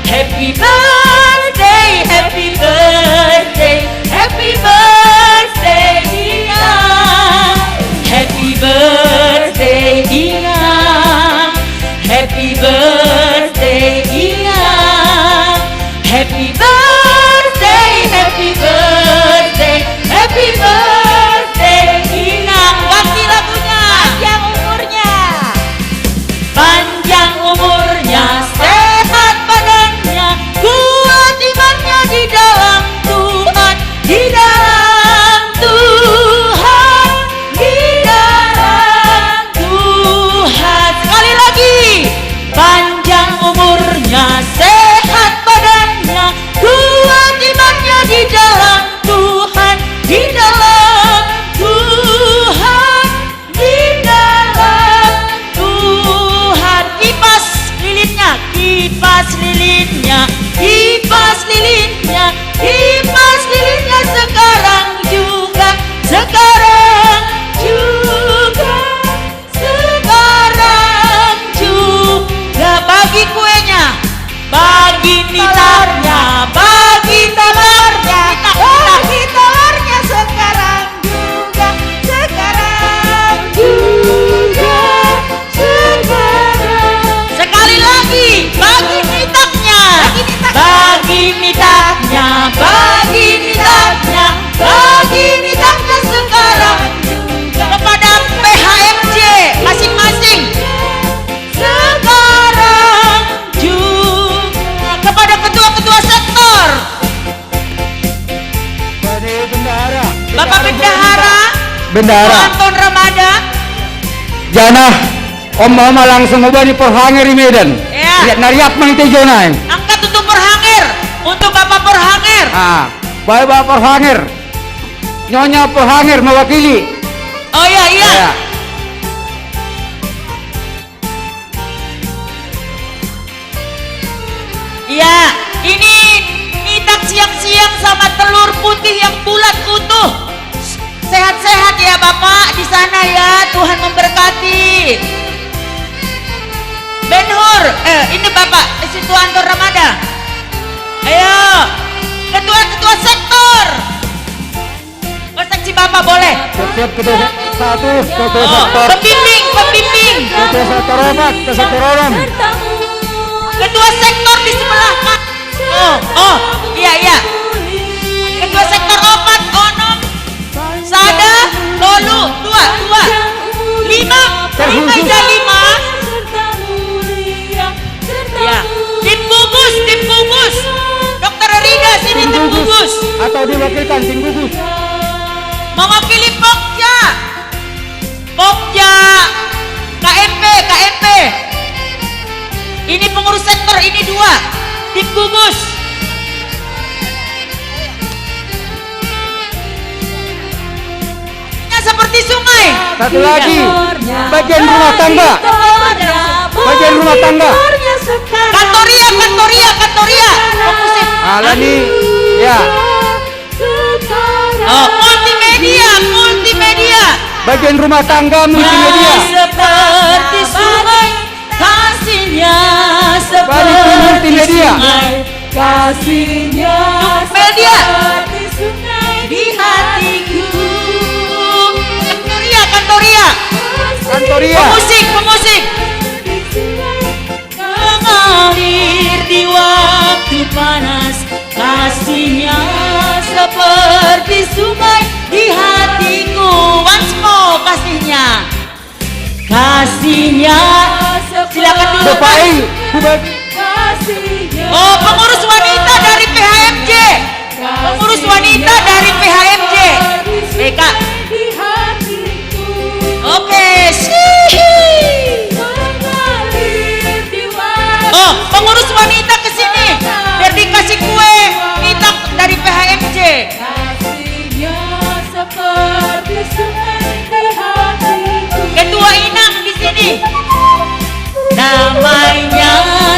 Happy birthday, happy birthday, happy birthday Inang. Happy birthday Inang. Happy birthday Inang. Happy birthday, happy birthday, happy birthday Inang. Ganti lagunya. Panjang umurnya. Panjang umurnya, sehat badannya, ku Bapak Bendahara, Bendahara. Anton Ramada. Janah, Om Mama langsung ubani perhanger di Medan. Ya. Lihat nariap mang itu Jonah. Angkat untuk perhanger, untuk Bapak perhanger. Ah, baik Bapak perhanger. Nyonya perhanger mewakili. Oh ya, iya. Ya. Iya, ini nitak siang-siang sama telur putih yang bulat utuh. Sehat-sehat ya Bapak di sana ya, Tuhan memberkati. Benhur, eh ini Bapak, eh, Situ Anton Ramada. Ayo, ketua-ketua sektor. Persepsi Bapak boleh. Siap, ketua satu, ketua Oh, sektor. Pembimbing, pembimbing. Ketua sektor empat, ketua sektor orang. Ketua sektor di sebelah Pak. Oh, oh, iya, iya. Ketua sektor empat, onom. Sada, tolu, dua, dua. Lima, lima, ya, lima. Ya. Tim gugus, tim gugus. Dokter Rida sini tim gugus. Atau diwakilkan tim gugus. Mewakili Pokja. Pokja. K M P, K M P. Ini pengurus sektor, ini dua. Tim gugus. Seperti sungai. Satu lagi, bagian rumah tangga. Bagian rumah tangga. Kantoria, kantoria, kantoria. Fokusin. Alani, ya. Oh, multimedia, multimedia. Bagian rumah tangga multimedia. Seperti sungai, kasihnya seperti multimedia. Sungai. Kasihnya Media. Seperti sungai di hatiku. Kantoria, kantoria. Kantoria. Pemusik, pemusik. Mengalir di waktu panas, kasihnya seperti sungai di hatiku. Once more, kasihnya. Kasihnya. Silakan dulu, Pak. Kasihnya. Oh, pengurus wanita dari P H M J. Pengurus wanita dari P H M J. Eh, Kak. Oke, sih. Oh, pengurus wanita ke sini. Biar dikasih kue minta dari P H M J. Kasihnya seperti sungai di hatiku. Ketua Inang di sini. Damainya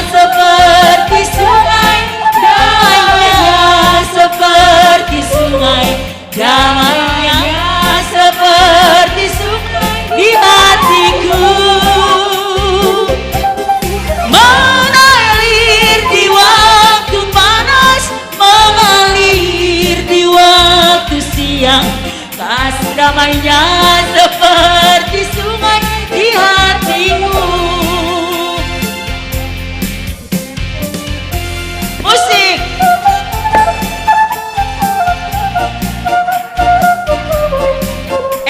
seperti sungai, damainya seperti sungai, damainya seperti sungai di hatiku. Mengalir di waktu panas, mengalir di waktu siang, kasih damainya seperti sungai di hatimu. Musik.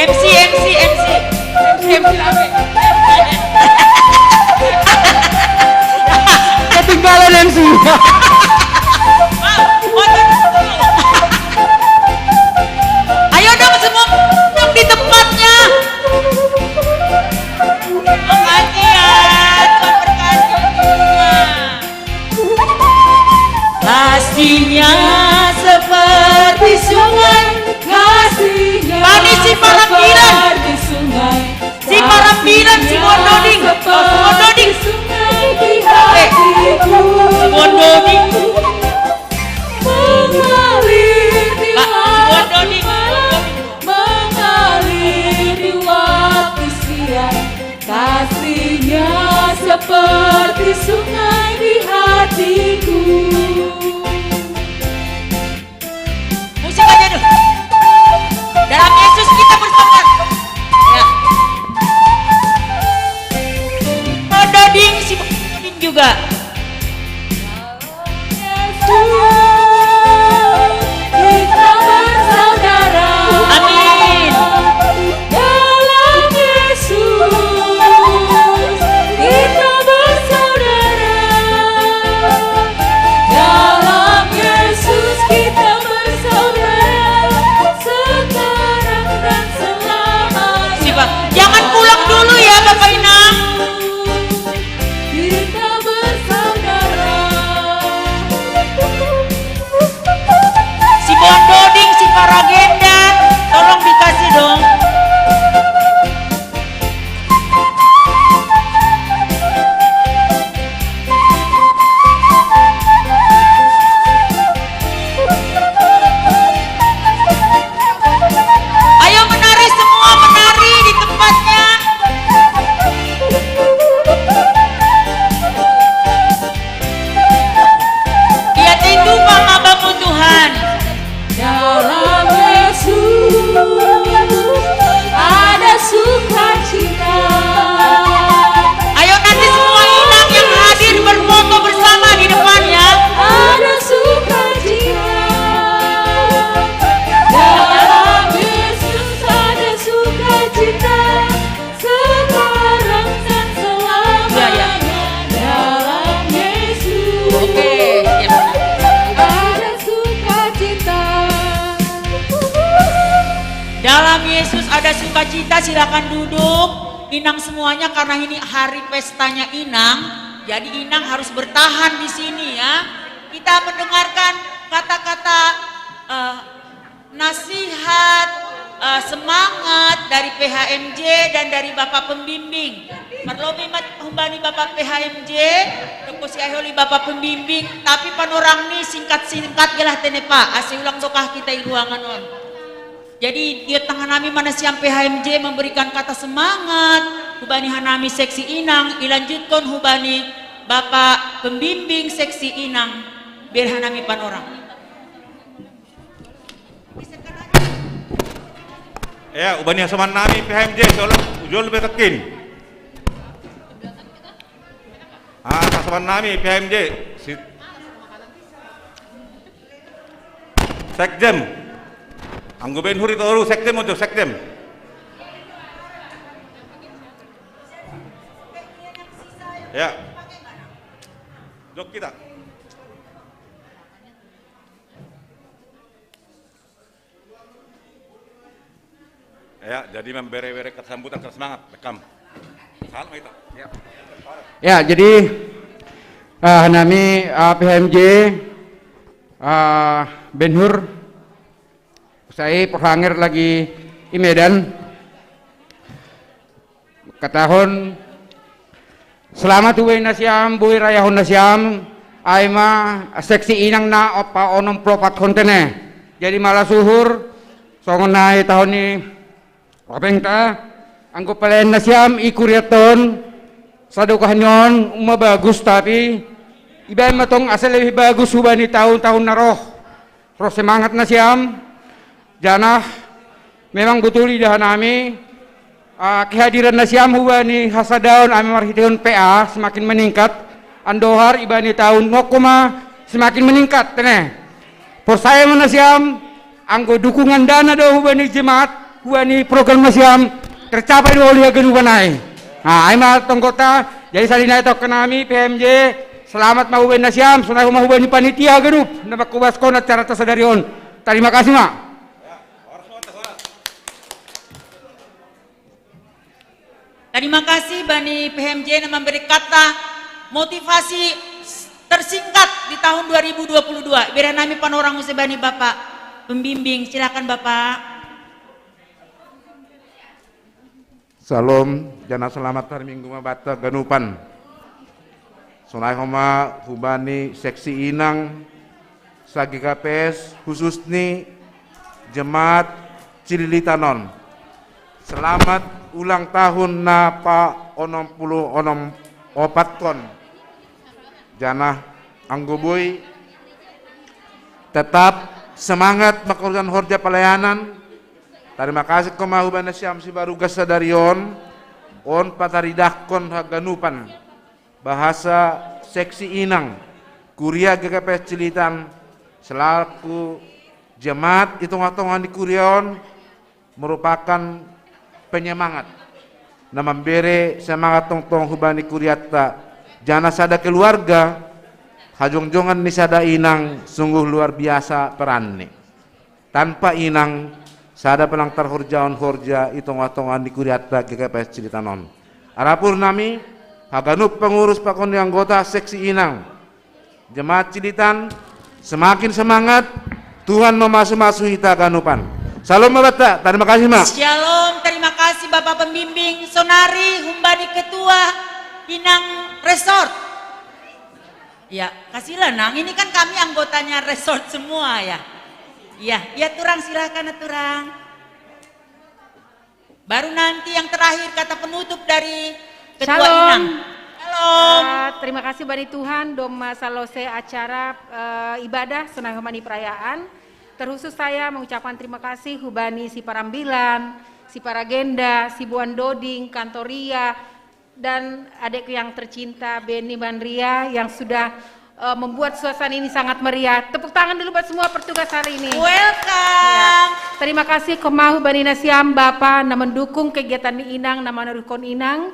M C, M C, M C. M C, M C rame. Ketinggalan M C. Ayo dong semua dong di tempatnya. Makasih ya, Tuhan berkati semua. Kasihnya seperti sungai, kasihnya Panis si Parambilan. Seperti sungai. Si Parambilan, si Bondoding. Oh, si Bondoding. Sungai di hatiku. Si Bondoding. Mengalir di Pak, si Bondoding. Mengalir di waktu siang, kasihnya seperti sungai di hatiku. Musik aja dulu. Dalam Yesus kita bersama. Ya. Ada sukacita, silakan duduk. Inang semuanya, karena ini hari pestanya Inang, jadi Inang harus bertahan di sini ya. Kita mendengarkan kata-kata eh, nasihat, eh, semangat dari P H M J dan dari Bapak Pembimbing. Parlobi mat humbani Bapak P H M J, terus si Ayoli Bapak Pembimbing, tapi panorang ni singkat-singkat gelah tene Pak, ase ulang dokah kita i ruangan on. Jadi, di tengah nami mana siam P H M J memberikan kata semangat, hubani hanami seksi Inang, ilanjutkan hubani Bapak Pembimbing seksi Inang, biar hanami panorang. Ya, hubani hasoman nami P H M J, solo ujol betekin. Ah, hasoman nami P H M J. Si Sekjem. Anggo Ben Hur i toru, Sekjem ojo, Sekjem. Ya. Jok kita. Ya, jadi membere-bere kesambutan, kesemangat, rekam. Salam kita. Ya. Ya, jadi ah, nami ah, P H M J ah, Ben Hur, saya Perhanger lagi i Medan. Katahon selamat hubani nasiam, boi rayahon nasiam, ai ma seksi Inang na opa onom pulu opat hon tene. Jadi malas uhur, songon na i tahun ni opengta, anggo pelayan nasiam i kuriatta on, sadokah ni on ma bagus, tapi ibaen ma tong asa lebih bagus hubani tahun-tahun na roh. Roh semangat nasiam, janah memang betul idahan nami ah, kehadiran nasiam hubani hasadaon ami marhiteon P A semakin meningkat, andohar ibani tahun nokko ma semakin meningkat, tene. Porsaya ma nasiam, anggo dukungan dana do hubani jemaat, hubani program nasiam, tercapai do oli haganupan ai. Nah, ai ma tongkota, jadi sadina i tongkon nami P M J, selamat ma hubani nasiam, sonai ma hubani panitia ganup, na mangkobaskon acara tasadari on. Terima kasih ma. Terima kasih bani P H M J na memberi kata motivasi tersingkat di tahun dua ribu dua puluh dua. Bira nami panorang muse bani Bapak pembimbing. Silakan Bapak. Salom, jana selamat hari Minggu ma banta ganupan. Sonai homa hubani seksi Inang sa-G K P S khusus ni jemaat Cililitan on. Selamat ulang tahun na pa onom pulu onom opatkon. Janah anggo boi tetap semangat mangkorjahon horja pelayanan. Tarima kasih homa hubani nasiam sibarugas sadari on, on pataridahkon haganupan bahasa seksi Inang kuria G K P S Cililitan selaku jemaat i tongah-tongah ni kuria on merupakan penyemangat na mambere semangat tongtong hubani kuriatta, jana sada keluarga hajongjongan ni sada inang sungguh luar biasa peranni. Tanpa inang, sada pe lang tarhorjahon horja i tongah-tongah ni kuriatta G K P S Cililitan on. Arapur nami, haganup pengurus pakon ni anggota seksi Inang jemaat Cililitan, semakin semangat, Tuhan mamasu-masu hita haganupan. Salom ma banta, terima kasih ma. Shalom, terima kasih Bapak Pembimbing. Sonari humbani ketua Inang Resort. Ya, kasihlah Nang, ini kan kami anggotanya resort semua ya. Iya, iya Turang, silakan Turang. Baru nanti yang terakhir kata penutup dari Ketua Inang. Shalom. Eh, terima kasih bani Tuhan, domma salose acara eh, ibadah sonai homa ni perayaan. Terkhusus saya mengucapkan terima kasih hubani si Parambilan, si Paragenda, si Buan Doding, Kantoria, dan adikku yang tercinta Beni Manria yang sudah eh, membuat suasana ini sangat meriah. Tepuk tangan dulu buat semua petugas hari ini. Welcome. Terima kasih homa hubani nasiam Bapa na mendukung kegiatan ni Inang, na manoruhkon Inang.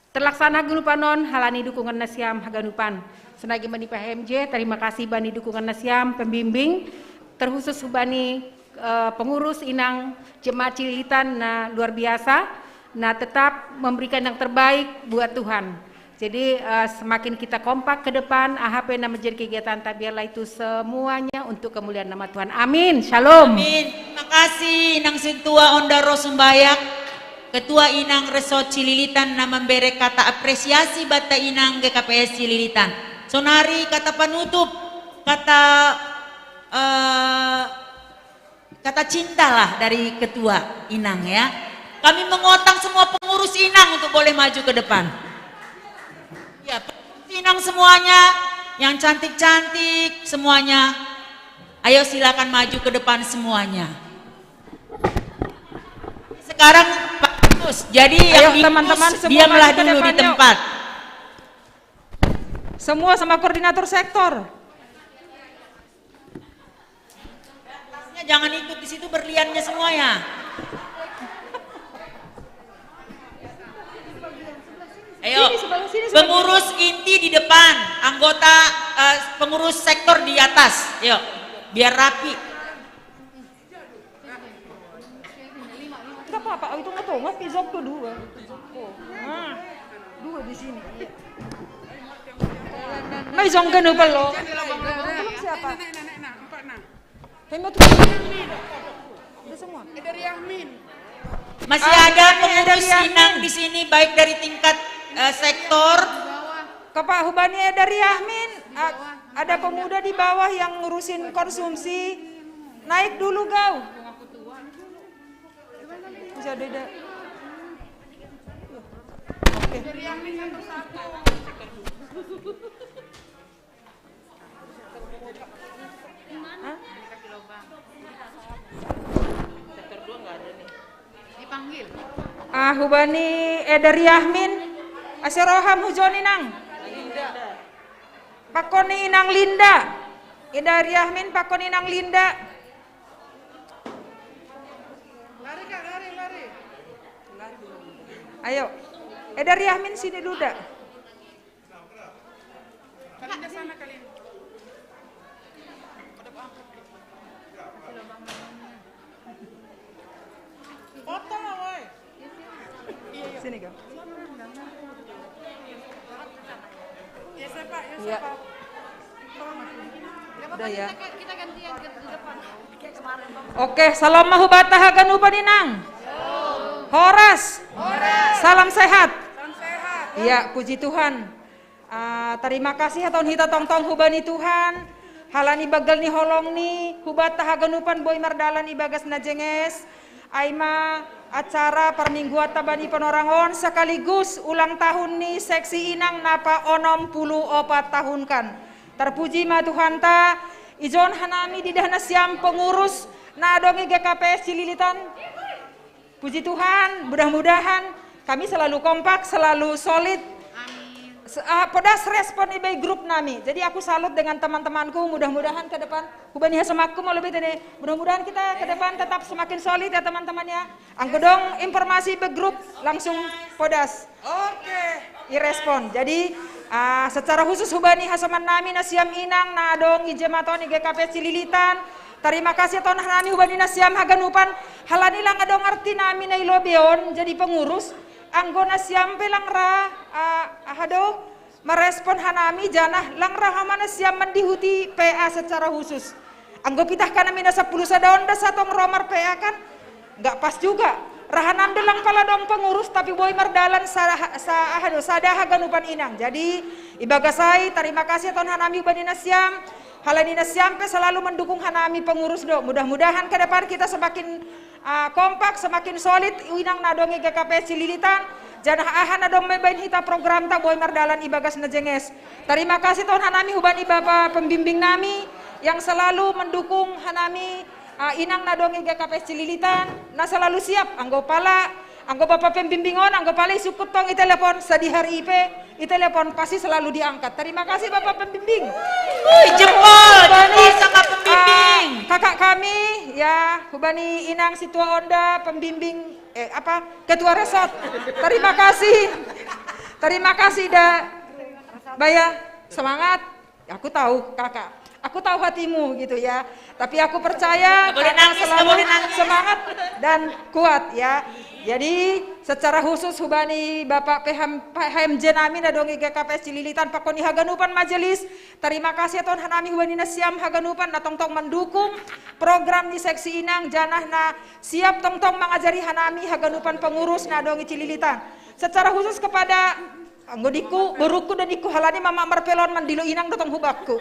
Terlaksana haganupan on halani dukungan nasiam haganupan. Sonai ge bani P H M J, terima kasih bani dukungan nasiam pembimbing, terkhusus hubani eh, pengurus Inang Jemaat Cililitan, nah, luar biasa. Nah, tetap memberikan yang terbaik buat Tuhan. Jadi, eh, semakin kita kompak ke depan, A H P nama jadi kegiatan, tak biarlah itu semuanya untuk kemuliaan nama Tuhan. Amin. Shalom. Amin. Terima kasih Inang Sintua Onda Rosumbayak, Ketua Inang Resort Cililitan, na memberi kata apresiasi bata Inang G K P S Cililitan. Sonari kata penutup, kata, eh, kata cintalah dari Ketua Inang, ya. Kami mengotang semua pengurus Inang untuk boleh maju ke depan. Ya, pengurus Inang semuanya, yang cantik-cantik semuanya, ayo silakan maju ke depan semuanya. Sekarang Pak Agus, jadi yang Ayo, di teman-teman, semua diamlah maju ke dulu di depan, yuk. Tempat. Semua sama koordinator sektor. Jangan ikut di situ, berliannya semua, ya. Ayo, sini, sebelah sini, sebelah pengurus inti di depan, anggota, eh, pengurus sektor di atas. Yuk, biar rapi. Enggak apa-apa, itu nggak tahu, ngopi zop tuh dua. Nah, dua di sini. Iya. Mai zong ganu pelo. Belum siapa? Hema tuh. Udah semua. Masih ada pengurus Inang di sini, baik dari tingkat, eh, sektor. Kapa hubani Eda Yahmin, a-, ada pemuda di bawah yang ngurusin konsumsi. Naik dulu, Gau. Bisa beda. Oke. Hah? Dipanggil. Ah, hubani Eda Yahmin. Ase roham hujon Inang. Pakon ni Inang Linda. Eda Yahmin, pakon Inang Linda. Lari, Kak, lari, lari. Ayo. Eda Yahmin, sini dulu, Da. Kalinda sana, Kalinda. Foto lah, woi. Sini, Kak. Ya, siapa? Ya, siapa? Udah, ya. Kita, kita gantian ke, di depan. Kayak kemarin, Bang. Oke, salam mahu batahakan upaninang. Horas. Horas. Salam sehat. Salam sehat. Iya, puji Tuhan. Ah, tarima kasih hataon hita tongtong hubani Tuhan. Halani bagel ni holong ni, hubat tahaganupan boi mardalan ibagas na jenges. Ai ma acara parmingguan ta bani Panorangon sekaligus ulang tahun ni seksi Inang napa onom puluh opat tahun kan. Terpuji ma Tuhanta, ijon hanami di dahna siam pengurus na adong i G K P S Cililitan. Puji Tuhan, mudah-mudahan kami selalu kompak, selalu solid. Amin. Se-, ah, podas respon ibai grup nami. Jadi aku salut dengan teman-temanku, mudah-mudahan ke depan, hubani hasomakku mau lebih tadi. Mudah-mudahan kita ke depan tetap semakin solid ya teman-teman ya. Anggo dong informasi ibai grup langsung podas. Oke. I respon. Jadi, ah, secara khusus hubani hasoman nami na siam Inang, na adong i jematon i G K P Cililitan. Tarima kasih ton hanami hubani na siam haganupan. Halani lang adong arti nami na i lobei on jadi pengurus. Anggo na siam pe lang ra, ah, aha do, marespon hanami janah lang ra homa na siam mandihuti P A secara khusus. Anggo pitah hanami na sapuluh sada on da satong ro mar P A kan? Nggak pas juga. Ra hanam do lang pala dong pengurus, tapi boi mardalan sa, sa, aha do, sada haganupan Inang. Jadi, ibagas ai, tarima kasih ton hanami hubani na siam. Halani na siam pe selalu mendukung hanami pengurus do. Mudah-mudahan ke depan kita semakin, ah, kompak, semakin solid, Inang na adong i G K P Cililitan. Janah aha na dong mabaen hita program ta boi mardalan ibagas na jenges. Tarima kasih ton hanami hubani Bapa pembimbing nami yang selalu mendukung hanami, ah, Inang na adong i G K P Cililitan, na selalu siap, anggo pala, anggo Bapa pembimbing on, anggo pala isungkun tong i telepon, sadihari i pe, i telepon pasti selalu diangkat. Tarima kasih Bapa pembimbing. Wih, jempol, jempol sama pembimbing. Ah, kakak kami, ya, hubani Inang Sintua Onda, pembimbing, eh, apa, ketua resort. Tarima kasih. Tarima kasih, Da. Baya, semangat. Aku tahu, kakak. Aku tahu hatimu gitu ya. Tapi aku percaya Nggak boleh karena nangis, nggak selalu boleh nangis. Semangat dan kuat ya. Jadi secara khusus hubani Bapak P H M, P H M J nami na dong i G K P S Cililitan pakon i haganupan majelis. Terima kasih Tuhan hanami hubani na siam haganupan na tongtong mendukung program ni seksi inang janah na siap tongtong mangajari hanami haganupan pengurus na dong i Cililitan. Secara khusus kepada anggo diku, boruku dan diku halani mama marpel on mandilo inang dotong hubakku.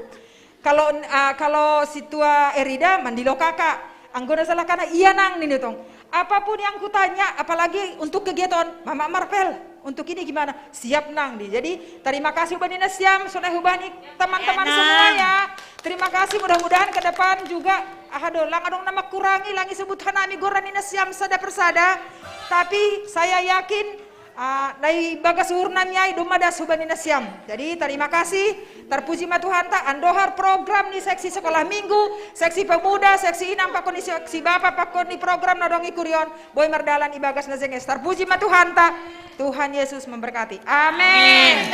Kalau ah, kalau situa Erida mandilo kakak. Anggo na salah kana iya nang nini tong. Apapun yang kutanya, apalagi untuk kegiatan mama marpel, untuk ini gimana? Siap nang di. Jadi terima kasih hubani na siam, sonai hubani teman-teman Ya, semua Nang. Ya. Terima kasih, mudah-mudahan ke depan juga ah do lang adong na mangkurangi, lang isebut hanami goran ni na siam sada persada. Tapi saya yakin ah, na ibagas uhur nami ai domma das hubani na siam. Jadi terima kasih, terpuji ma Tuhanta, andohar program ni seksi sekolah minggu, seksi pemuda, seksi inang pakon ni seksi bapa pakon ni program na dong i kurion, boi mardalan ibagas na jenges. Terpuji ma Tuhanta, Tuhan Yesus memberkati. Amin.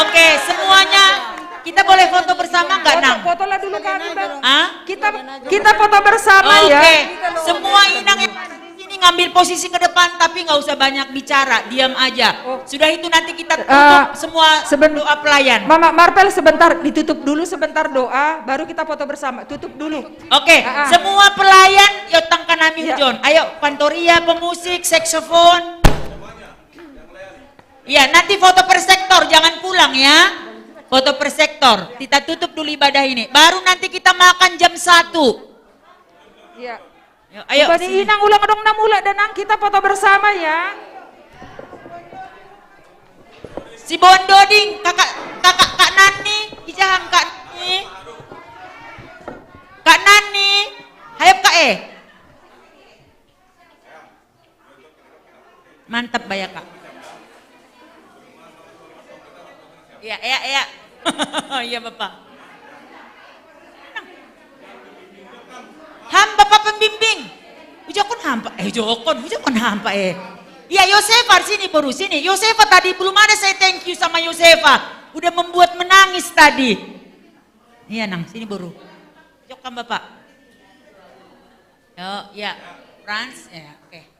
Oke, semuanya kita boleh foto bersama nggak, Nang? Foto, fotolah dulu kami, Bang. Hah? Kita kita foto bersama Oke, ya. Semua inang yang ada di sini ngambil posisi ke depan, tapi nggak usah banyak bicara, diam aja. Oh. Sudah itu nanti kita tutup Eh, semua seben- doa pelayan. Mama Marpel sebentar, ditutup dulu sebentar doa, baru kita foto bersama. Tutup dulu. Oke, Ah, ah. Semua pelayan, yo tangkan nami Iya. hujon. Ayo, kantoria, pemusik, saksofon. Ya, nanti foto per sektor, jangan pulang ya. Foto per sektor. Kita tutup dulu ibadah ini. Baru nanti kita makan jam satu. Iya. Yo, ayo. Hubani Sini. Inang ulang dong na mulak dan nang kita foto bersama ya. Si Bondoding, kakak kakak Kak Nani, ijahang Kak Nani. Kak Nani, hayap Kak eh. Mantap baya Kak. Iya, iya, iya. Iya Bapak. Ham Bapak pembimbing. Ujakon hampa, eh ujakon, ujakon hampa eh. Iya Yosefa sini boru sini. Yosefa tadi belum ada saya thank you sama Yosefa. Udah membuat menangis tadi. Iya nang sini boru. Ujakkan Bapak. Yo, ya. Frans, ya, oke.